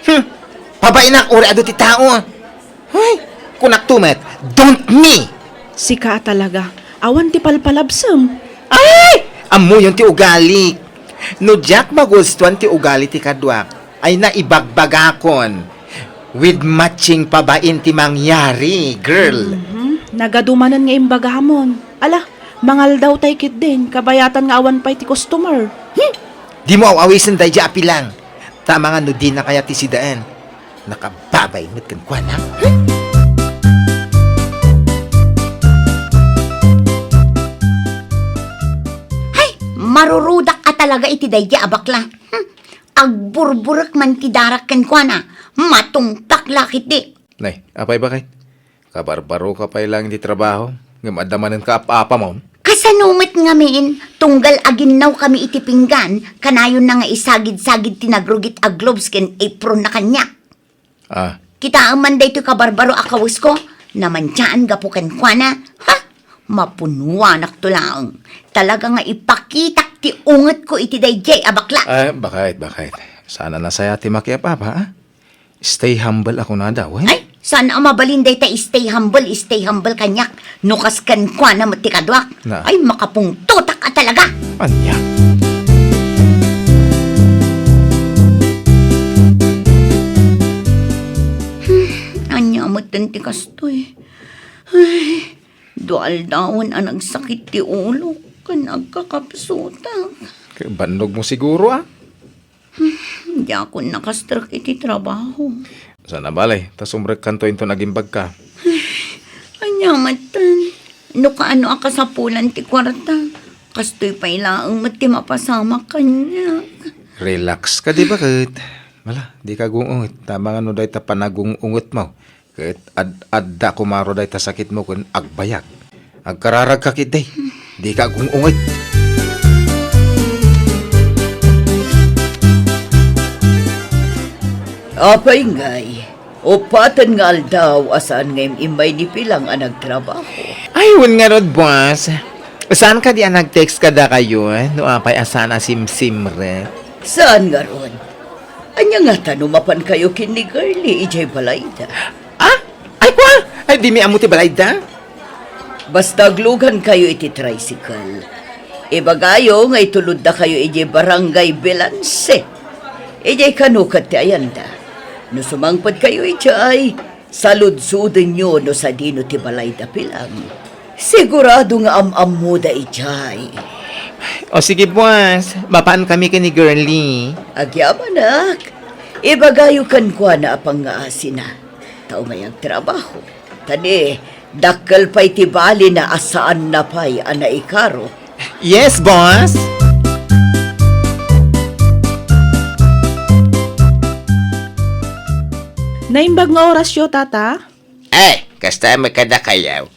Hmm. Pabainak, uray adu ti tao. Ay, kunakto met, don't me! Sika a talaga. Awan ti palpalabsem. Ay! Ammoyon ti ugali. No diak magustuan ti ugali ti kaduak, ay naibagbagakon. With matching pabain ti mangyari, girl. Mhm. Nagadu manen nga imbagamon. Ala, mangaldaw tay ketdin, kabayatan nga awan pay ti customer. Hmm? Dimo aw-awisen daydi a Pilang. Tama nga no dina kayat ti sidaen. Nakababay met kenkuana. Hay, marurudak a talaga iti daydi a bakla. Hmm. Agburburek man ti darak kenkuana. Matungpak la ketdi. Nay, apay bakay? Kabarbaroka pay laeng iti trabaho, ngem adda manen kaap-apamon? Kasano met ngamin, tunggal aginnawkami iti pinggan, kanayonna nga isagid-sagid ti nagrugit a gloves ken apron na kaniak? Ah. Kitaem man daytoy kabarbaro a kawesko, namantiaan gapu kenkuana. Ha? Mapunuanakto laeng. Talaga nga ipakitak ti ungetko iti daydiay a bakla. Ah, bakay, bakay. Saan a nasaya ti makiap-apa, ah? Stay humble a kunada, wen? Ay, saan a mabalin dayta stay humble, stay humble kaniak. No kas kenkuana met ti kaduak. Na. Ay, makapungtotak a talaga. Ania? Hmm, ania metten ti kastoy? Ay, dua aldawen a nagsakit ti ulo ken agkakapsutak. Kay bannog mo siguro, ah. Hmm, diakon nakastrek iti trabaho. Sana balay, ta sumrekkanto inton agimbagka. Ania metten? No kaano a kasapulan ti kuarta, kastoy pay laeng met ti mapasamak kaniak. Relax ka, di ba, ket? Wala, di ka gung-unget. Tama nga no dayta panagung-unget mo. Ket ad-adda kumaro dayta sakitmo ken agbayag. Agkararagka ketdi. Dika agung-unget. Apay ngay, upaten nga aldaw a saan nga im-immay ni Pilang a nagtrabaho? Ay, wen ngarud, boss. Saan kadi a nag-text kadakayo, eh? No apay a saan a simsimrek? Saan ngarud? Ania ngata no mapankayo ken ni Girlie idiay balayda? Ah? Ay, kua? Ay, dimi ammo ti balayda? Basta aglugankayo iti tricycle. Ibagayo nga ituloddakayo idiay Barangay Belance. Idiay kano ket ti ayanda. No sumangpetkayo idiay, saludsodenyo no sadino ti balayda Pilang. Sigurado nga am-ammoda idiay. O sige, boss. Mapaankami ken ni Girlie. Agyamanak. Ibagayo kenkuana a pangngaasina. Ta umay agtrabaho. Ta ni, dakkel pay ti balina a saanna pay a naikaro. Yes, boss. Naimbag nga orasyo, tata? Ay, kasta met kadakayo.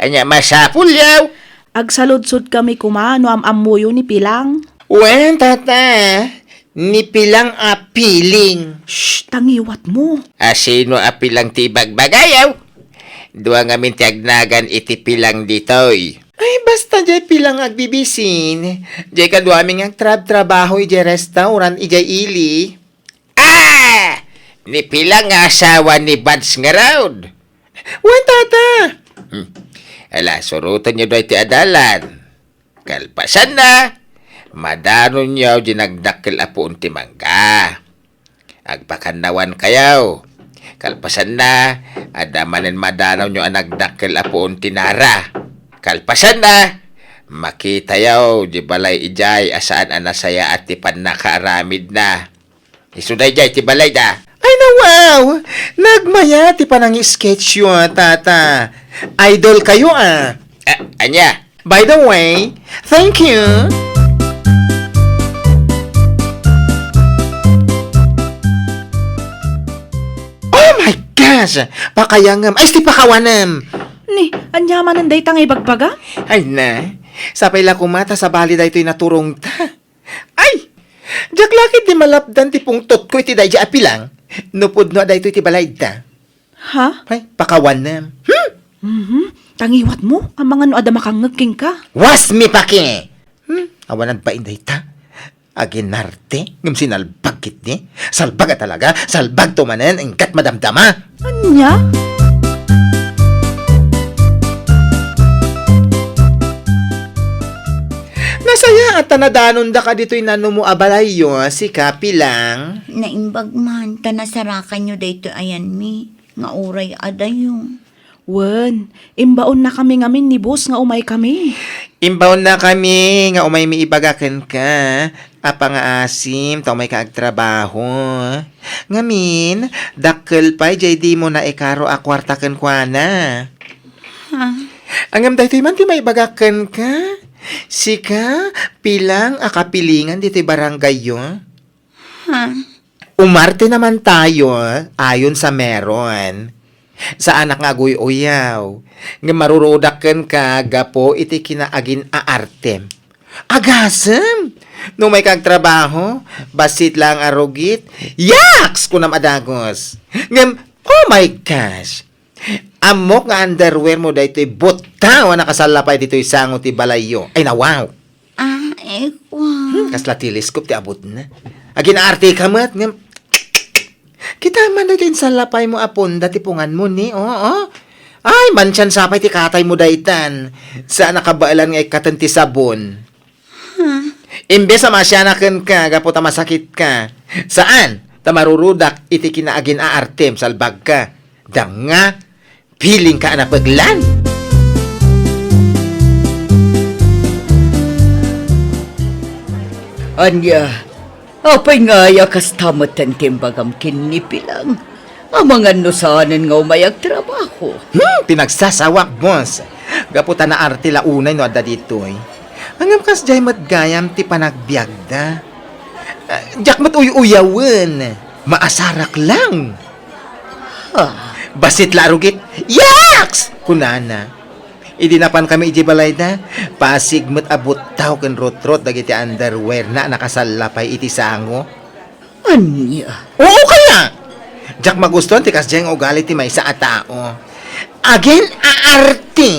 Ania masapulyo? Agsaludsodkami koma no am-ammoyo ni Pilang. Wen, tata, ni Pilang a Piling. Shh, ta ngiwatmo. A sino a Pilang ti ibagbagayo? Dua ngamin ti agnagan iti Pilang ditoy. Ay, basta diay Pilang agbibisin. Diay kaduami nga agtrabtrabaho idiay restaurant idiay ili. Ah! Ni Pilang nga asawa ni Bads ngarud. Wen, tata. Hmm. Ala, surotenyo daytoy a dalan. Kalpasanna, madanonyo diay nagdakkel a puon ti mangga. Agpakannawankayo. Kalpasanna, adda manen madanawnyo a nagdakkel a puon ti nara. Kalpasanna, Makitayo, di balay idiay a saan a nasayaat ti pannakaaramidna. Isu daydiay ti balayda. Ay, nawaw! Nagmaya ti panangi-sketch yo, tata. Idol kayo, ah. Ah, anya? By the way, thank you. Oh my gosh! Pakayangem. Ay, ti pakawanem. Ni, anya manen dayta nga ibagbaga? Ay na, sapay la koma ta sabali daytoy naturongta. Ay! Diak la ketdi malapdan ti pungtotko iti daydiay a pilang. No pudno a daytoy ti balayda. Ha? Ay, pakawanem. Hmm? Mhm. Tangiwatmo, amangan no adda makangngeg kenka. Wasmi paki! Hmm? Awanan bain dayta. Aginarte, ngem sinalbag ketdi. Salbag a talaga, salbagto manen, ingkat madamdama. Ania? Nasayaat ta nadanondaka ditoy nanumo a balayyo, sika, Pilang. Naimbag man, ta nasarakanyo daytoy ayanmi, nga uray adayo. Wen, imbaonnakami ngamin ni boss nga umaykami. Imbaonnakami nga umaymi ibaga kenka, a pangaasim ta umayka agtrabaho. Ngamin, dakkel pay diay dimo naikaro a kuarta kenkuana. Ha? Ngem daytoy man ti maibagak kenka. Sika, Pilang a kapilingan ditoy barangayyo. Ha? Umarte naman tayo, ayon sa meron. Saanak nga aguy-uyaw, ngem maruruodak kenka gapu iti kinaagin-aartem. Agasem! No umayka agtrabaho, bassit laeng a rugit, yaks! Kunam a dagus. Ngem, oh my gosh! Ammok nga underwear mo daytoy buttaw a nakasallapay ditoy sango ti balayyo. Ay, nawaw! Ah, eh, kwa. Hmm, kasla telescope ti abutna. Agin-aarte ka met, ngem, kita man daytoy insallapay mo a punda ti pungan mo ni, oo. Ay, mansiansa pay ti katay mo daytan. Saan a kabaelan nga ikkaten ti sabon. Huh? Imbes a masianaken ka, gapu ta masakit ka. Saan? Ta marurudak iti kinaagin-aartem, salbag ka. Danga, piling ka a napeglan. Ania, apay nga aya kasta metten ti imbagam ken ni Pilang? Amangan no saanen nga umay agtrabaho. Hmm, pinagsasawak, boss. Gapu ta naarte la unay no adda ditoy. Ngem kasdiay met gayam ti panagbiagda. Ah, diak met uy-uyawen. Maasarak lang. Ha? Bassit la a rugit. Yaks! Kunana. Idi napankami idiay balayda, pasig met a buttaw ken rutrot dagiti underwear na a nakasallapay iti sango. Ania? Oo kaya! Diak magustuhan ti kasdiay nga ugali ti maysa a tao. Agin-aarte,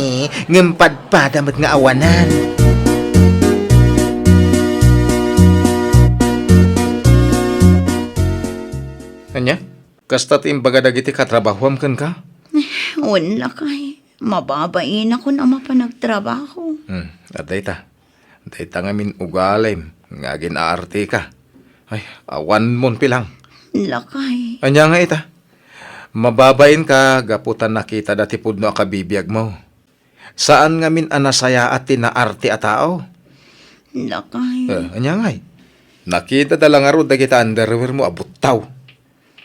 ngem padpada met nga awanan. Ania? Kasta ti imbaga dagiti katrabahoam kenka? Wen, lakay. Mababainakon a mapan agtrabaho. Hmm, adda ita. Dayta ngamin ugalim nga agin-aarte ka. Ay, awanmon, Pilang. Lakay. Ania nga ita? Mababainka gapu ta nakitada ti pudno a kabibiagmo. Saan ngamin a nasayaat ti naarte a tao. Lakay. Eh, ania ngay? Nakitada la ngarud dagiti underwear mo a buttaw.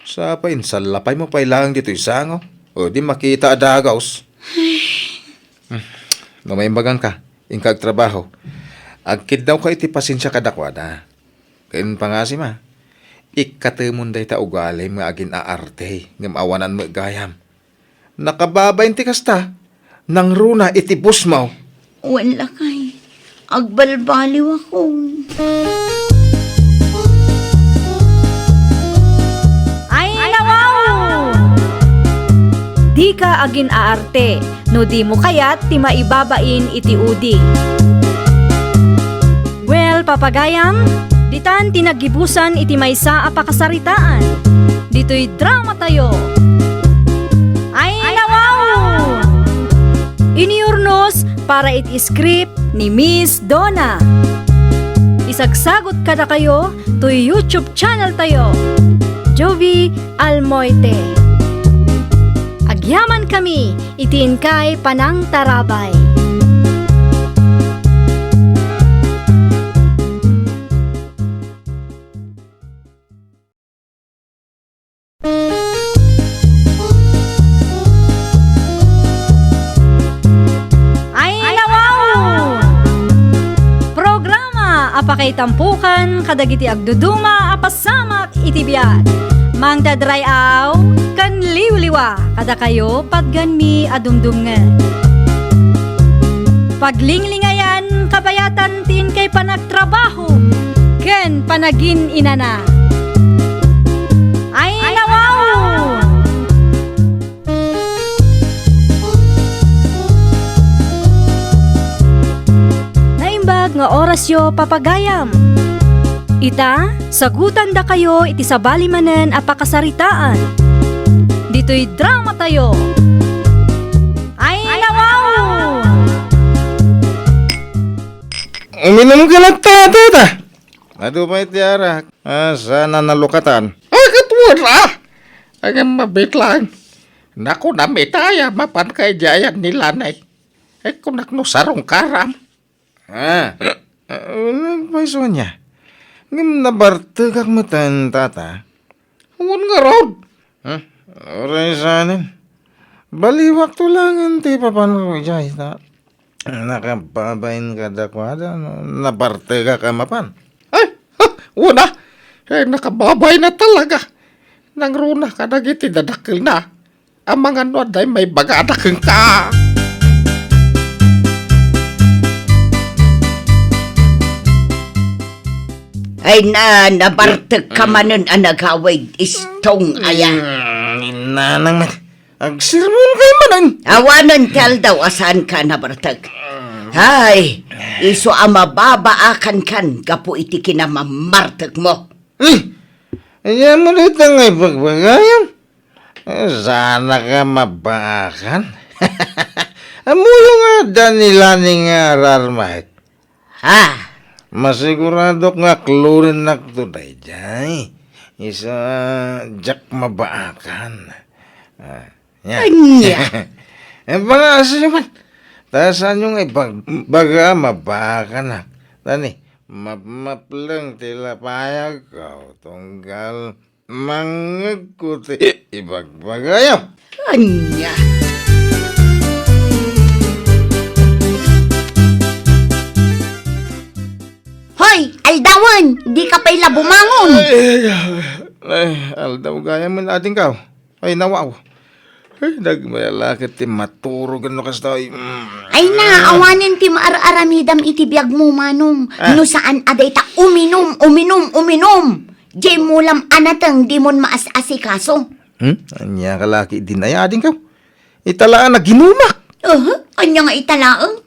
Sapay, insallapay mo pay laeng ditoy sango. O, di makita a dagaws. Hmm. No maimbaganka, inka agtrabaho. Agkiddawka iti pasensia kadakuada. Ken pangasima, ikkatemon dayta ugalim nga agin-aarte, ngem awanan met gayam. Nakababain ti kasta, nangruna iti busmaw. Wen, lakay, agbalbaliwakon. Ay, nawaw! Dika agin-aarte no dimo kayat ti maibabain iti udi. Well, papagayam, ditan ti naggibusan iti maysa a pakasaritaan. Ditoy dramatayo. Ay, nawaw! Inurnos para iti script ni Miss Donna. Isagsagut kadakayo toy YouTube channel tayo, Jovie Almoite. Agyamankami iti inkay panangtarabay. Itampukan kadagiti agduduma a pasamak iti biag. Mangted ray-aw ken liwliwa kadakayo patganmi a dumdumngeg. Paglinglingayan kabayatan ti inkay panagtrabaho ken panagin-inana. Ay, nawaw! Naimbag nga orasyo, papagayam. Ita, sagutandakayo iti sabali manen a pakasaritaan. Ditoy dramatayo. Ay, nawaw! Uminum ka latta, tata. Adu pay ti arak. Ah, sana nalukatan. Ay, katuan, ah! Agam mabitlang. Naku, namitaya, mapan kay jayan ni Lanay. Ay, kunak no sarong karam. Ah, ah, nagpaiso niya. Ngem nabartegak metten, tata. Wen ngarud. Hmm? Uray sanen. Baliwak to langen ti papanko idiay, ta nakababain kadakuada no nabartegak a mapan. Ay, ha, wen a. Ay, nakababain a talaga. Nangruna kadagiti dadakkelna. Amangan no adda maibagada kenka. Ay na, nabartek ka manen a nagawid, Istong, aya. Mm, nanang man. Agsermon kay manen. Awanen ti aldaw a saan ka nabartek. Ay, isu a mababaakan kan gapu iti kinamammartek mo. Eh, aya mo dita nga ibagbagayam. Eh, sana ka mabaakan. Amuyo nga adda ni Lani nga ararmaek. Ha? Masiguradok nga klorinnak to daydiay. Isu a diak mabaakan. Ah, ania? Ania? Eh, baka aso man. Ta saanyo nga ibag-, baga mabaakan, ah. Tani, mapmapleng ti lapayagko, tunggal mangngegko ti ibagbagayo. Ania? Hoy, aldawen, di ka pay la bumangon. Ay, ay, ay, aldaw gayam, adingko. Ay, nawaw. Ay, nagmayalaket ti maturog no kastoy. Mm. Ay na, awanen ti maar-aramidam iti biagmo, Manong. Ah. No saan a dayta uminum, uminum, uminum. Diay mulam a nateng dimon maas-asikaso. Hmm? Ania ka laki din ay adingko? Ita laeng naginumak. Aha, ania nga ita laeng?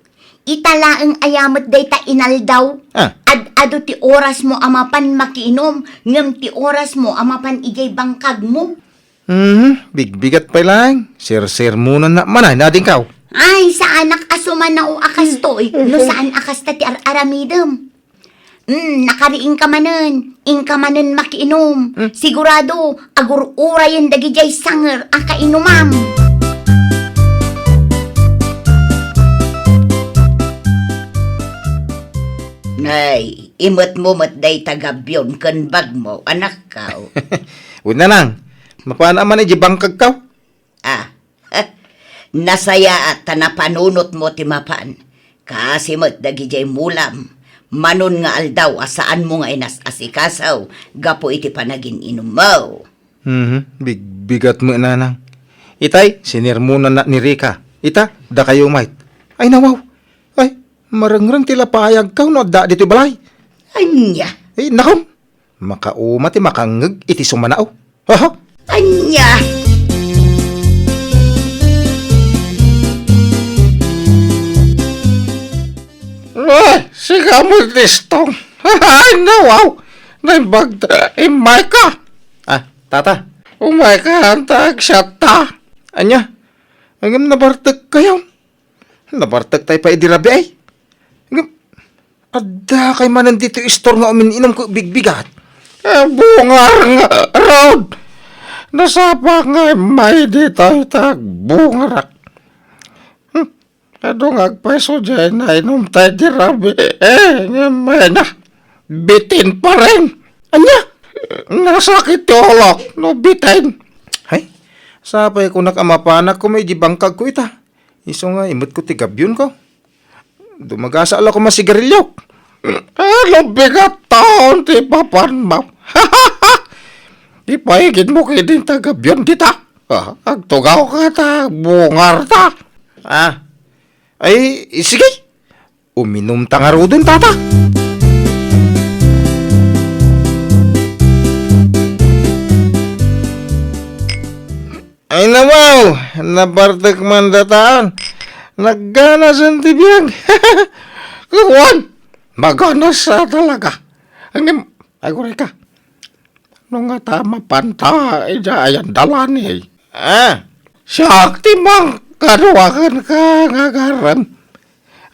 Ita laeng aya met dayta inaldaw. Ah. Ad-adu ti orasmo a mapan makiinum, ngem ti orasmo a mapan idiay bangkagmo. Mhm, bigbigat pay laeng. Sersermonannak man ay, adingko. Ay, saanak a sumanao a kastoy, no saan a kasta ti ar-aramidem. Mm, nakariingka manen, inka manen makiinum. Hmm. Sigurado, agur-urayen dagidiay sanger a kainumam. Nay, imetmo met dayta gabion ken bagmo, anakko. Wen, nanang, mapan a man idiay bangkagko? Ah, nasayaat ta napanunotmo ti mapan. Kaasi met dagidiay mulam, manon nga aldaw a saanmo nga inas-asikaso gapu iti panagin-inummo. Mhm, bigbigat met, nanang. Itay, sinermonannak ni Rica. Ita, dakayo met. Ay, nawaw. Ay, marengreng ti lapayagko no adda ditoy balay. Ania? Ay, nakom. Makauma ti makangngeg iti sumanao. Haha! Ania? Ay, sika met, Istong. Ay, nawaw. Naimbag ta, immay ka. Ah, tata. Umay ka, anta, agsiatta. Ania? Ngem nabartek kayo. Nabartek tayo pa idi rabii ay. Ngem, adda kay manen ditoy istor nga umin-inum ket bigbigat. Eh, bungar nga, Rod! Nasapa nga immay ditoy ta agbungarak. Hmm, adu nga agpayso diay nainum tayo idi rabii. Eh, ngem, ay na, bitin pa rin. Ania? Nasakit ti ulok, no bitin. Ay, sapay kunak a mapanak koma idi bangkagko ita. Isu nga, imetko ti gabionko. Dumagasa la koma sigariliok. Ano bigat taon ti papanmo? Ipaigidmo ketdin ta gabion dita. Ah, agtugawka ta bungarta. Ah, ay, sige. Uminumta ngaruden, tata. Ay, nawaw, nabartek man datan. Nagganasen ti biag. Kuwan, maganas a talaga. Ngem, agurayka. No ngata mapanta, ija ayan dalani. Ah, siak ti mangkaduakan ka nga agarem.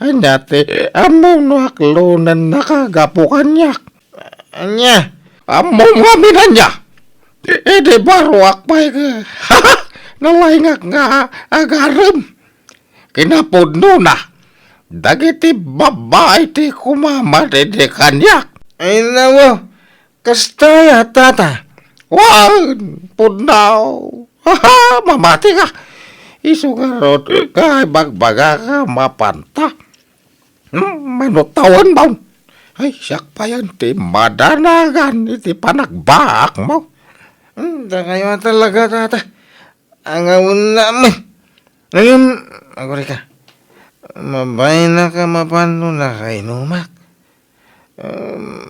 Ania ti ammom no aklonennaka gapu kaniak? Ania? Ammom ngamin ania? Idi baruak pay ka. Nalaingak nga agarem. Kinapudnona, dagiti babbai ti kumamad idi kaniak. Ay, nawaw, kasta aya, tata? Wen, pudno. Mamati ka. Isu ngarud, kay bagbaga ka mapanta. Hmm, mano tawen mo? Ay, siak payen ti madanagan iti panagbaakmo. Hmm, dakayo a talaga, tata. Angawenna met. Ngem, agurayka, mabainaka mapan no nakainumak. Em,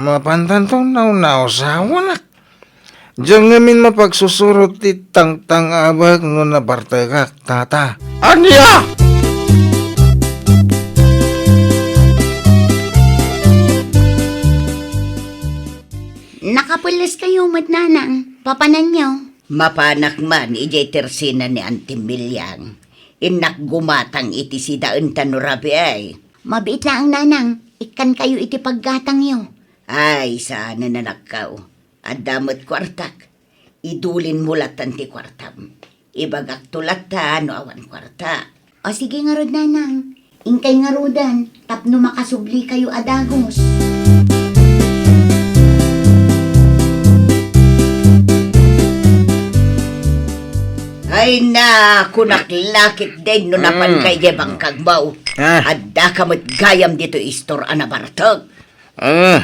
mapantanto naunausawanak. Diak ngamin mapagsusurot ti tangtang-abak no nabartekak, tata. Ania? Nakapules kayo met, nanang. Papananyo? Mapanak man idiay tersina ni Auntie Miliang. Innak gumatang iti sidaenta no rabii. Mabiit laeng, nanang. Ikkan kayo iti paggatangyo. Ay, saan a nanakkaw. Adda met kuartak. Idulinmo latan ti kuartam. Ibagakto latta no awan kuarta. O sige ngarud, nanang. Inkay ngaruden tapno makasubli kayo a dagus. Ay na, kunak lakit din no napan Mm. kay di bangkagbaw. Ah. Adda ka met gayam dito istor a nabartek. Ah,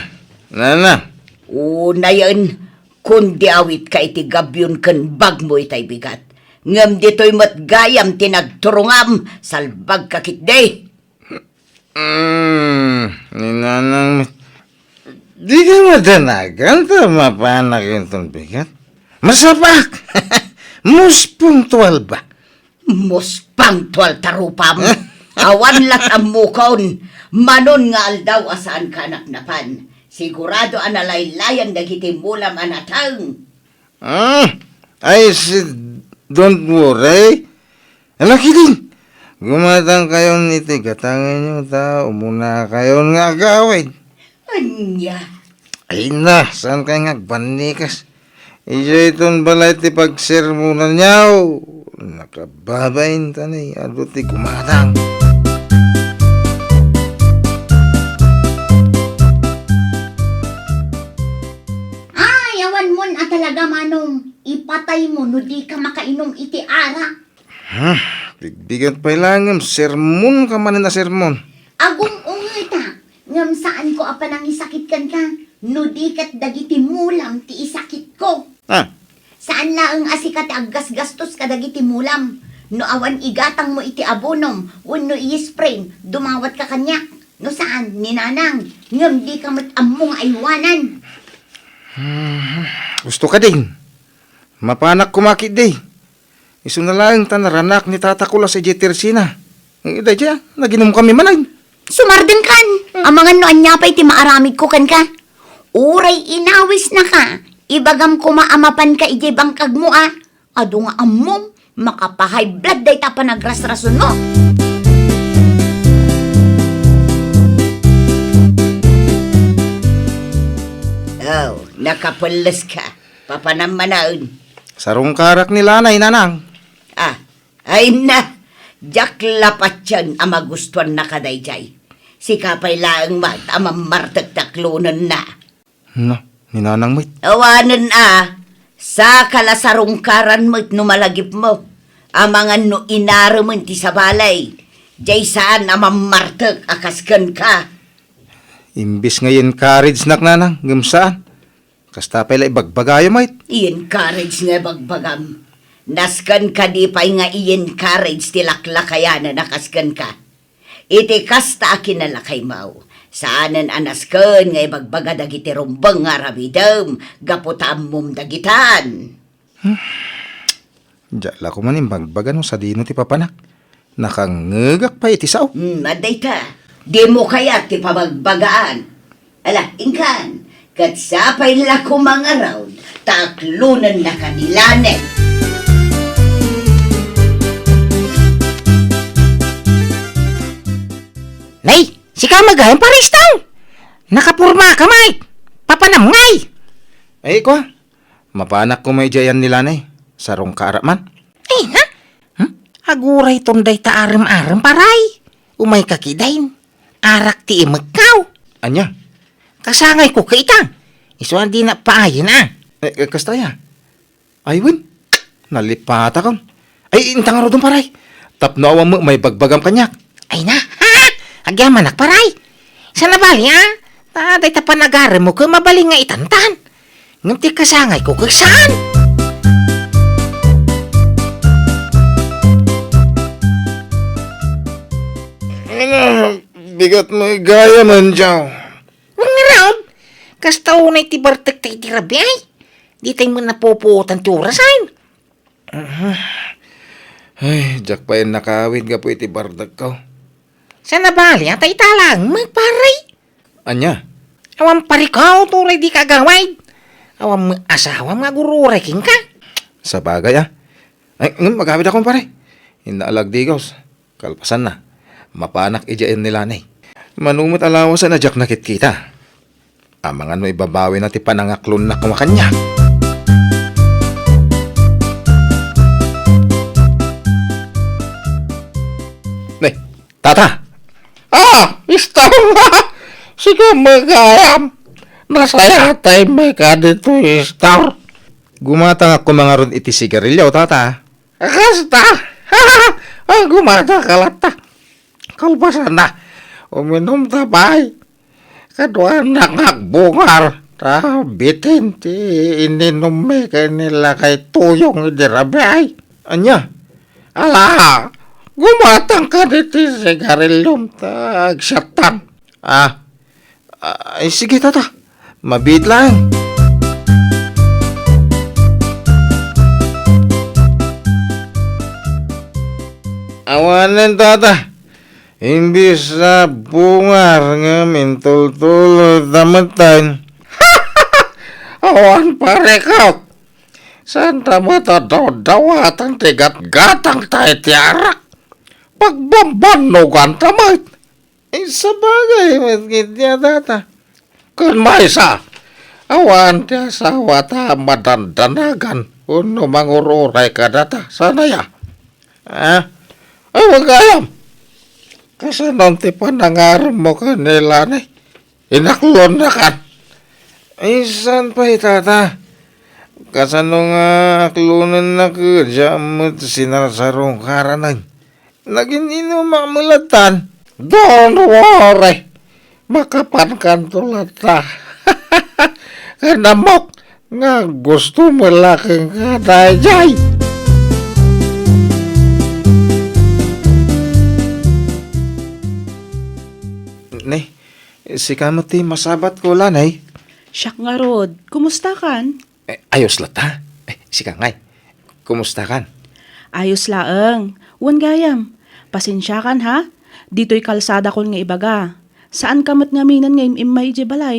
nana. Unayen, kundi awitka iti gabion ken bagmo itay bigat. Ngem ditoy met gayam ti nagturongam, salbagka ketdi. Mm, ni nanang met. Dika madanagan ta mapanak inton bigat. Masapak! Most punctual ba? Most punctual ta rupam. Awan lat ammokon. Manon nga aldaw a saanka a napnapan. Sigurado a nalaylayan dagiti mulam a nateng. Ah, I said, don't worry. Alakidin, gumatangkayon iti gatangenyo ta umunakayon nga agawid. Ania? Ay na, saan kayo nga agbannikas? Idiay ton balay ti pagsermonanyo. Nakababain ta ni, adu ti gumatang. Ay, awan mon a talaga, Manong. Ipatay mo no di ka makainom iti arak. Hmm, bigbigat pay laeng ngem sermon ka manen a sermon. Agum-ungeta, ngem saanko a panangisakit kenka, no di ket dagiti mulam ti isakitko. Ah. Saan laeng a sika ti aggasgastos kadagiti mulam. No awan igatangmo iti abonom wenno i-spray, dumawatka kaniak. No saan, ni Nanang, ngem di ka met ammo nga aywanan. Hmm, gusto ka din. Mapanak koma ketdi. Isuna laeng ta naranak ni Tata Kulas idiay tersina. Eh, daydiay, naginom kami manen. Sumardengkan! Amangan no ania pay ti maaramidko kenka. Uray inawisnaka, ibagam koma a mapanka idiay bangkagmo a. Adu nga ammom, makapahay blood dayta a panagrasrasonmo. Oh, nakapelleska. Papanam manaen. Sarungkarak ni Lanay, Nanang. Ah, ay na, diak la patien a magustuannaka daydiay. Sika pay laeng met a mammartek ti aklonenna. No, ni Nanang met. Awanen a, saka la sarungkaran met no malagipmo. Amangan no inaremen ti sabali. Diay saan a mammartek a kas kenka. Imbes nga i-encourage-nak, nanang, ngem saan. Kasta pay la ibagbagayo met. I-encourage nga ibagbagam. Nasken kadi pay nga i-encourage ti laklakayanan a kas kenka. Iti kasta a kinalakaymo, saanen a nasken nga ibagbaga dagiti rumbeng nga aramidem gapu ta ammom dagitan. Hmm. Diak la koma imbagbaga no sadino ti papanak. Nakangngegak pay iti sao. Hmm, adda ita. Dimo kayat ti pabagbagaan. Ala, inkan, ket sapay la koma ngarud, ta aklonennaka ni Lanay. Nay, sika met gayam, Pare Estang! Nakapormaka met! Papanam ngay! Ay, kua, mapanak koma idiay ni Lanay. Sarongka arak man. Ay, ha? Hmm? Agurayton dayta arem-arem, Pare. Umayka kidin. Arak ti imekkaw. Ania? Kasangayko ket ita. Isu a dinak paayen, a. Eh, eh, kasta aya? Ay, wen. Nalipatakon. Ay, inta ngaruden, Pare. Tapno awan met maibagbagam kaniak. Ay na. Agyamanak, Pare. Saan a bali, a? Ta dayta panagaremmo ket mabalin nga itantan. Ngem ti kasangayko ket saan? Bigat met gayam, Enjaw. Wen ngarud, kasta unay ti bartek ta iti rabii. Ditay met napupuotan ti orasen. Aha. Ay, diak pay nakawid gapu iti bardagko. Saan a bali, ata ita laeng met, Pare. Ania? Awan parikaw, turay dika agawid. Awan met asawam nga agur-uray kenka. Sabagay, a. Ay, ngem agawidakon, Pare. Inna a lagdigos. Kalpasanna, mapanak idiay ni Lanay. Mano met a lawasen a diak nakitkita. Amangan no ibabawina ti panangaklonnak koma kaniak. Nay, tata! Ah, Estor! Sika met gayam! Nasayatay met kadi toy, Estor! Gumatangak koma ngarud iti sigarilio, tata. Kasta! Agumataka latta. Kalpasanna, uminumta pay. Kaduanak nga agbungar, ta bitin ti ininummi ken ni Lakay Tuyong idi rabii. Ania? Ala, gumatangka ditoy sigariliom ta agsiattan. Ah, ah, ay, sige, tata. Mabiit laeng. Awanen, tata. Imbes a bungar ngem intultuloy ta metten. Awan, pareko. Saanta met a dawdawatan ti gatgatangta iti arak. Pagbambannoganta met. Ay, sabagay met ketdi a, tata. Ken maysa, awan ti asawata a madandanagan wenno mangur-uray kadata. Saan aya? Ah? Ay, wen gayam. Kasano ti panangaremmo ken ni Lani? Inaklonnakan. Ay, saan pay, tata? Kasano nga aklonennak? Diak met sinarsarungkaranen. Nagin-inumak met lattan. Don't worry. Makapankanto latta. Ken ammok nga gusto met la kenka daydiay. Ne, sika met ti masabatko, Lanay. Siak ngarud, kumustakan? Eh, ayos latta. Eh, sika ngay, kumustakan? Ayos laeng. Wen gayam, pasensiakan ha? Ditoy kalsadakon nga ibaga. Saanka met ngaminen nga im-immay idiay balay.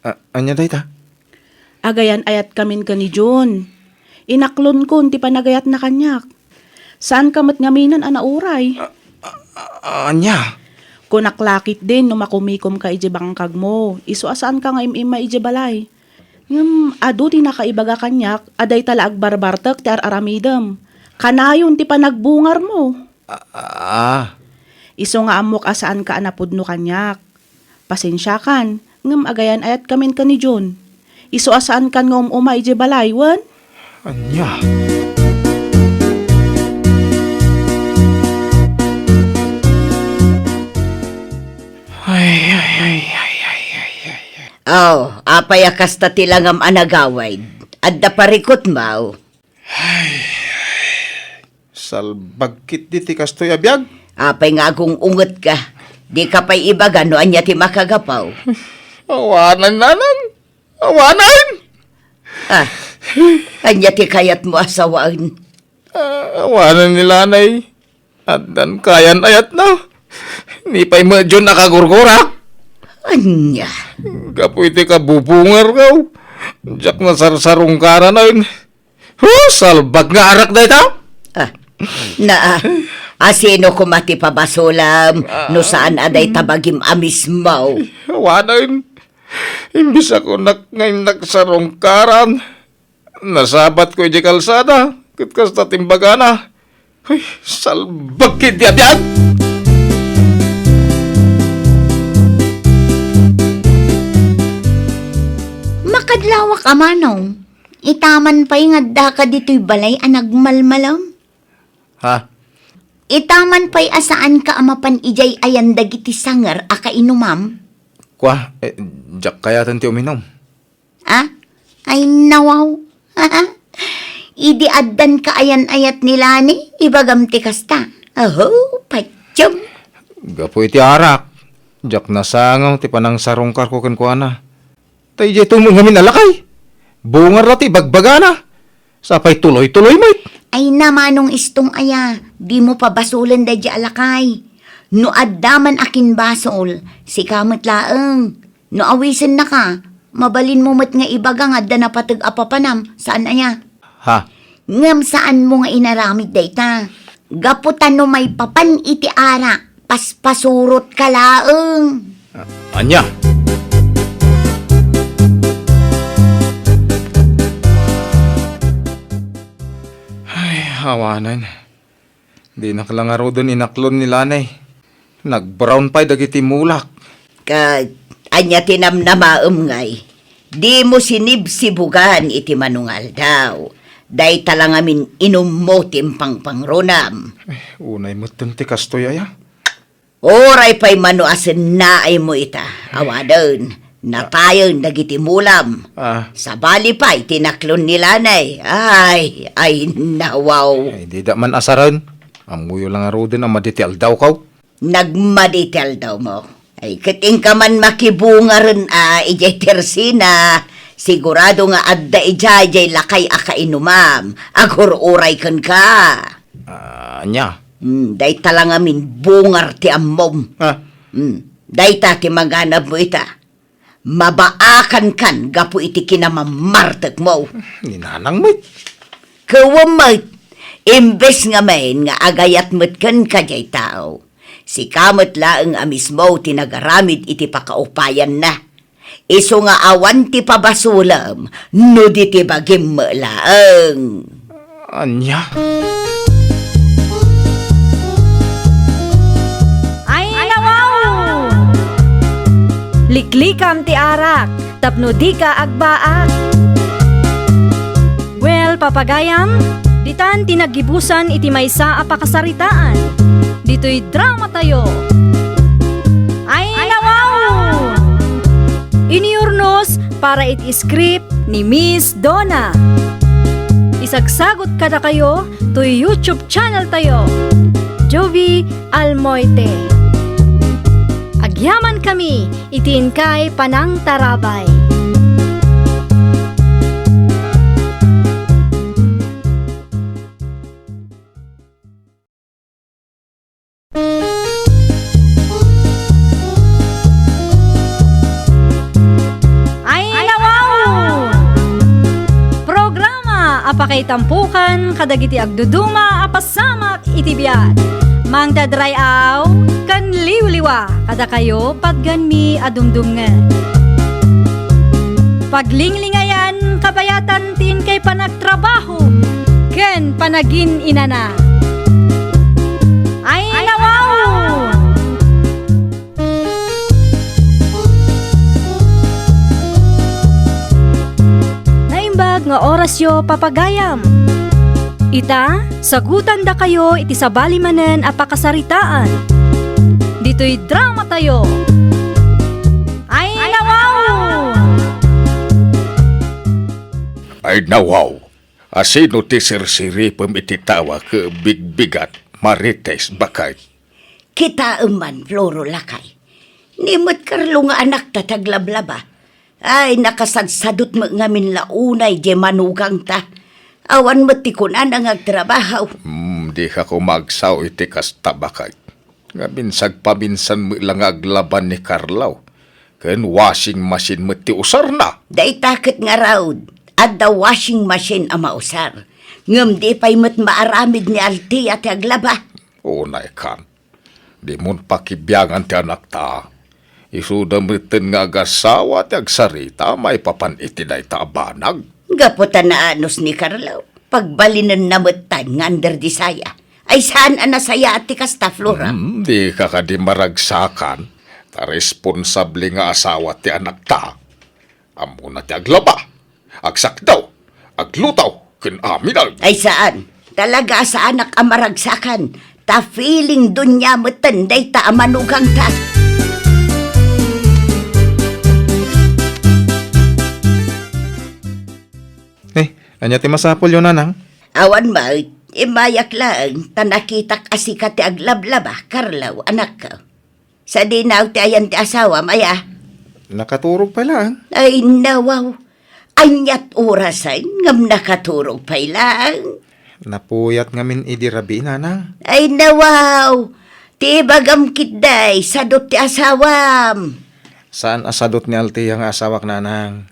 A-, ania dayta? Agayan-ayatkamin ken ni Jun. Inaklonkon ti panagayatna kaniak. Saanka met ngaminen a nauray. A-, a-, a-, ania? Kunak la ketdin no makumikomka idiay bangkagmo, isu a saanka nga im-immay idiay balay. Ngem adu ti nakaibaga kaniak a dayta la agbarbartek ti ar-aramidem. Kanayon ti panagbungarmo. A-, a-, ah. Isu nga ammok a saanka a napudno kaniak. Pasensiakan, ngem agayan-ayatkamin ken ni Jun. Isu a saankan nga um-uma idiay balay, wen? Ania? Ay, ay, ay, ay, Apay a kasta ti langam a nagawid? Adda parikutmo? Ay, salbag ketdi ti kastoy a biag. Apay nga agung-ungetka? Dika pay ibaga no ania ti makagapu. Awanen, nanang. Awanen! Ah, ania ti kayatmo a sawaen? Ah, awanen ni Lanay. Addan kayan-ayatna. Ni pay medyo nakagurgurak. Ania? Gapu iti kabubungarko, diak nasarsarungkaran. Huh, salbag nga arak dayta? Ah, na, ah, asino koma ti pabasolem no saan a dayta bagim a mismo? Awanen. Imbes a kunak nga innak sarungkaran, nasabatko idiay kalsada ket kasta ti imbagana. Ay, salbag ketdi a biag! Makadlawak a manong, itaman pay nga addaka ditoy balay a nagmalmalem. Ha? Itaman pay a saanka a mapan idiay ayan dagiti sanger a kainumam? Kua, eh, diak kayaten ti uminum. Ah? Ay, nawaw. Idi addan kaayan-ayat ni Lani, ibagam ti kasta. Aho, patiem. Gapu iti arak, diak nasango ti panangsarungkarko kenkuana. Ta idiay tumeng ngamin a lakay, bungar la ti ibagbagana. Sapay tuloy-tuloy met. Ay, na, Manong Istong aya, dimo pabasolen daydiay a lakay. No adda man a kimbasol, sika met laeng. No awisennaka, mabalinmo met nga ibaga nga adda napateg a papanam, saan aya? Ha? Ngem saanmo nga inaramid dayta. Gapu ta no maipapan iti arak, paspasurotka laeng. A-, ania? Ay, awanen. Dinak la ngaruden inaklon ni Lanay. Nag-brown pay dagiti mulak. Ket ania ti namnamaem ngay? Dimo sinibsibugan iti manungaldaw. Dayta la ngamin inummo ti impangpangronam. Eh, unay metten ti kastoy aya. Uray pay mano a sennaaymo ita, awanen, natayen dagiti mulam. Ah. Sabali pay ti naklon ni Lanay. Ay, ay, nawaw. Ay, dida man asaren. Ammoyo la ngaruden a madi ti aldawko. Nagmadi ti aldawmo. Ay, ket inka man makibungaren a idiay tersina, sigurado nga adda idiay, idiay lakay a kainumam. Agur-uray kenka. Ah, ania? Hmm, dayta la ngamin bungar ti ammom. Ah. Hmm, dayta ti maganabmo ita. Mabaakankan gapu iti kinamammartekmo. Ni nanang met. Ket wen met, imbes ngamin nga agayat met kenka diay tao, sika met laeng a mismo ti nagaramid iti pakaupayanna. Isu nga awan ti pabasolem no di ti bagim met laeng. Ania? Ay, nawaw! Liklikam ti arak tapno dika agbaak. Well, papagayam, ditan ti naggibusan iti maysa a pakasaritaan. Ditoy dramatayo. Ay, nawaw! Iniurnos para iti script ni Miss Donna. Isagsagot kadakayo toy YouTube channel tayo, Jovi Almoite. Agyamankami iti inkay panangtarabay. Ay, nawaw! Programa a pakaitampokan kadagiti agduduma a pasamak iti biag. Mangdadray-aw ken liwliwa kadakayo patgenmi a dumdumngeg. Paglinglingayan kabayatan ti inkay panagtrabaho ken panagin-inana. Ay, nawaw! Naimbag nga orasyo, papagayam. Ita, sagutandakayo iti sabali manen a pakasaritaan. Ditoy dramatayo. Ay, nawaw! Nawaw, asino ti sirsiripem iti tawa ket bigbigat, Marites, baket? Kitaem man, Floro, lakay. Ni met Carlo nga anakta ti aglablaba. Ay, nakasadsadot met ngamin la unay diay manugangta. Awan met ti kunana nga agtrabaho. Hmm, dika koma agsao iti kasta, baket. Ngamin sagpaminsan met la nga aglaban ni Carlo. Ken washing machine met ti usarna. Dayta ket ngarud, adda washing machine a mausar. Ngem di pay met maaramid ni Althea ti aglaba. Unay kan. Dimon pakibiangan ti anakta. Isuda metten nga agasawa ti agsarita maipapan iti dayta a banag. Gapu ta naanus ni Carlo, pagbalinenna metten nga under the saya. Ay, saan a nasayaat ti kasta, Flora? Hmm, dika kadi maragsakan, ta responsable nga asawa ti anakta. Ammona ti aglaba, agsakdaw, agluto, ken aminen. Ay, saan. Talaga a saanak a maragsakan, ta feeling dunia metten dayta a manugangta. Eh, ania ti masapulyo, nanang? Awan met, immayak laeng, ta nakitak a sika ti aglablaba, Carlo, anakko. Sadino ti ayan ti asawam, aya? Nakaturog pay laeng. Ay, nawaw. Aniat orasen ngem nakaturog pay laeng? Napuyat ngamin idi rabii, nanang. Ay, nawaw. Ti ibagam ketdi, sadut ti asawam. Saan a sadut ni Althea nga asawak, nanang.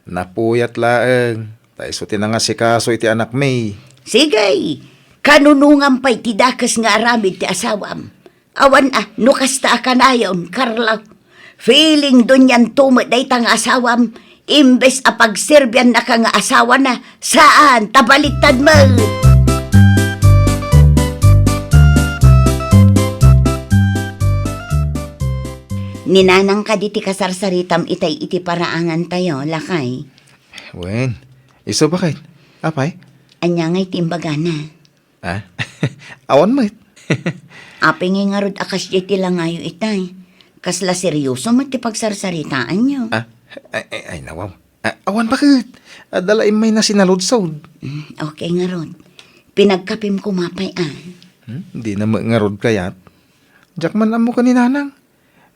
Napuyat laeng, ta isu ti nangasikaso iti anakmi. Sige, kanunongam pay ti dakes nga aramid ti asawam. Awan a, no kasta a kanayon, Carlo. Feeling dunianto met dayta nga asawam, imbes a pagserbiannaka nga asawana, saan, ta baliktad met. Ni nanang kadi ti kasarsaritam itay iti paraangantayo, lakay? Wen, isu baket. Apay? Ania ngay ti imbagana? Ah? Awan met. Apay ngay ngarud a kasdiay ti langayo itay? Kasla serioso met ti pagsarsaritaanyo. Ah? Ay, ay, ay, nawaw. Ah, awan baket. Adda la immayna sinaludsod. Mm, okay ngarud. Pinagkapim koma pay, ah. Hmm? Di na met ngarud kayat. Diak man ammo ken ni nanang.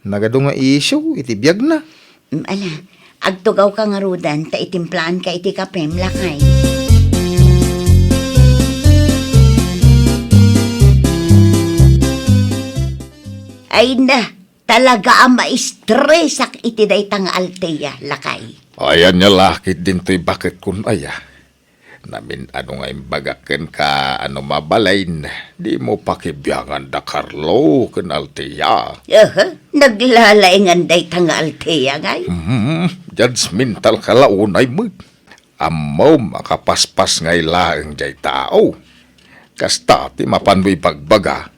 Nagadu nga isyu iti biagna. Mm, ala, agtugawka ngaruden ta itimplaanka iti kapem, lakay. Ay na, talaga a maistresak iti dayta nga Althea, lakay. Ay, ania la ketdin toy baket kun aya. Namin-ano nga imbagak kenka a no mabalin, dimo pakibiangan da Carlo ken Althea. Aha, naglalaingan dayta nga Althea ngay? Hmm, judgmental ka la unay met. Ammom a kapaspas ngay laeng jay tao. Kasta ti mapanmo ibagbaga.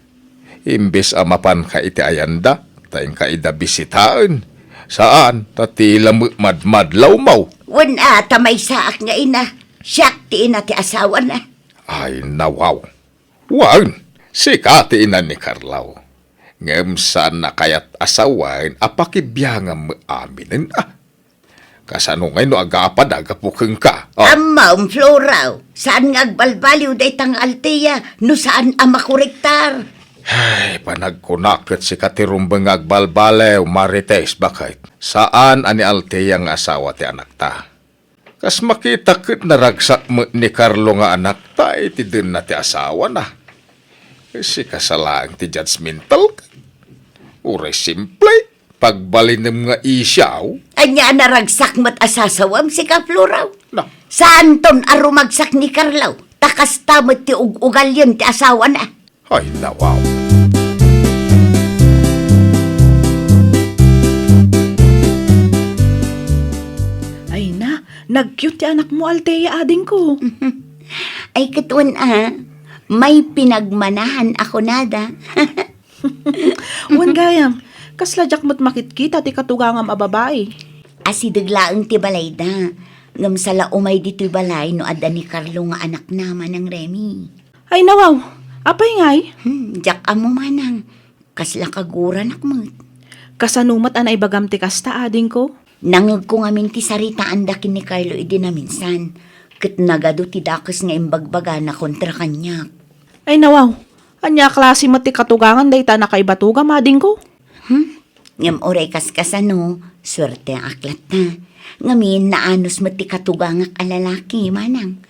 Imbes a mapanka iti ayanda, ta inka ida bisitaen. Saan, ta tila met madmadlawmo. Wen a, ta maysaak nga ina. Siak ti ina ti asawana. Ay, nawaw. Wen, sika ti ina ni Carlo. Ngem saan a kayat a sawen a pakibiangam met aminen a. Kasano ngay no agapada gapu kenka? Ah. Ammom, Flora, saan nga agbalbaliw dayta nga Althea no saan a makorektar? Ay, panagkunak ket sika ti rumbeng nga agbalbaliw, Marites, baket. Saan a ni Althea nga asawa ti anakta. Kas makita ket naragsak met ni Carlo nga anakta iti denna ti asawana. Sika sa laeng ti judgmental. Uray simple. Pagbalinem nga isyu. Ania a naragsak met a sasawem, sika, Flora? Na. Saanton a rumagsak ni Carlo, ta kasta met ti ug-ugalien ti asawana. Ay, nawaw. Ay na, nag-cute ti anakmo, Althea, adingko. Ay, ket wen a, may pinagmanahan a kunada. Wen gayam, kasla diak met makitkita ti katugangam a babai. Asideg laeng ti balayda, ngem sala umay ditoy balay no adda ni Carlo nga anakna, Manang Remy. Ay, nawaw, apay ngay? Hmm, diak ammo, Manang. Kasla kaguranak met. Kasano met a naibagam ti kasta, adingko? Nangegko ngamin ti saritaanda ken ni Carlo idi naminsan. Ket nagadu ti dakes nga imbagbagana kontra kaniak. Ay, nawaw. Ania a klase met ti katugangan dayta a nakaibatuga, madingko? Hmm? Ngem uray kaskasano, suerteak latta. Ngamin, naanus met ti katugangak a lalaki, manang.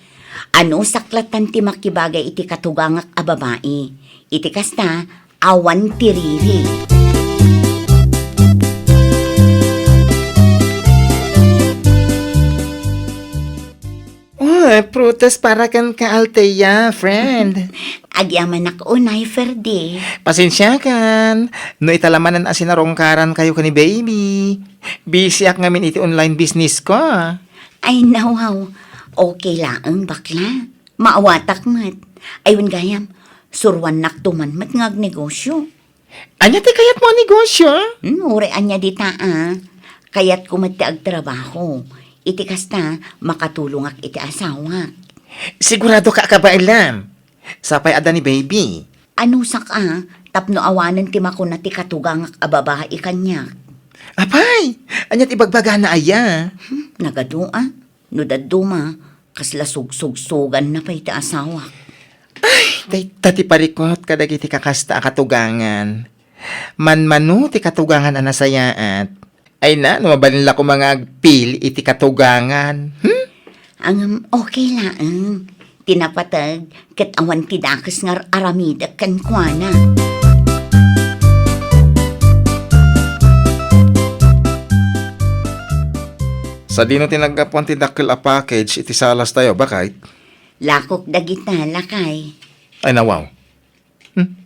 Anusak lattan ti makibagay iti katugangak a babai. Iti kasta, awan ti riri. Uy, prutas para kenka, Althea, friend. Agyamanak unay, Ferdy. Pasensiakan, no ita la manen a sinarungkarankayo ken ni baby. Busyak ngamin iti online business ko. Ay, nawaw. Okay laeng, bakla. Maawatak met. Ay, wen gayam, suruannakto man met nga agnegosyo. Ania ti kayatmo a negosyo? Hmm, uray ania dita, a. Kayatko met ti agtrabaho. Iti kasta, makatulongak iti asawak. Siguradoka a kabaelam. Sapay adda ni baby. Anusak a, tapno awanen ti makuna ti katugangak a babai kaniak. Apay, ania ti ibagbagana aya? Hmm, nagadu a. No dadduma, kasla sugsugsuganna pay ti asawak. Ay, dayta ti parikut kadagiti kakasta a katugangan. Manmano ti katugangan a nasayaat. Ay na, no mabalin la koma nga agpili iti katugangan. Hmm? Ngem, okay laeng. Ti napateg, ket awan ti dakes nga ar-aramidek kenkuana. Sadino ti naggapuan ti dakkel a package iti salas tayo, bakay? Lakok dagita, lakay. Ay, nawaw. Hmm.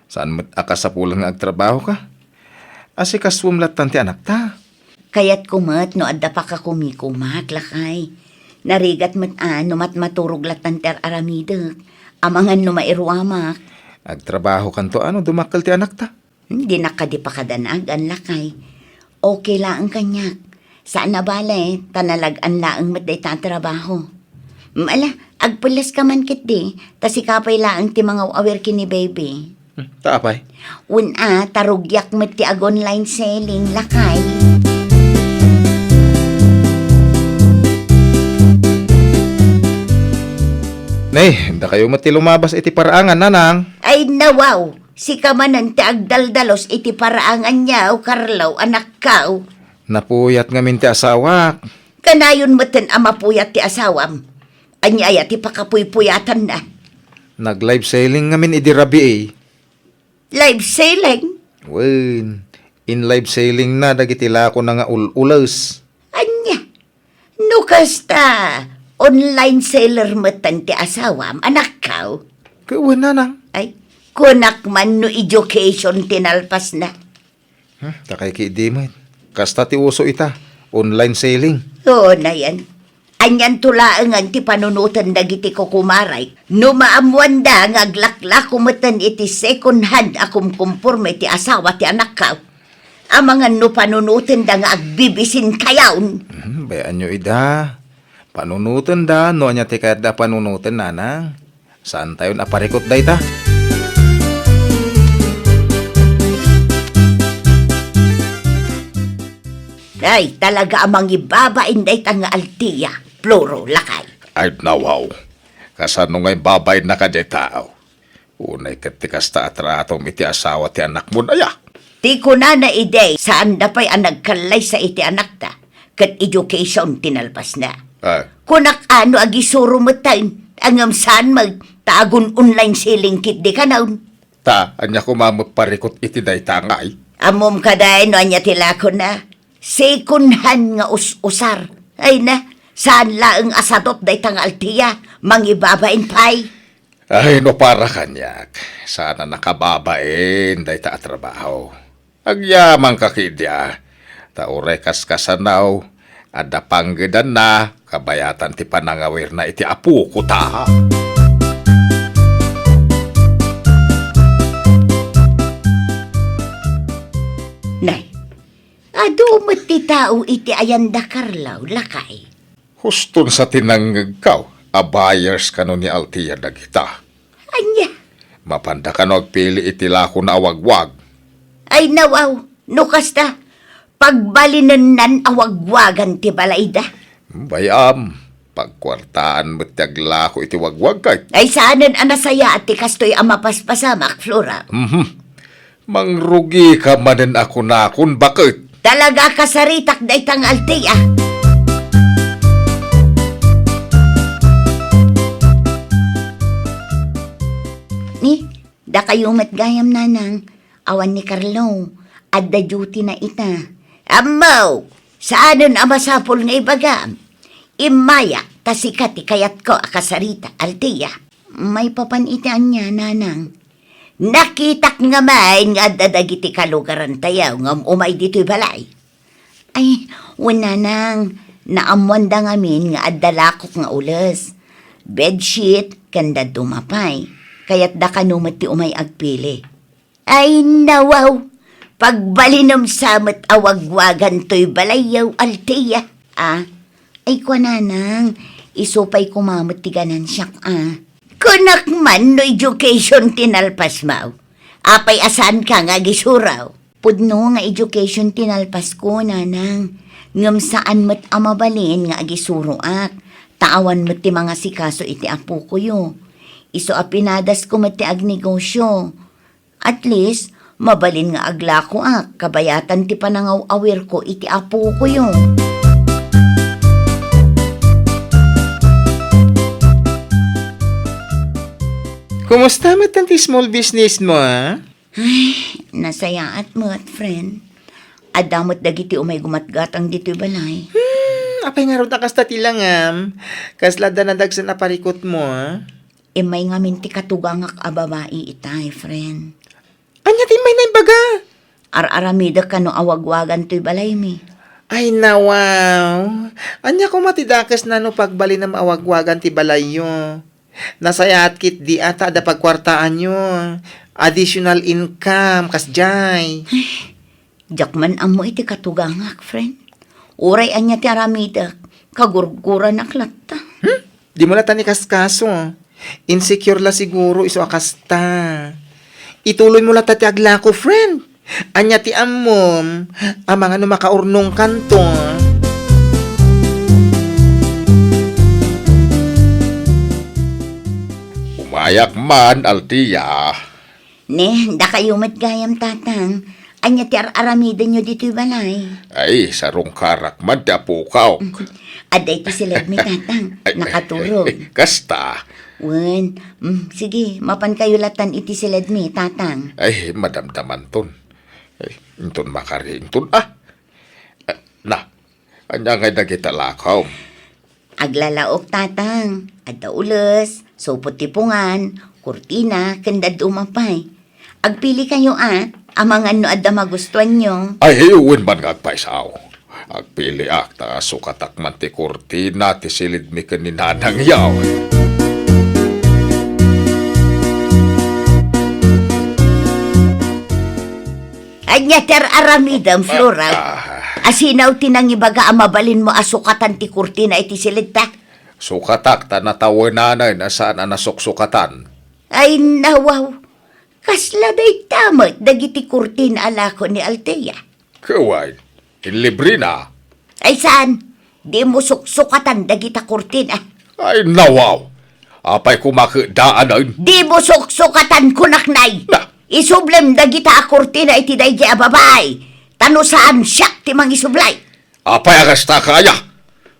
Saan met a kasapulan nga agtrabaho ka? Asikasuem lattan ti anakta. Kayatko met no adda pakakumikumak, lakay. Narigat met a no matmaturog lattan ti ar-aramidek. Amangan no mairuamak. Agtrabaho kanto a no dumakkel ti anakta? Hmm, dinak kadi pakadanagan, lakay. Okay laeng kaniak. Saan a bale, ta nalag-an laeng met dayta a trabaho. Hmm, ala, agpelles ka man ketdi, ta sika pay laeng ti mangaw-awir ken ni baby. Hmm, ta apay? Wen a, ta rugiak met ti ag-online selling, lakay. Ne, dakayo met ti lumabas iti paraangan, nanang. Ay, nawaw! Sika manen ti agdaldalus iti paraangan, Carlo, anakko. Napuyat ngamin ti asawak. Kanayon metten a mapuyat ti asawam. Ania aya ti pakapuypuyatanna? Nag-live selling ngamin idi rabii. Live selling? Wen, in-live selling na dagiti lakona nga ul-ules. Ania? No kasta, online seller metten ti asawam, anakko? Ket wen, nanang. Ay, kunak man no education ti nalpasna. Hmm, ta kay ki idi met. Kasta ti uso ita, online selling. Oo, nayan. Anianto laengen ti panunoten dagiti kukumaray no maammoanda nga aglaklako metten iti second hand a kumkumporme ti asawa ti anakko. Amangan no panunotenda nga agbibisin kayaon. Hmm, bay-anyo ida. Panunotenda no ania ti kayatda a panunoten, nanang. Saantayon a parikut dayta. Ay, talaga a mangibabain dayta nga Althea, Floro, lakay. Ay, nawaw. Kasano nga ibabainna kadiay tao? Unay ket ti kasta a tratom iti asawa ti anakmon aya? Ti kunana idi, saanda pay a nagkallaysa iti anakta, ket education ti nalpasna. Ah. Kunak a no agisuro metten, ngem saan met ta agun-online selling ketdi kanon. Ta, ania koma met parikut iti dayta ngay? Ammom kadi no ania ti lakona? Second hand nga us-usar. Ay na, saan laeng a sadot dayta nga Althea, mangibabain pay. Ay, no para kaniak, saan a nakababain dayta a trabaho. Agyamanka ketdi a, ta uray kaskasano, adda panggedanna, kabayatan ti panangawirna iti apokota. Nay, adu met ti tao iti ayanda, Carlo, lakay. Huston sa ti nangngegko a buyers kano ni Althea dagita. Ania? Mapanda kano agpili iti lakona a wagwag? Ay, nawaw, no kasta, pagbalinennan a wagwagan ti balayda. Bay-am, Pagkuartaan met ti aglako iti wagwag kay. Ay, saanen a nasayaat ti kastoy a mapaspasamak, Flora. Mhm. Mangrugika manen a kunakon, baket. Talaga kasaritak dayta nga Althea. Ni, dakayo met gayam, nanang, awan ni Carlo. Adda duty na ita. Ammo, saanen a masapul nga ibagam. Immaya, ta sika ti kayatko a kasarita, Althea. Maipapan iti ania, nanang? Nakitak ngamin nga adda dagiti kalugarantayo ngem umay ditoy balay. Ay, wen, nanang, naammoanda ngamin nga adda lakok nga ules, bedsheet, ken dadduma pay. Kayatda kano met ti umay agpili. Ay, nawaw! Pagbalinem sa met a wagwagan toy balayyo, Althea. Ah, ay, kua, nanang, isu pay koma met ti ganansiak, ah. Kunak man no education ti nalpasmo. Apay a saanka nga agisuro? Pudno nga education ti nalpasko, nanang. Ngem saan met a mabalin nga agisuroak. Ta awan met ti mangasikaso iti apokoyo. Isu a pinadasko met ti agnegosio. At least, mabalin nga aglakoak kabayatan ti panangaw-awirko iti apokoyo. Kumusta met ti small business mo, ah? Ay, nasayaat met, friend. Adda met dagiti umay gumatgatang ditoy balay. Hmm, apay ngarud a kasta ti langam? Kasla adda nadagsen a parikutmo, ah? Immay ngamin ti katugangak a babai itay, friend. Ania ti immay na imbaga? Ar-aramidek kano a wagwagan toy balaymi. Ay, nawaw. Ania koma ti dakesna no pagbalinem a wagwagan ti balayyo? Nasayaat ketdi a ta adda pagkuartaanyo. Additional income, kasdiay. Diak man ammo iti katugangak, friend. Uray ania ti aramidek, kagurguranak latta. Hmm? Dimo latta ni kaskaso. Insecure la siguro isu a kasta. Ituloymo latta ti aglako, friend. Ania ti ammom? Amangan no makaurnongkanto. Umayak man, Althea. Ne, dakayo met gayam, Tatang. Ania ti ar-aramidenyo ditoy balay? Ay, sarungkarak man ti apokak. Adda iti siledmi, Tatang. Ay, nakaturog. Ay, kasta. Wen, mm, sige, mapankayo latan iti siledmi, Tatang. Ay, madamdamanton. Ay, inton makari, inton, ah. Ah, na, ania ngay dagita lakom? Aglalaok, Tatang. Adda ules, supot ti pungan, kurtina, ken dadduma pay. Agpilikayo, a, amangan no adda magustuanyo. Ay, wen man nga agpaysaw. Agpiliak ta sukatak man ti kurtina ti silidmi ken ni Nanang yaw. Ania ti ar-aramidem, Flora? Ah, ah. Asino ti nangibaga a mabalinmo a sukatan ti kurtina iti silidta? Sukatak ta natawenanen a saan a nasuksukatan. Ay, nawaw. Kasla dayta met dagiti kurtina a lako ni Althea. Ket wen, inlibrena. Ay, saan? Dimo suksukatan dagita kurtina. Ay, nawaw. Apay koma ket daanen? Dimo suksukatan, kunak, nay. Na. Isublem dagita a kurtina iti daydiay a babai. Ta no saan, siak ti mangisublay. Apay a kasta, aya?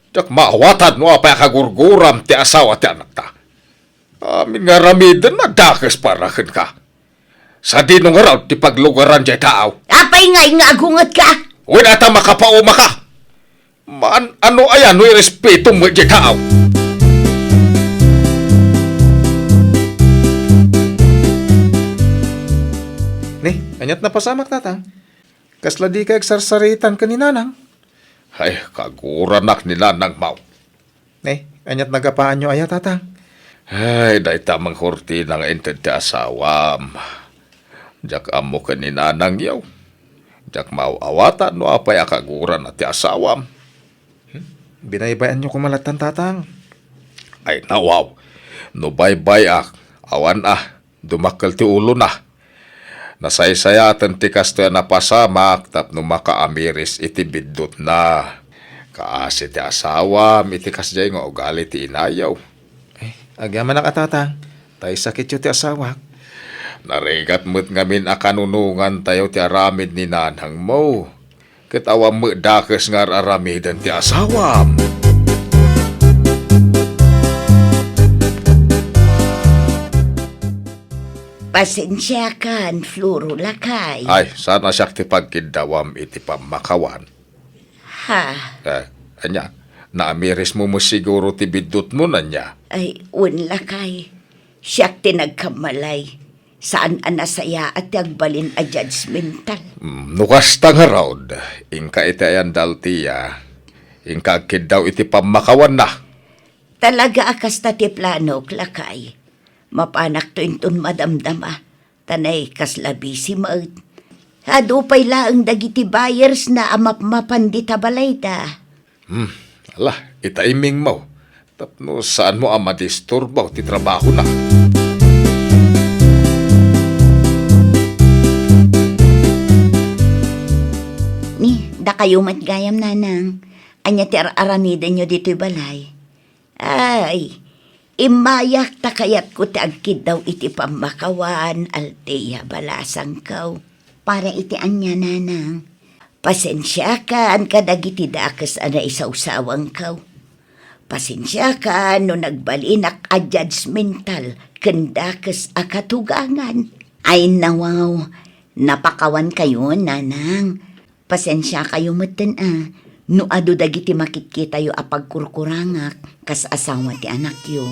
Diak maawatan no apay a kagurguram ti asawa ti anakta. Amin nga aramiden a dakes para kenka. Sadino ngarud ti paglugaran diay taaw? Apay ngay nga agungetka? Wen, ata makapaumaka? Maan-ano aya no irespetom met diay taaw? Ni, aniat napasamak, Tatang? Kasla dika agsarsaritan ken ni Nanang? Ay, kaguranak ni Nanang, maw. Ne, aniat nagapaanyo aya, Tatang? Ay, dayta mangkurtina nga inted ti asawam. Diak ammo ken ni Nanang yaw. Diak maaw-awatan no apay a kagurana ti asawam. Hmm? Binaybay-anyo koma lattan, Tatang. Ay, nawaw. No baybay-ak, awan a. Dumakkel ti ulona. Nasaysayaten ti kastoy a napasamak tapno makaamiris iti biddutna. Kaasi ti asawam iti kasdiay nga ugali ti inayo. Eh, agyamanak a tatang, tay sakityo ti asawak. Narigat met ngamin a kanunongantayo ti aramid ni nanangmo. Ket awan met dakes nga ar-aramiden ti asawam. Pasensiakan, Floro, lakay. Ay, saan a siak ti pagkiddawam iti pammakawan. Ha? Eh, ania? Naamirismo met siguro ti biddutmo, ania? Ay, wen, lakay. Siak ti nagkammalay. Saan a nasayaat ti agbalin a judgmental. Mm, no kasta ngarud, inka iti ayan da Altia, inka agkiddaw iti pammakawanna. Talaga a kasta ti planok, lakay. Mapanakto inton madamdama, ta nay kasla busy met. Adu pay laeng dagiti buyersna a mapmapan dita balayda. Hmm, ala, ita imingmo. Tapno saanmo a madisturbo ti trabahona. Ni, dakayo met gayam, nanang. Ania ti ar-aramidenyo ditoy balay? Ay, immayak ta kayatko ti agkiddaw iti pammakawan, Altea, balasangko. Para iti ania, nanang? Pasensiakan kadagiti dakes a naisawsawangko. Pasensiakan no nagbalinak a judgmental ken dakes a katugangan. Ay, nawaw, napakawankayo, nanang. Pasensiakayo metten a no adu dagiti makitkitayo a pagkurkurangak kas asawa ti anakyo.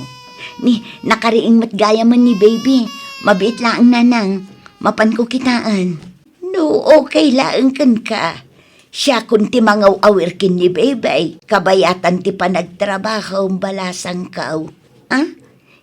Ni, nakariing met gayamen ni baby. Mabiit laeng, nanang. Mapanko kitaen. No okay laeng kenka, siakon ti mangaw-awir ken ni baby, kabayatan ti panagtrabahom, balasangko. Ah?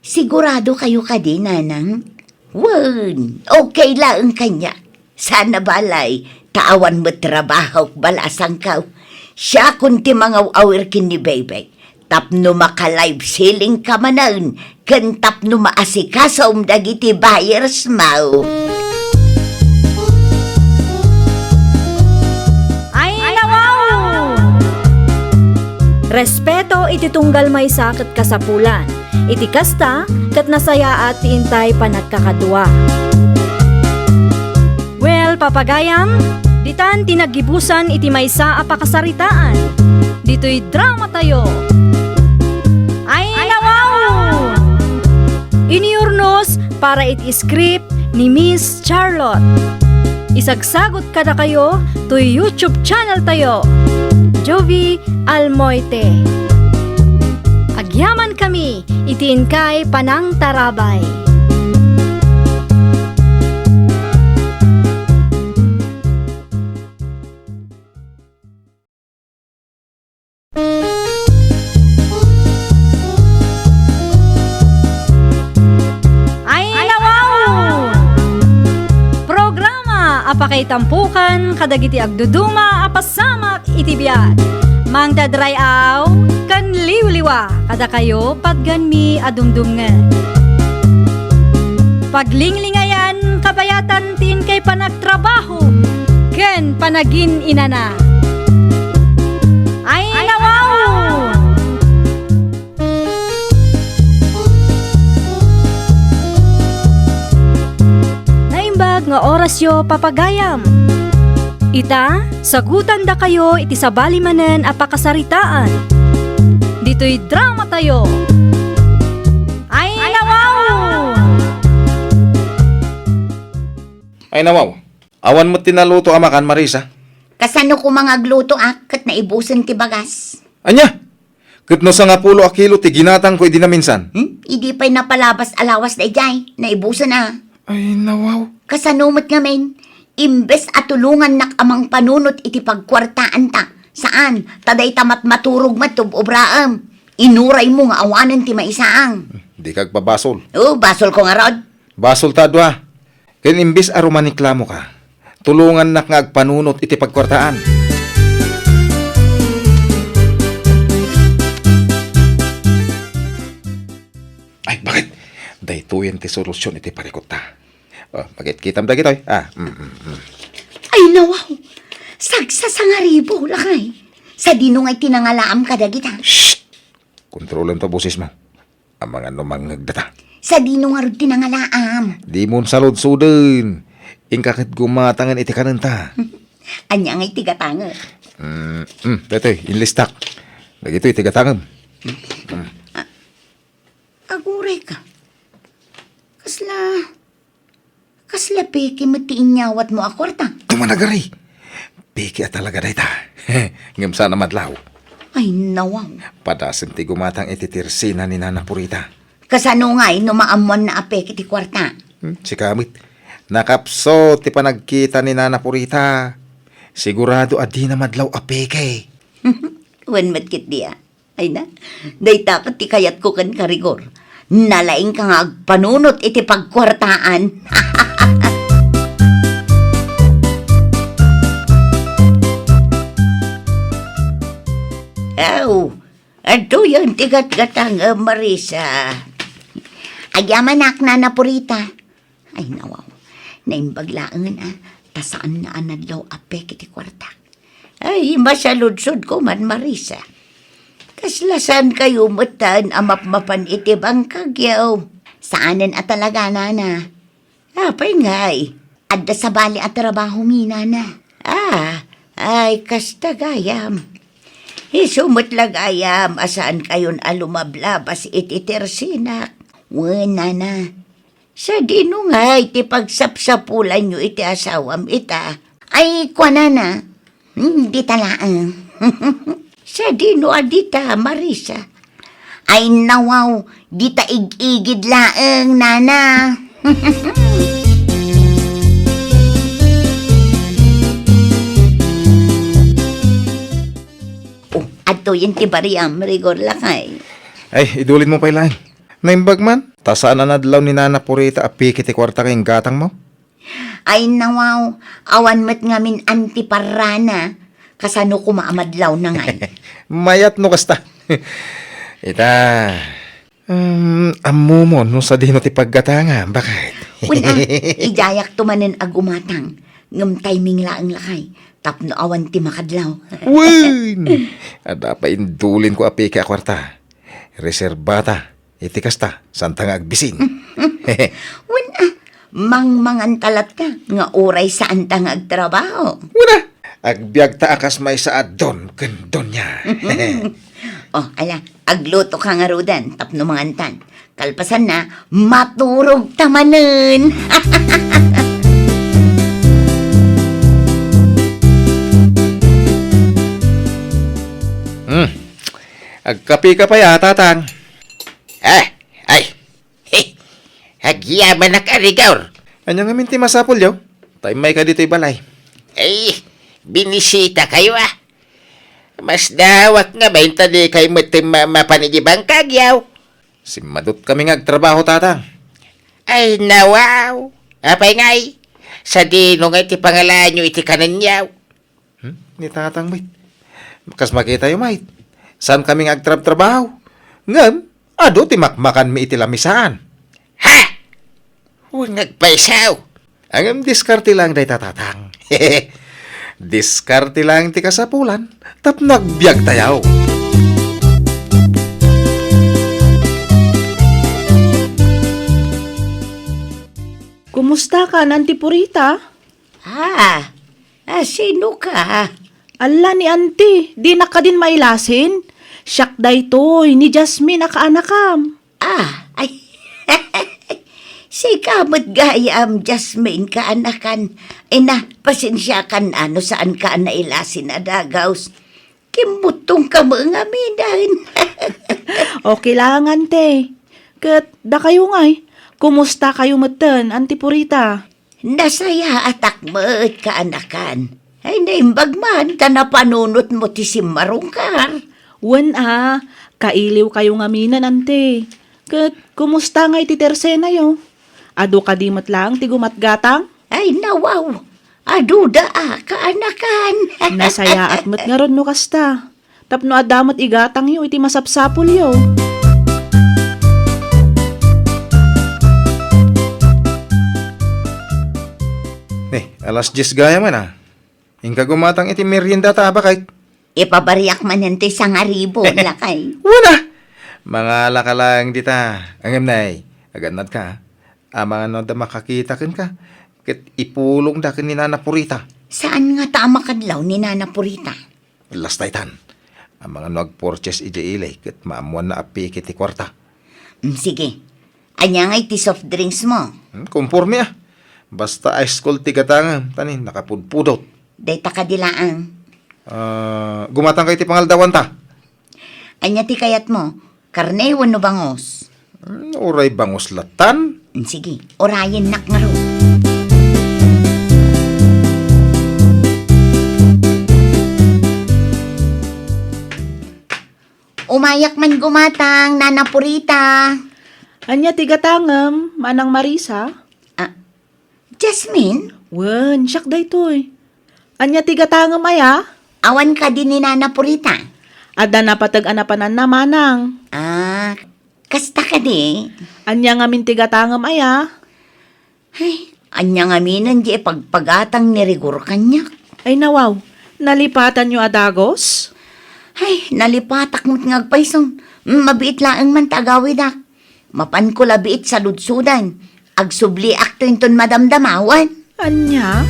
Siguradokayo kadi, nanang? Wen, okay laeng kaniak. Saan a balay, ta awan met trabahok, balasangko. Siakon ti mangaw-awir ken ni baby. Tapno maka-live selling ka manen, ken tapno maasikasom dagiti buyers mo. Ay, nawaw! Respeto iti tunggal maysa ket kasapulan. Iti kasta, ket nasayaat ti intay panagkakadua. Well, papagayam, ditan ti naggibusan iti maysa a pakasaritaan. Ditoy dramatayo. Ay, nawaw! Inurnos para iti script ni Miss Charlotte. Isagsagot kadakayo toy YouTube channel tayo, Jovie Almoite. Agyaman kami iti inkay panangtarabay. Ay, nawaw! Programa a pakaitampokan kadagiti agduduma a pasamak iti biag. Mangted ray-aw ken liwliwa kadakayo patganmi a dumdumngeg. Paglinglingayan kabayatan ti inkay panagtrabaho ken panagin-inana. Ay, nawaw! Naimbag nga orasyo, papagayam. Ita, sagutandakayo iti sabali manen a pakasaritaan. Ditoy dramatayo. Ay, nawaw! Ay, nawaw. Awan met ti naluto a makan, Marisa. Kasano koma nga agluto, a, ket naibusen ti bagas? Ania? Ket no sangapulo a kilo ti ginatangko idi naminsan. Hmm? Idi pay napalabas a lawas daydiay, naibusen a. Ay, nawaw. Kasano met ngamin, imbes a tulongannak a mangpanunot iti pagkuartaanta, saan, ta dayta met maturog met ti ob-obraem. Inuraymo nga awanen ti maisaang. Dika agpabasol. O, basolko ngarud. Basol ta dua. Ken imbes a rumaniklamoka, tulongannak nga agpanunot iti pagkuartaan. Ay, bakit? Daytoyen ti solusyon iti parikutta. O, makitkitam dagitoy. A, mm, mm, mm. Ay, nawaw! Sagsasangaribo, lakay. Sadino nga iti nangalaam kadagita? Shh! Kontrolem ta bosesmo. Amangan no mangngeg data. Sadino ngarud ti nangalaam? Dimon saludsoden. Inka ket gumatangen iti kanenta. Ania nga iti gatangem? Mm, mm, daytoy, inlistak. Dagitoy iti gatangem. Mm. Aguray ka. Kasla, kasla peke met ti inyawatmo a kuarta? Tumanagari. Peke a talaga dayta. Ngem saan a madlaw. Ay, nawaw. Padasem ti gumatang iti tersena ni Nana Purita. Kasano ngay no maammoanna a peke ti kuarta? Hmm, sika met. Nakapso ti panagkita ni Nana Purita. Sigurado a dina madlaw a peke. Wen met ketdi a. Ay na, dayta ket ti kayatko kenka, Rigor. Nalaingka nga agpanunot iti pagkuartaan. Aw, adtoyen ti gatgatangem, Marisa. Agyamanak, Nana Purita. Ay, nawaw. Naimbag laengen a, ta saanna a nadlaw a peke ti kuartak. Ay, masaludsodko man, Marisa. Kasla saankayo metten a mapmapan iti bangkagyo? Saanen a talaga, Nana. Apay ngay? Adda sabali a trabaho mi, Nana. Ah, ay, kasta gayam. Isu met la gayam a saankayon a lumablabas iti tersenak. Wen, Nana. Sadino ngay ti pagsapsapulanyo iti asawam ita? Ay, kuanana, hmm, dita laeng. Sadino a dita, Marisa? Ay, nawaw, dita ig-igid laeng, nana. Oh, adtoyen ti bariam, Rigor, lakay. Ay, idulinmo pay laeng. Naimbag man, ta saan a nadlaw ni Nana Purita a peke ti kuarta ken gatangmo? Ay, nawaw, awan met ngamin antiparrana. Kasano koma a madlawna ngay? Mayat no kasta. Ita, um, ammomon no sadino ti paggatangam, baket? Wen a, idiayakto manen a gumatang. Ngem timing laeng lakay, tapno awan ti makadlaw. Wen! Adda pay indulinko a peke a kuarta. Reserbata. Iti kasta, saanta nga agbisin. Wen a, mangmanganta latta nga uray saanta nga agtrabaho. Wen a, agbiagta a kas maysa a don ken doña. Oh, ala, aglutoka ngaruden tapno mangantan. Kalpasanna, maturogta manen. Hmm. Agkapeka pay a, Tatang? Ah, ay. He, agyamanak a Rigor. Ania ngamin ti masapulyo? Ta immayka ditoy balay. Ay, binisitakayo a. Masdawak ngamin ta dikay met ma-, mapan iti bangkagyo. Simmadutkami nga agtrabaho, Tatang. Ay, nawaw. Apay ngay? Sadino ngay ti pangalaanyo iti kanenyo? Hmm? Ni Tatang met. Kas makitayo met. Saankami nga agtrabtrabaho. Ngem, adu ti makmakanmi iti lamisaan. Ha? Wen nga agpayso. Ngem diskarte laeng dayta, Tatang. Diskarte laeng ti kasapulan tapno agbiagtayo. Kumusta ka, Auntie Purita? Ah, ah, sino ka? Alla ni Auntie, dinak kadin mailasin? Siak daytoy, ni Jasmine a kaanakam. Ah, ay. Sika met gayam, Jasmine, kaanakan. Ay na, pasensiakan a no saanka a nailasin a dagaws. Kimmuttongka met ngamin. Okay lang, Auntie. Ket dakayo ngay, kumusta kayo metten, Auntie Purita? Nasayaatak met, kaanakan. Ay, naimbag man ta napanunotmo ti simmarungkar. Wen a, kailiw kayo ngaminen, Auntie. Ket kumusta ngay ti tersenayo? Adu kadi met laeng ti gumatgatang? Ay, nawaw. Aduda a, kaanakan. Nasayaat met ngarud no kasta. Tapno adda met igatangyo iti masapsapulyo. Ni, alas dies gayam a. Inka gumatang iti merienda ta, baket. Ipabariak manen toy sangaribu, lakay. Wana! Mangalaka laeng dita. Ngem, nay, agannadka, amangan no adda makakita kenka, ket ipulongda ken ni Nana Purita. Saan ngata a makadlaw ni Nana Purita? Lastaytan. Amangan no agpurchase idiay ili, ket maammoanna a peke ti kuarta. Mm, sige. Ania ngay ti soft drinks mo? Hmm, kumporme a. Basta ice cold ti gatangem, ta ni nakapudpudot. Dayta kadi laeng. Ah, gumatang kayo ti pangaldawanta. Ania ti kayatmo? Karne wenno bangus? Hmm, uray bangus latan. Hmm, sige, urayennak ngarud. Umayak man gumatang, Nana Purita. Ania ti gatangem, Manang Marisa? Ah, Jasmine? Wen, siak daytoy. Ania ti gatangem aya? Awan kadi ni Nana Purita? Adda napateg a napananna, Manang. Ah, kasta kadi? Ania ngamin ti gatangem aya? Ay, ania ngaminen di ipagpagatang ni Rigor kaniak? Ay, nawaw, nalipatanyo a dagus? Ay, nalipatak met nga agpayson. Mm, mabiit laeng man ta agawidak. Mapanko la biit saludsodan. Agsubliakto inton madamdama, wen. Ania?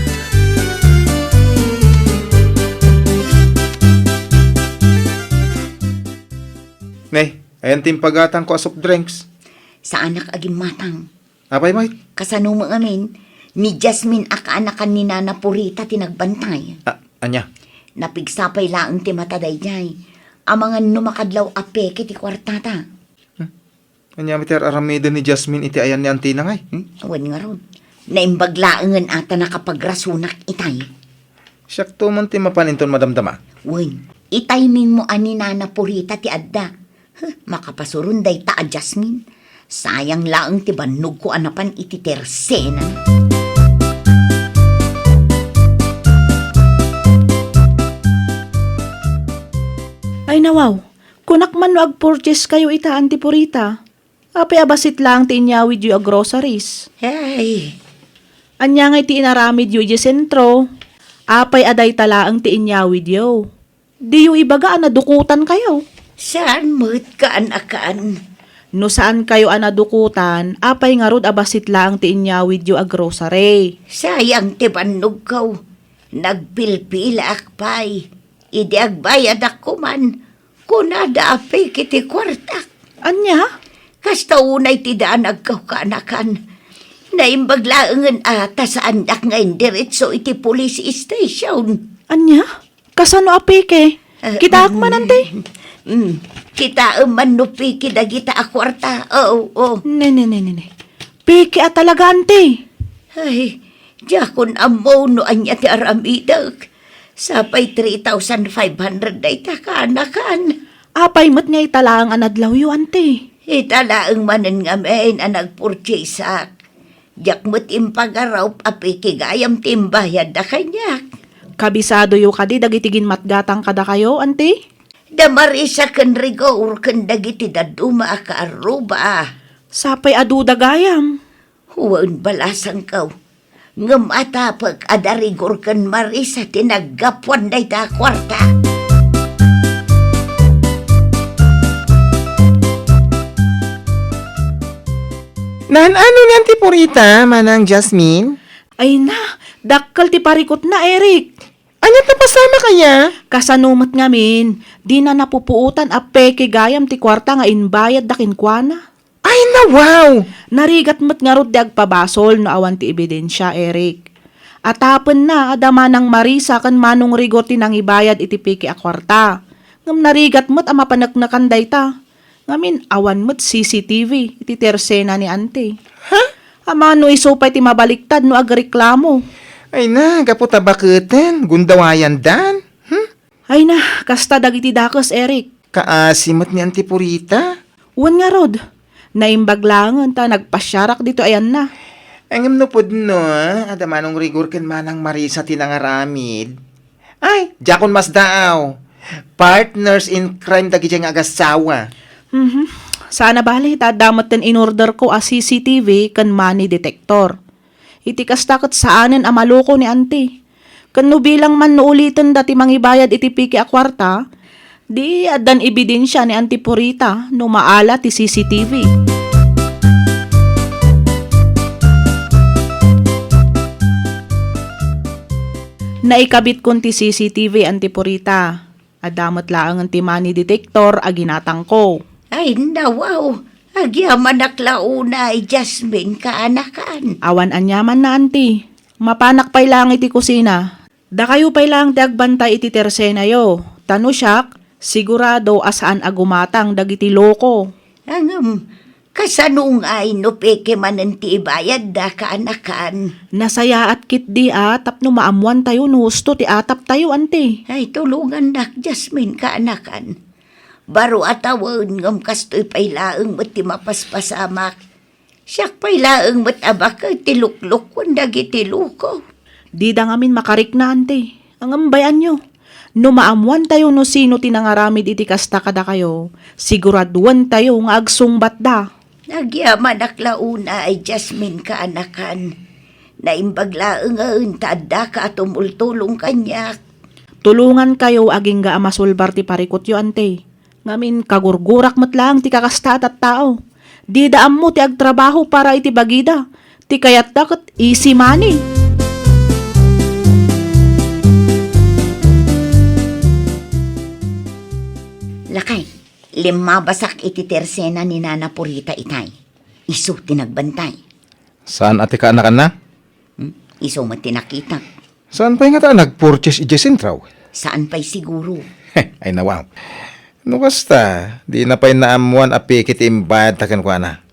Nay, ayan ti impagatangko a soft drinks. Saanak a gimmatang. Apay met? Kasano met ngamin, ni Jasmine a kaanakan ni Nana Purita ti nagbantay. A-, ania? Napigsa pay laeng ti mata daydiay. Amangan no makadlaw a peke ti kuartata. Hmm? Ania met ti ar-aramiden ni Jasmine iti ayan ni Antina ngay? Hmm? Wen ngarud. Naimbag laengen a ta nakapagrasunak itay. Siakto man ti mapan inton madamdama. Wen, itimingmo a ni Nana Purita ti adda. Huh, makapasuron dayta a Jasmine. Sayang laeng ti bannogko a napan iti tersena. Ay, nawaw, kunak man no agpurchase kayo ita, Auntie Purita. Apay a bassit laeng ti inyawidyo a groceries? Ay. Ania ngay ti inaramidyo idiay sentro? Apay a dayta laeng ti inyawidyo? Diyo ibaga a nadukotan kayo. Saan met kaanakan? No saan kayo a nadukotan, apay ngarud a bassit laeng ti inyawidyo a grocery? Sayang ti bannogko. Nagpilpilaak pay. Idi agbayadak koman, kunada a peke ti kuartak. Ania? Kasta unay ti danagko kaanakan. Naimbag laengen a ta saandak nga indiretso iti police station. Ania? Kasano a peke? Eh, kitaak man, mm, Auntie. Mm. Kitaem man no peke dagita a kuarta. Oo, oo. Ne, ne, ne, ne, ne. Peke a talaga, Auntie. Ay, diakon ammo no ania ti aramidek. Sapay three thousand five hundred dayta kaanakan. Apay met nga ita laeng a nadlawyo, Auntie? Ita laeng manen ngamin a nagpurchaseak. Diak met impagarup a peke gayam ti imbayadda kaniak. Kabisadoyo kadi dagiti ginmatgatang kadakayo, Auntie? Da Marisa ken Rigor ken dagiti dadduma a kaarruba. Sapay a duda gayam. Wen, balasangko. Ngem atapek a da Rigor ken Marisa ti naggapuan dayta a kuarta. Naan-ano ni Auntie Purita, Manang Jasmine? Ay na, dakkel ti parikutna, Eric. Ania ti napasamak aya? Kasano met ngamin, dina napupuotan a peke gayam ti kuarta nga imbayadda kenkuana. Ay, nawaw! Narigat met ngarud ti agpabasol no awan ti ebidensia, Eric. Atapenna a da Manang Marisa ken Manong Rigor ti nangibayad iti peke a kuarta. Ngem narigat met a mapaneknekan dayta. Ngamin, awan met C C T V iti tersena ni Auntie. Ha? Amangan no isu pay ti mabaliktad no agreklamo. Ay na, gapu ta baketen, gundawayandan. Hmm? Ay na, kasta dagiti dakes, Eric. Kaasi met ni Auntie Purita? Wen ngarud, naimbag laengen ta nagpasiarak ditoy ayanna. Ngem no pudno, adda Manong Rigor ken Manang Marisa ti nangaramid. Ay, diakon masdaaw. Partners in crime dagidiay nga agassawa. Mhm. Saan a bale, ta adda metten inorderko a C C T V ken money detector. Iti kasta ket saanen a maloko ni Auntie. Ken no bilang man no ulitenda ti mangibayad iti peke a kuarta, di addan ebidensia ni Auntie Purita no maala ti C C T V. Naikabitkon ti C C T V, Auntie Purita. Adda met laengen ti money detector a ginatangko. Ay, nawaw! Agyamanak la unay, Jasmine, kaanakan. Awan aniamanna, Auntie. Mapanak pay laeng iti kusina. Dakayo pay laeng ti agbantay iti tersenayo. Ta no siak, sigurado a saan a gumatang dagiti loko. Ngem, kasano ngay no peke manen ti ibayadda, kaanakan? Nasayaat ketdi a tapno maammoantayo no husto ti ataptayo, Auntie. Ay, tulongannak, Jasmine, kaanakan. Baro a tawen, ngem kastoy pay laeng met ti mapaspasamak. Siak pay laeng met a baket ti luklukkon dagiti loko. Dida ngamin makarikna, Auntie. Ngem bay-anyo. No maammoantayo no sino ti nangaramid iti kasta kadakayo, siguraduentayo nga agsungbatda. Agyamanak la unay, Jasmine, kaanakan. Naimbag laengen ta addaka a tumultulong kaniak. Tulongankayo agingga a masulbar ti parikutyo, Auntie. Ngamin, kagurgurak met laeng ti kakasta a tattao. Dida ammo ti agtrabaho para iti bagida. Ti kayatda ket easy money. Lakay, limmabasak iti tersena ni Nana Purita itay. Isu ti nagbantay. Saan a ti kaanakanna? Hmm? Isu met ti nakitak. Saan pay ngata a nag-purchase idiay sentro? Saan pay siguro. Ay, nawaw. No kasta, dina pay naammoan a peke ti imbayadta kenkuana.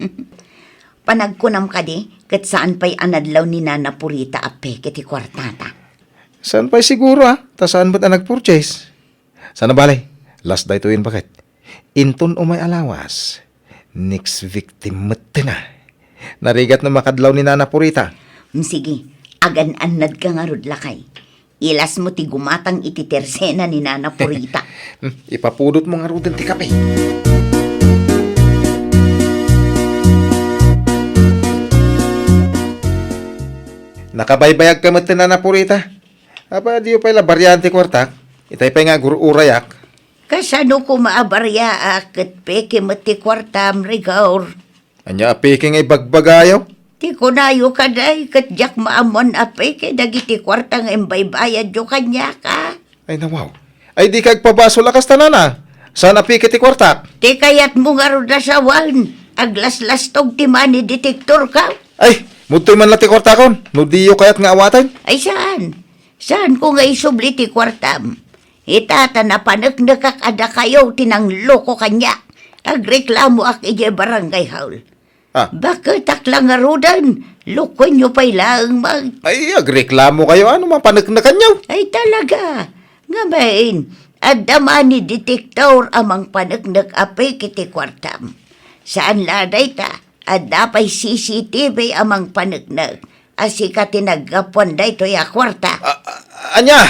Panagkunam kadi, ket saan pay a nadlaw ni Nana Purita a peke ti kuartata? Saan pay siguro, a? Ta saan met a nag-purchase. Sana bale, last daytoyen, baket. Inton umay a lawas, next victim metten a. Narigat no makadlaw ni Nana Purita. Mm, sige, agan-annadka ngarud, lakay. Ilasmo ti gumatang iti tersena ni Nana Purita. Mm, ipapudotmo ngaruden ti kape. Nakabaybayagka met ti Nana Purita. Apa, diyo pay la bariaan ti kuartak? Itay pay nga agur-urayak. Kasano koma a bariaak ket peke met ti kuartam, Rigor? Ania a peke nga ibagbagayo? Ti kunayo kadi ket diak maammoan a peke dagiti kuarta nga imbaybayadyo kaniak, a? Ay, nawaw. Ay, dika agpabasol a kasta, Nana. Saan a peke ti kuartak? Ti kayatmo ngarud a sawen, aglaslastog ti money detectorko. Ay, mudtoy man la ti kuartakon, no diyo kayat nga awaten. Ay, saan? Saanko nga isubli ti kuartam? Ita ta napaneknekak a dakayo ti nangloko kaniak. Agreklamoak idiay barangay hall. Ah. Baketak la ngaruden, lokoenyo pay laeng man. Ay, agreklamokayo, a no mapaneknekanyo? Ay, talaga. Ngamin, adda money detector a mangpaneknek a peke ti kuartam. Saan la dayta, adda pay C C T V a mangpaneknek a sika ti naggapuan daytoy a kuarta. A, a, ania?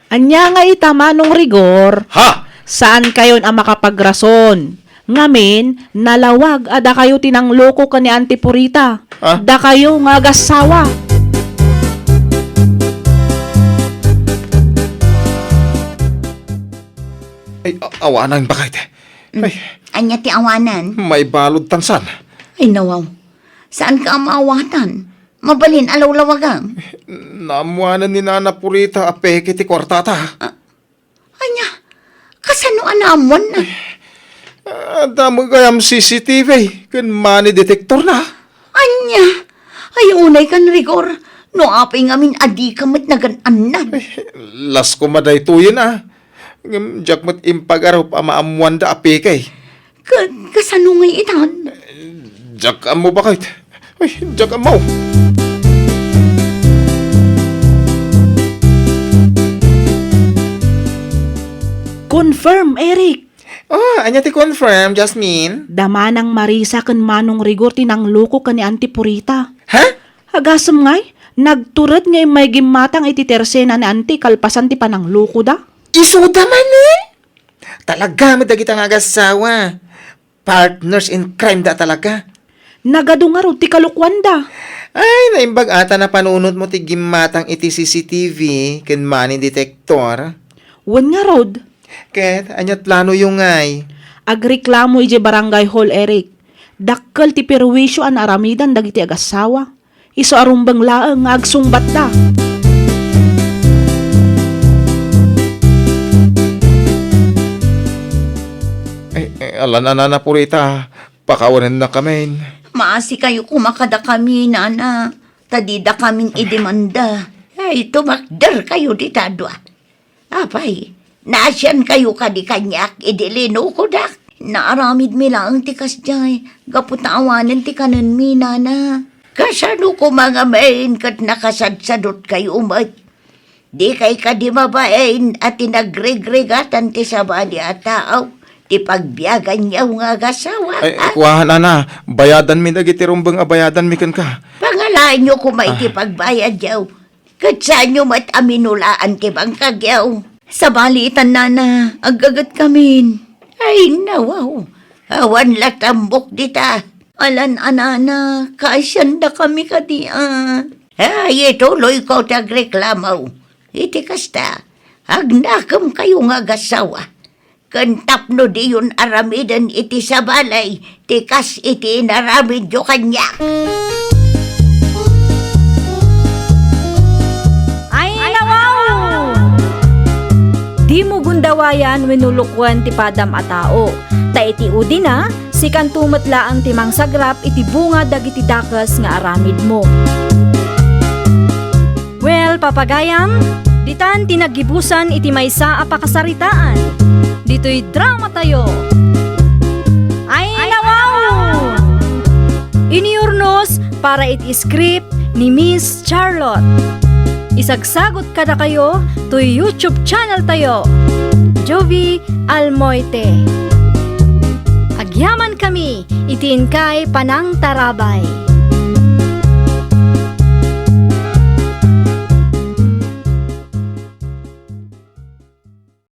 Ania nga ita, Manong Rigor? Ha? Saankayon a makapagrason. Ngamin, nalawag a dakayo ti nangloko ken ni Auntie Purita. Ha? Dakayo nga agassawa. Ay, a-, awanan, baket. Mm. Ay. Ania ti awanan? Maibalud tan saan. Ay, nawaw. Saanka a maawatan? Mabalin a lawlawagam. Naammoanan ni Nana Purita a peke ti kuartata. Ah, ania? Kasano a naammoanna? Adda met gayam C C T V ken money detectorna. Ania? Ay, unay kan, Rigor. No apay ngamin a dika met nagan-annad. Ay, las koma daytoyen, a. Ngem diak met impagarup a maammoanda a peke. Ka-, kasano ngay itan? Diak ammo, baket. Ay, diak ammo. Confirm, Eric. Oh, ania ti confirm, Jasmine? Da Manang Marisa ken Manong Rigor ti nangloko ken ni Auntie Purita. Ha? Agasem ngay, nagtured nga immay gimmatang iti tersena ni Auntie kalpasan ti pananglokoda. Isuda manen? Talaga met dagita nga agassawa. Partners in crime da talaga. Nagadu ngarud ti kalokuanda. Ay, naimbag ata napanunotmo ti gimmatang iti C C T V ken money detector. Wen ngarud. Ket, ania planoyo ngay? Agreklamo idiay barangay hall, Eric. Dakkel ti perwisyo a naaramidan dagiti agassawa. Isu a rumbeng laeng nga agsungbatda. Ay, ay, ala, Nana Purita, pakawanennakamin. Maasikayo koma kadakami, Nana, ta didakamin idemanda. Ay, tumakderkayo dita dua. Apay, naasiankayo kadi kaniak idi linukodak? Naaramidmi laeng ti kasdiay, gapu ta awanen ti kanenmi, Nana. Kasano koma ngamin ket nakasadsadotkayo met? Dikay kadi mabain a ti nagrigrigatan ti sabali a tao ti pagbiaganyo nga agassawa, Ay, a? Kuan, Nana, bayadanmi dagiti rumbeng a bayadanmi kenka. Pangalaenyo koma iti Ah. pagbayadyo. Ket saanyo met a minulaan ti bangkagyo. Sabali itan, Nana, aggagetkamin. Ay, nawaw. Awan la tambok dita. Alan a, Nana, kaasiandakami kadi a. Ay, ituloyko ti agreklamo. Iti kasta, agnakemkayo nga agassawa. Ken tapno diyon aramiden iti sabali ti kas iti inaramidyo kaniak. Ay, nawaw! Dimo gundawayan wenno lukuen ti padam a tao. Ta iti udina, sikanto met laeng ti mangsagrap iti bunga dagiti dakes nga aramidmo. Well, papagayam, ditan ti naggibusan iti maysa a pakasaritaan. Ditoy dramatayo. Ay, nawaw! Iniurnos para iti script ni Miss Charlotte. Isagsagot kadakayo toy YouTube channel tayo, Jovie Almoite. Agyaman kami iti inkay panangtarabay.